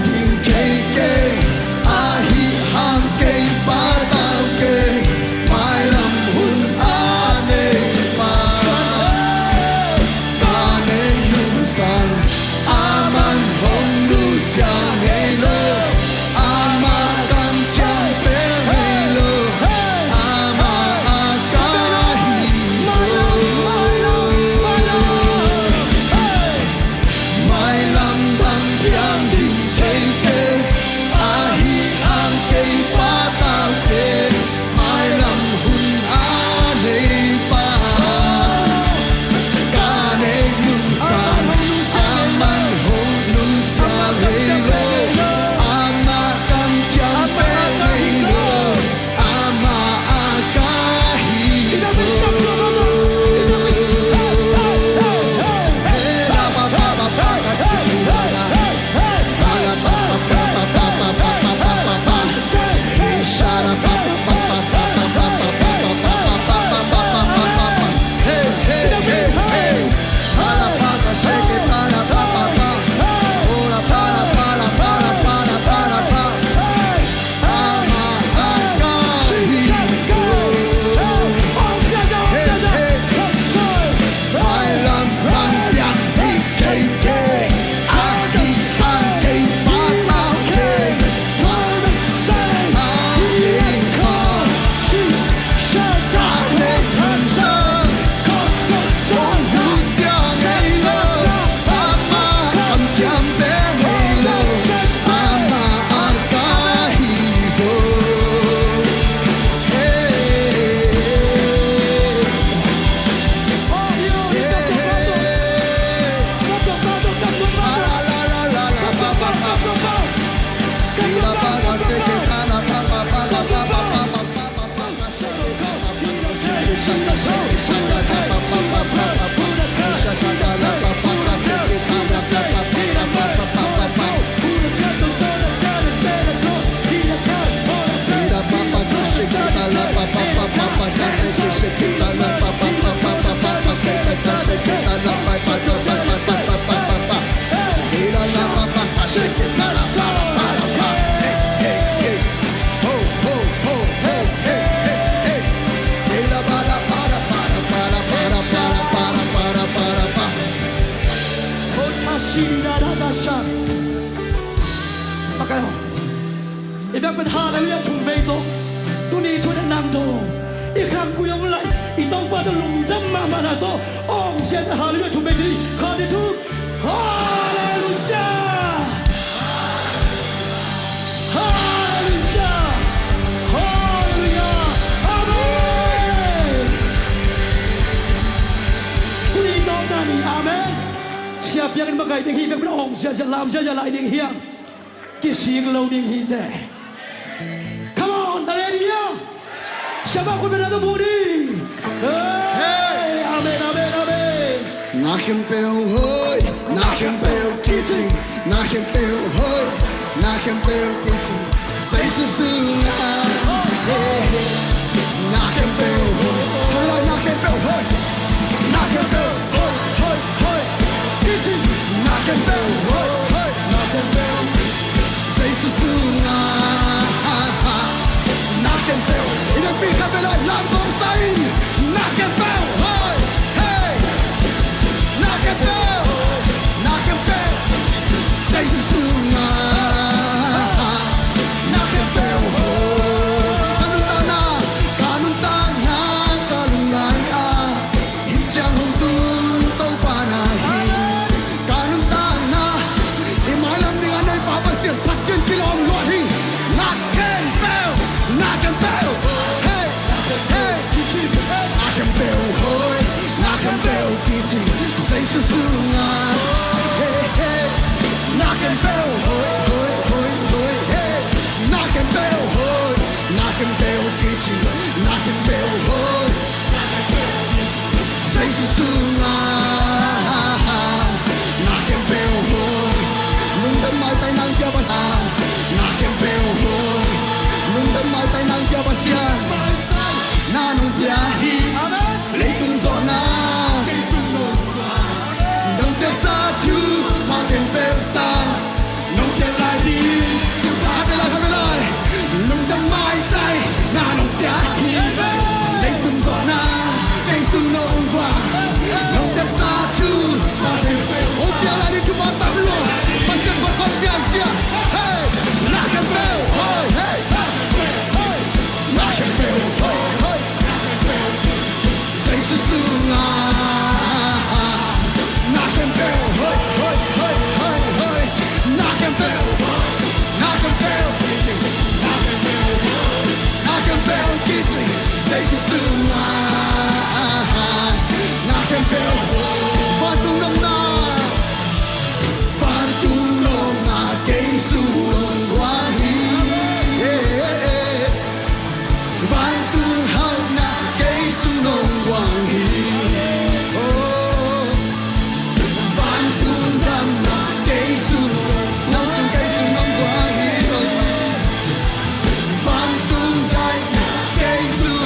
Makai aw. I vek pen halleluiah thum vei tawh. Tuni thu in nang tawh i khangkui hong lai, i Topa tawh lungdam mahmahna tawh awng siat hallelujah thum vei tuni. Khat, nih, thum. Hallelujah! Hallelujah! Hallelujah! Amen! Tuni tawpna ni, amen. Siapiang in makai ding hi, vek pen awng siasia, lam siasia lai ding hiam? Kisik lo ding hi teh. Come on, na ready ah? Siapa khut beng na tawh buk ding. Hey, amen, amen, amen. Na khempeuh hoih, na khempeuh kicing, na khempeuh hoih, na khempeuh kicing. Jesu sungah. Hey, hey. Na khempeuh hoih. Hoih lai, na khempeuh hoih. Na khempeuh hoih, hoih, hoih. Kicing. Na khempeuh hoih, hoih. Na khempeuh Jesu sungah. Na khempeuh. I vekpi khat vei lai, lam kong sa in. Na khempeuh hoih. Hey. Na khempeuh. Na khempeuh. Jesu sungah. Na khempeuh hoih. Ka nuntakna, ka nuntakna, ka lunglai ah. Hih ciang hong tung Topa na hi. Ka nuntakna, i mailam ding a neipa Pasian phat in kilawm lua hi. Na khempeuh, na khempeuh, hey, hey. Na khempeuh hoih, na khempeuh kicing, Jesu sungah. Hey, hey. Na khempeuh hoih, hoih, hoih, hoih, hey. Na khempeuh hoih, na khempeuh kicing, na khempeuh hoih. Jesu sungah. Na khempeuh hoih. Lungdam maitai nang pia Pasian. Na khempeuh hoih. Lungdam maitai nang pia Pasian. Na nong pia hi. Amen. Leitung zawhna. Nong piaksa thupha khempeuh sang. Nong piak lai ding. Khat vei lai, khat vei lai. Lungdam maitai na nong piak hi. Leitung zawhna kei sung nong vang. Nong piaksa thupha khempeuh. Hong piak lai ding thupha tam lua. Pasian phat khawm siasia. Hey, na khempeuh hoih, hey. Na khempeuh hoih, hoih. Jesu sungah. Na khempeuh hoih, hoih, hoih, hoih, hoih. Na khempeuh hoih, na khempeuh, na khempeuh kicing. Jesu sungah. Na khempeuh hoih. Vantung nong na, vantung nong na kei sung nong guan hi. Yeah, yeah, yeah. Vantung hauhna kei sung nong guang hi. Oh. Vantung damna kei sung, nang sung kei sung nong guang hi. Oh. Vantung daihna kei sung.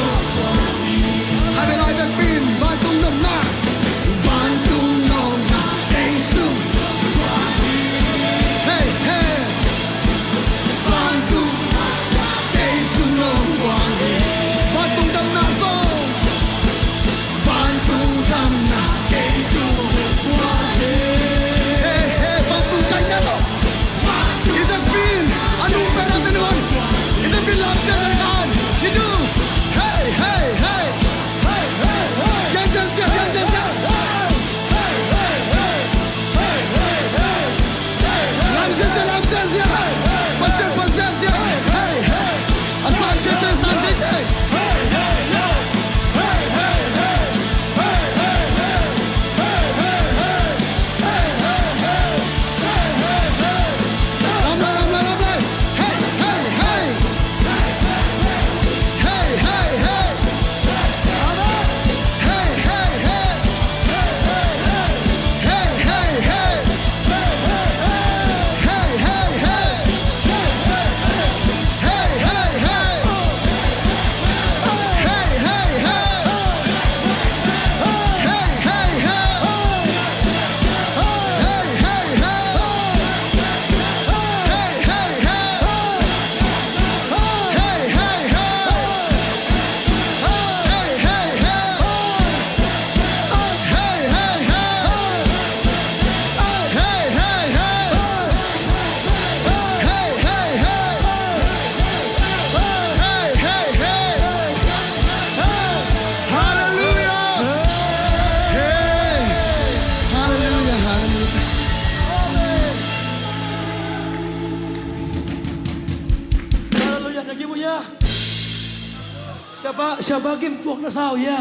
Siapa kim tuak na sau ia.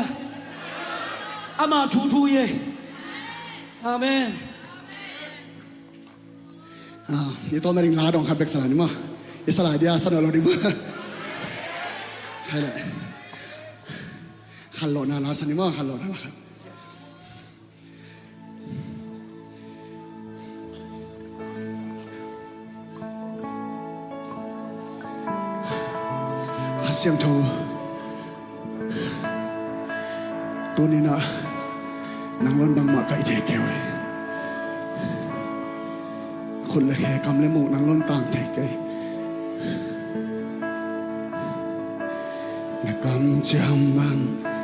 Ama thu thu ia. Amen. Ah, i tawm na ding la dong khat bek sa lai ni maw. I sa lai dia sa nawn lo ding maw. Khai le. Khanlawhna la sa ni maw, khanlawhna la khat. Kha Siangtho, tuni-in ah nang lon bangmah kaih thei kei uh hi. Khut le khe, kam le muk nang lon tang thei kei. Na kamciam bang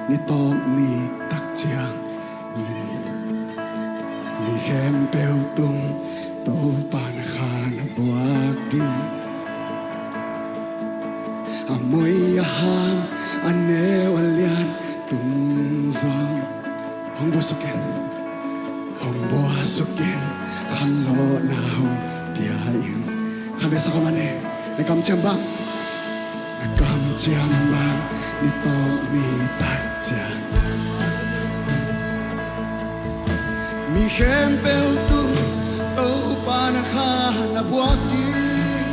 ni tawp ni tak ciangin mi khempeuh tung Topa na kha na buak ding. A moi a ham, a neu a lian tung zong hong buasuk in, hong buasuk in, khanlawhna hong pia in. Khan ve sa kawm a ne, na kamciam bang, na kamciam bang ni tawp ni tak ciang mi khempeuh tung Topa na kha na buak ding.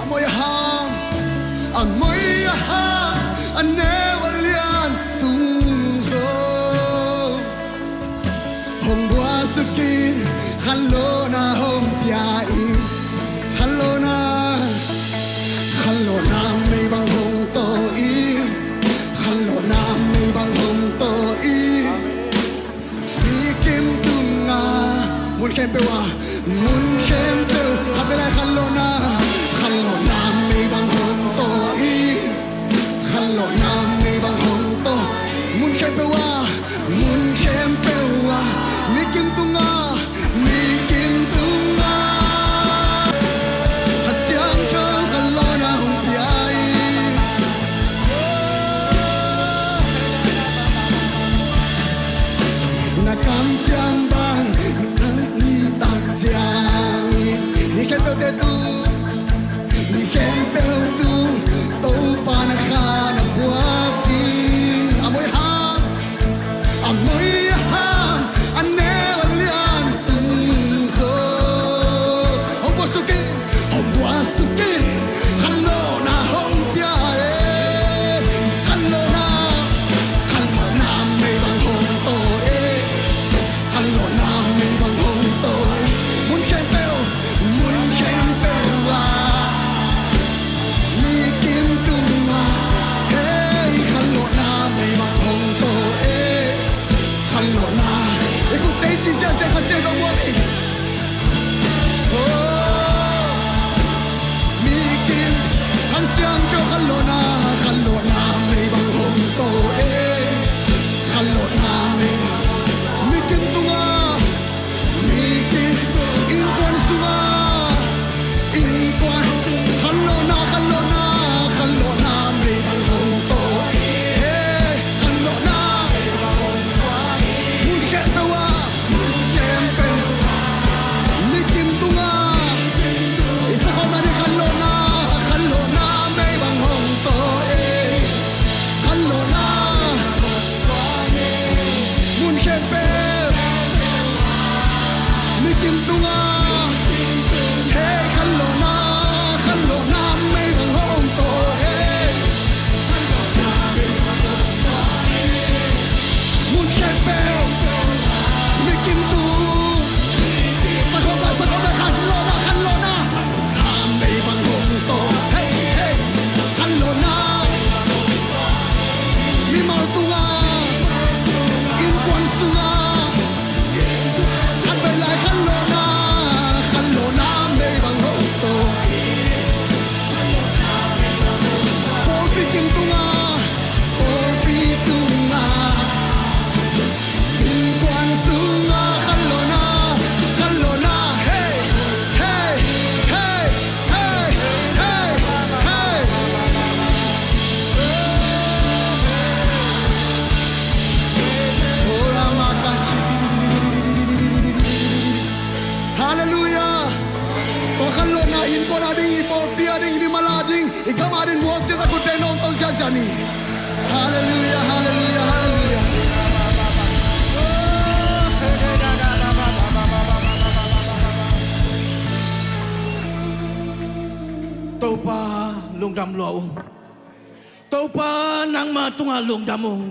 A moi a ham, a moi a ham, a neu a lian tung zong hong buasuk in, khanlawhna hong pia in. Khanlawhna, khanlawhna mei bang hong taw in, khanlawhna mei bang hong taw in. Mi kim tung a, mun khempeuh ah, mun khempeuh, khat vei lai, khanlawhna, khanlawhna mei bang hong taw in, khanlawhna mei bang hong taw. Mun khempeuh ah, mun khempeuh ah, mi kim tung a, mi kim tung a, Kha Siangtho khanlawhna hong pia in. Na kamciam bang ni tak ciangin mi khempeuh te tung, mi khempeuh tung Topa na kha na buak ding. A moi a ham, a moi a ham, a neu a lian tung zong hong buasuk in, hong buasuk in, khanlawhna hong pia e. Khanlawhna, khanlawhna mei bang hong taw e. Khanlawhna mei bang hong taw e. Mun khempeuh, mun khempeuh ah mi kim tung a, hei, khanlawhna mei bang hong taw e. Khanlawhna, i khut tei ci siasia, Kha Siangtho buak in. Oh, mi kim, Kha Siangtho khanlawhna, khanlawhna mei bang hong taw e. Khanlawhna mei, mi kim tung a, mi kim, innkuan sung a, innkuan, khanlawhna, khanlawhna, khanlawhna mei bang hong taw. He, khanlawhna, mun khempeuh ah, mun khempeuh, mi kim tung a, i sa khawm na ding, khanlawhna, khanlawhna mei bang hong taw e. Khanlawhna, mun khempeuh, mi kim tung a, he, khanlawhna, khanlawhna mei bang hong taw e. Mun khempeuh, mi kim tung. Sa khawm lai, sa khawm lai, khanlawhna, khanlawhna. Khanlawhna mei bang hong taw. Hei, hei. Khanlawhna. Mimal tung a, innkuan sung a, khat vei lai, khanlawhna, khanlawhna mei bang hong taw. Pawlpi kim tung a, pawlpi tung a, innkuan sung a, khanlawhna, khanlawhna, hey, hey, hey, hey, hey, hey. Halleluiah. Tua khanlawhna innkuan a ding, i pawlpi a ding, i mimal a ding, i gam a ding muak ziahziah, khut tei nawngto ziahziah ni. Halleluia, halleluia, halleluia. Topa, lungdam lua ung. Topa, nangma tungah lungdam ung.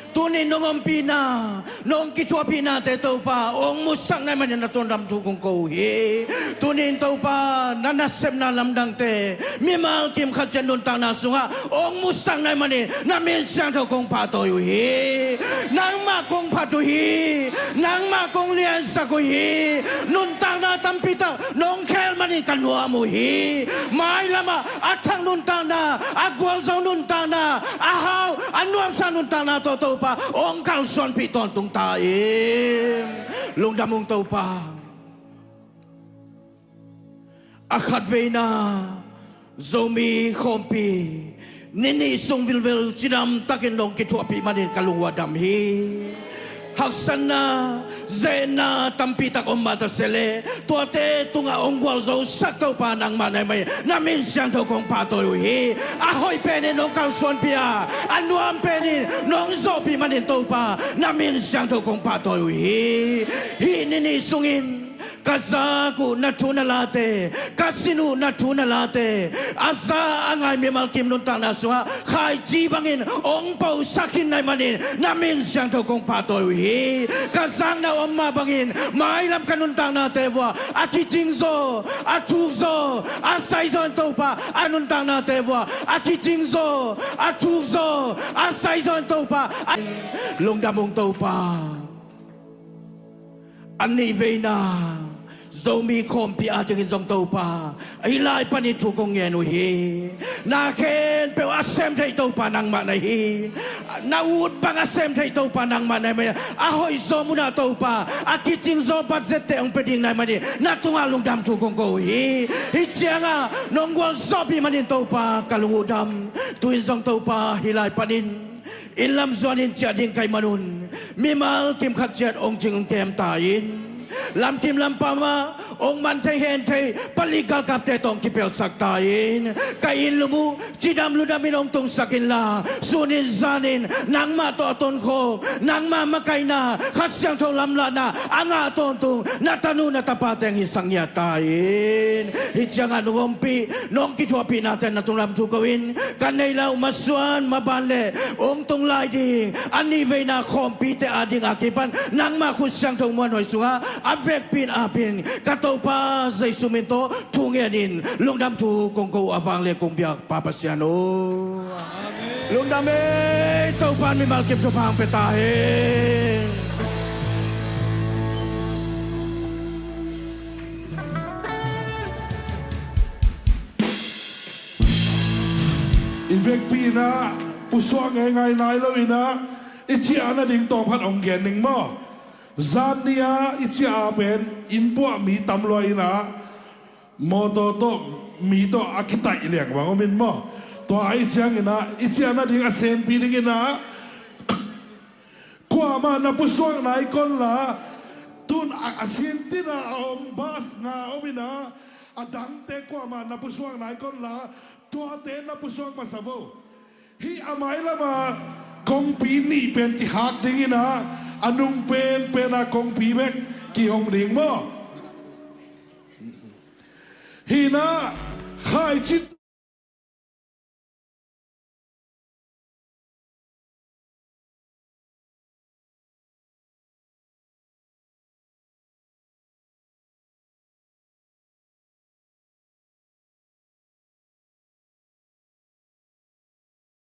Tuni nong ompihna, nong kithuahpihnate Topa hong musak nai manin na tungah lungdam thu kong ko uh hi. Tuni in Topa, na nasepna lamdangte mimal kim khat ciat nuntakna sungah hong musak nai manin na min siangtho kong pahtawi uh hi. Nangmah kong phat uh hi. Nangmah kong liansak uh hi. Nuntakna tampi tak nong khel manin ka nuam uh hi. Mailamah a thak nuntakna, a gualzo nuntakna, a hau a nuamsa nuntakna tawh Topa hong kalsuanpih tawntung ta in. Lungdam ung Topa. A khatveina Zomi khawmpi ni nih sung vilvel cidam takin nong kithuahpih manin ka lung uh a dam hi. Haksatna, zehna tampi tak om mah ta se leh, tuate tungah hong gualzosak Topa nangmah nai manin na min siangtho kong pahtawi uh hi. A hoih penin nong kalsuanpih a, a nuam penin nong zawhpih manin Topa na min siangtho kong pahtawi uh hi. Hih ni nih sungin ka zak uh na thu na late, ka sin uh na thu na late, a za a ngai mimal kim nuntakna sungah khaici bangin hong posak khin nai manin na min siangtho kong pahtawi uh hi. Ka zakna om mah bangin mailam ka nuntaknate vuah a kicingzaw, a thukzaw, a saizaw in Topa, a nuntaknate vuah a kicingzaw, a thukzaw, a saizaw in Topa, a lungdam ung Topa. A nihveina Zomi khawmpi adingin zong Topa, hih lai panin thu kong ngen uh hi. Na khempeuh a sem thei Topa nangmah na hi. Na ut bang a sem thei Topa nangmah nai manin, a hoihzaw munah Topa, a kicingzaw budgette hong pia ding nai manin na tungah lungdam thu kong ko uh hi. Hih ciangah nong gualzawhpih manin Topa ka lung uh dam. Tu-in zong Topa, hih lai panin inn lam zuanin ciah ding ka hih manun mimal kim khat ciat hong cing hong kem ta in. Lamkim lampam ah hong man thei hen thei palik galkapte tawh hong kipelsak ta in. Ka inn lum uh cidam ludamin hong tungsak inla, sunin zanin nangmah tawh a tonkhawm, nangmah makaihna, Kha Siangtho lamlahna a ngah tawntung na tanu na tapate hong hisak ngiat ta in. Hih ciangah nong ompih, nong kithuahpihnate na tunglam thu ko in, ka neihlah uh masuan maban le hong tung lai ding a nihveina khawmpite ading a kipan nangmah khut siangtho muanhuai sungah a vekpi in apin ka Topa Jesu min tawh thu ngenin lungdam thu kong ko uh a vang le kong biak Pa Pasian aw. Lungdam ei, Topa in mimal kim thupha hong pia ta hen. I vekpi in ah pusuak ngeingai nai lo in ah i ciah nading tawmkhat hong gen ning maw? Zan ni-a i ciah a pen innpuah mi tam lua in ah mawtaw tawh mi tawh a kitaih liang bang om in maw? Tua ahih ciangin ah i ciah nading a senpi dingin ah kuamah na pusuak nai kon la, tun a, a sintin a a om bas nga om in ah, a dangte kuamah na pusuak nai kon la, tuate na pusuak masa vo. Hih a mailam a kongpi nih pen kikhak dingin ah, a nung penpen a kongpi bek kihong ding maw? Hih in ah khaici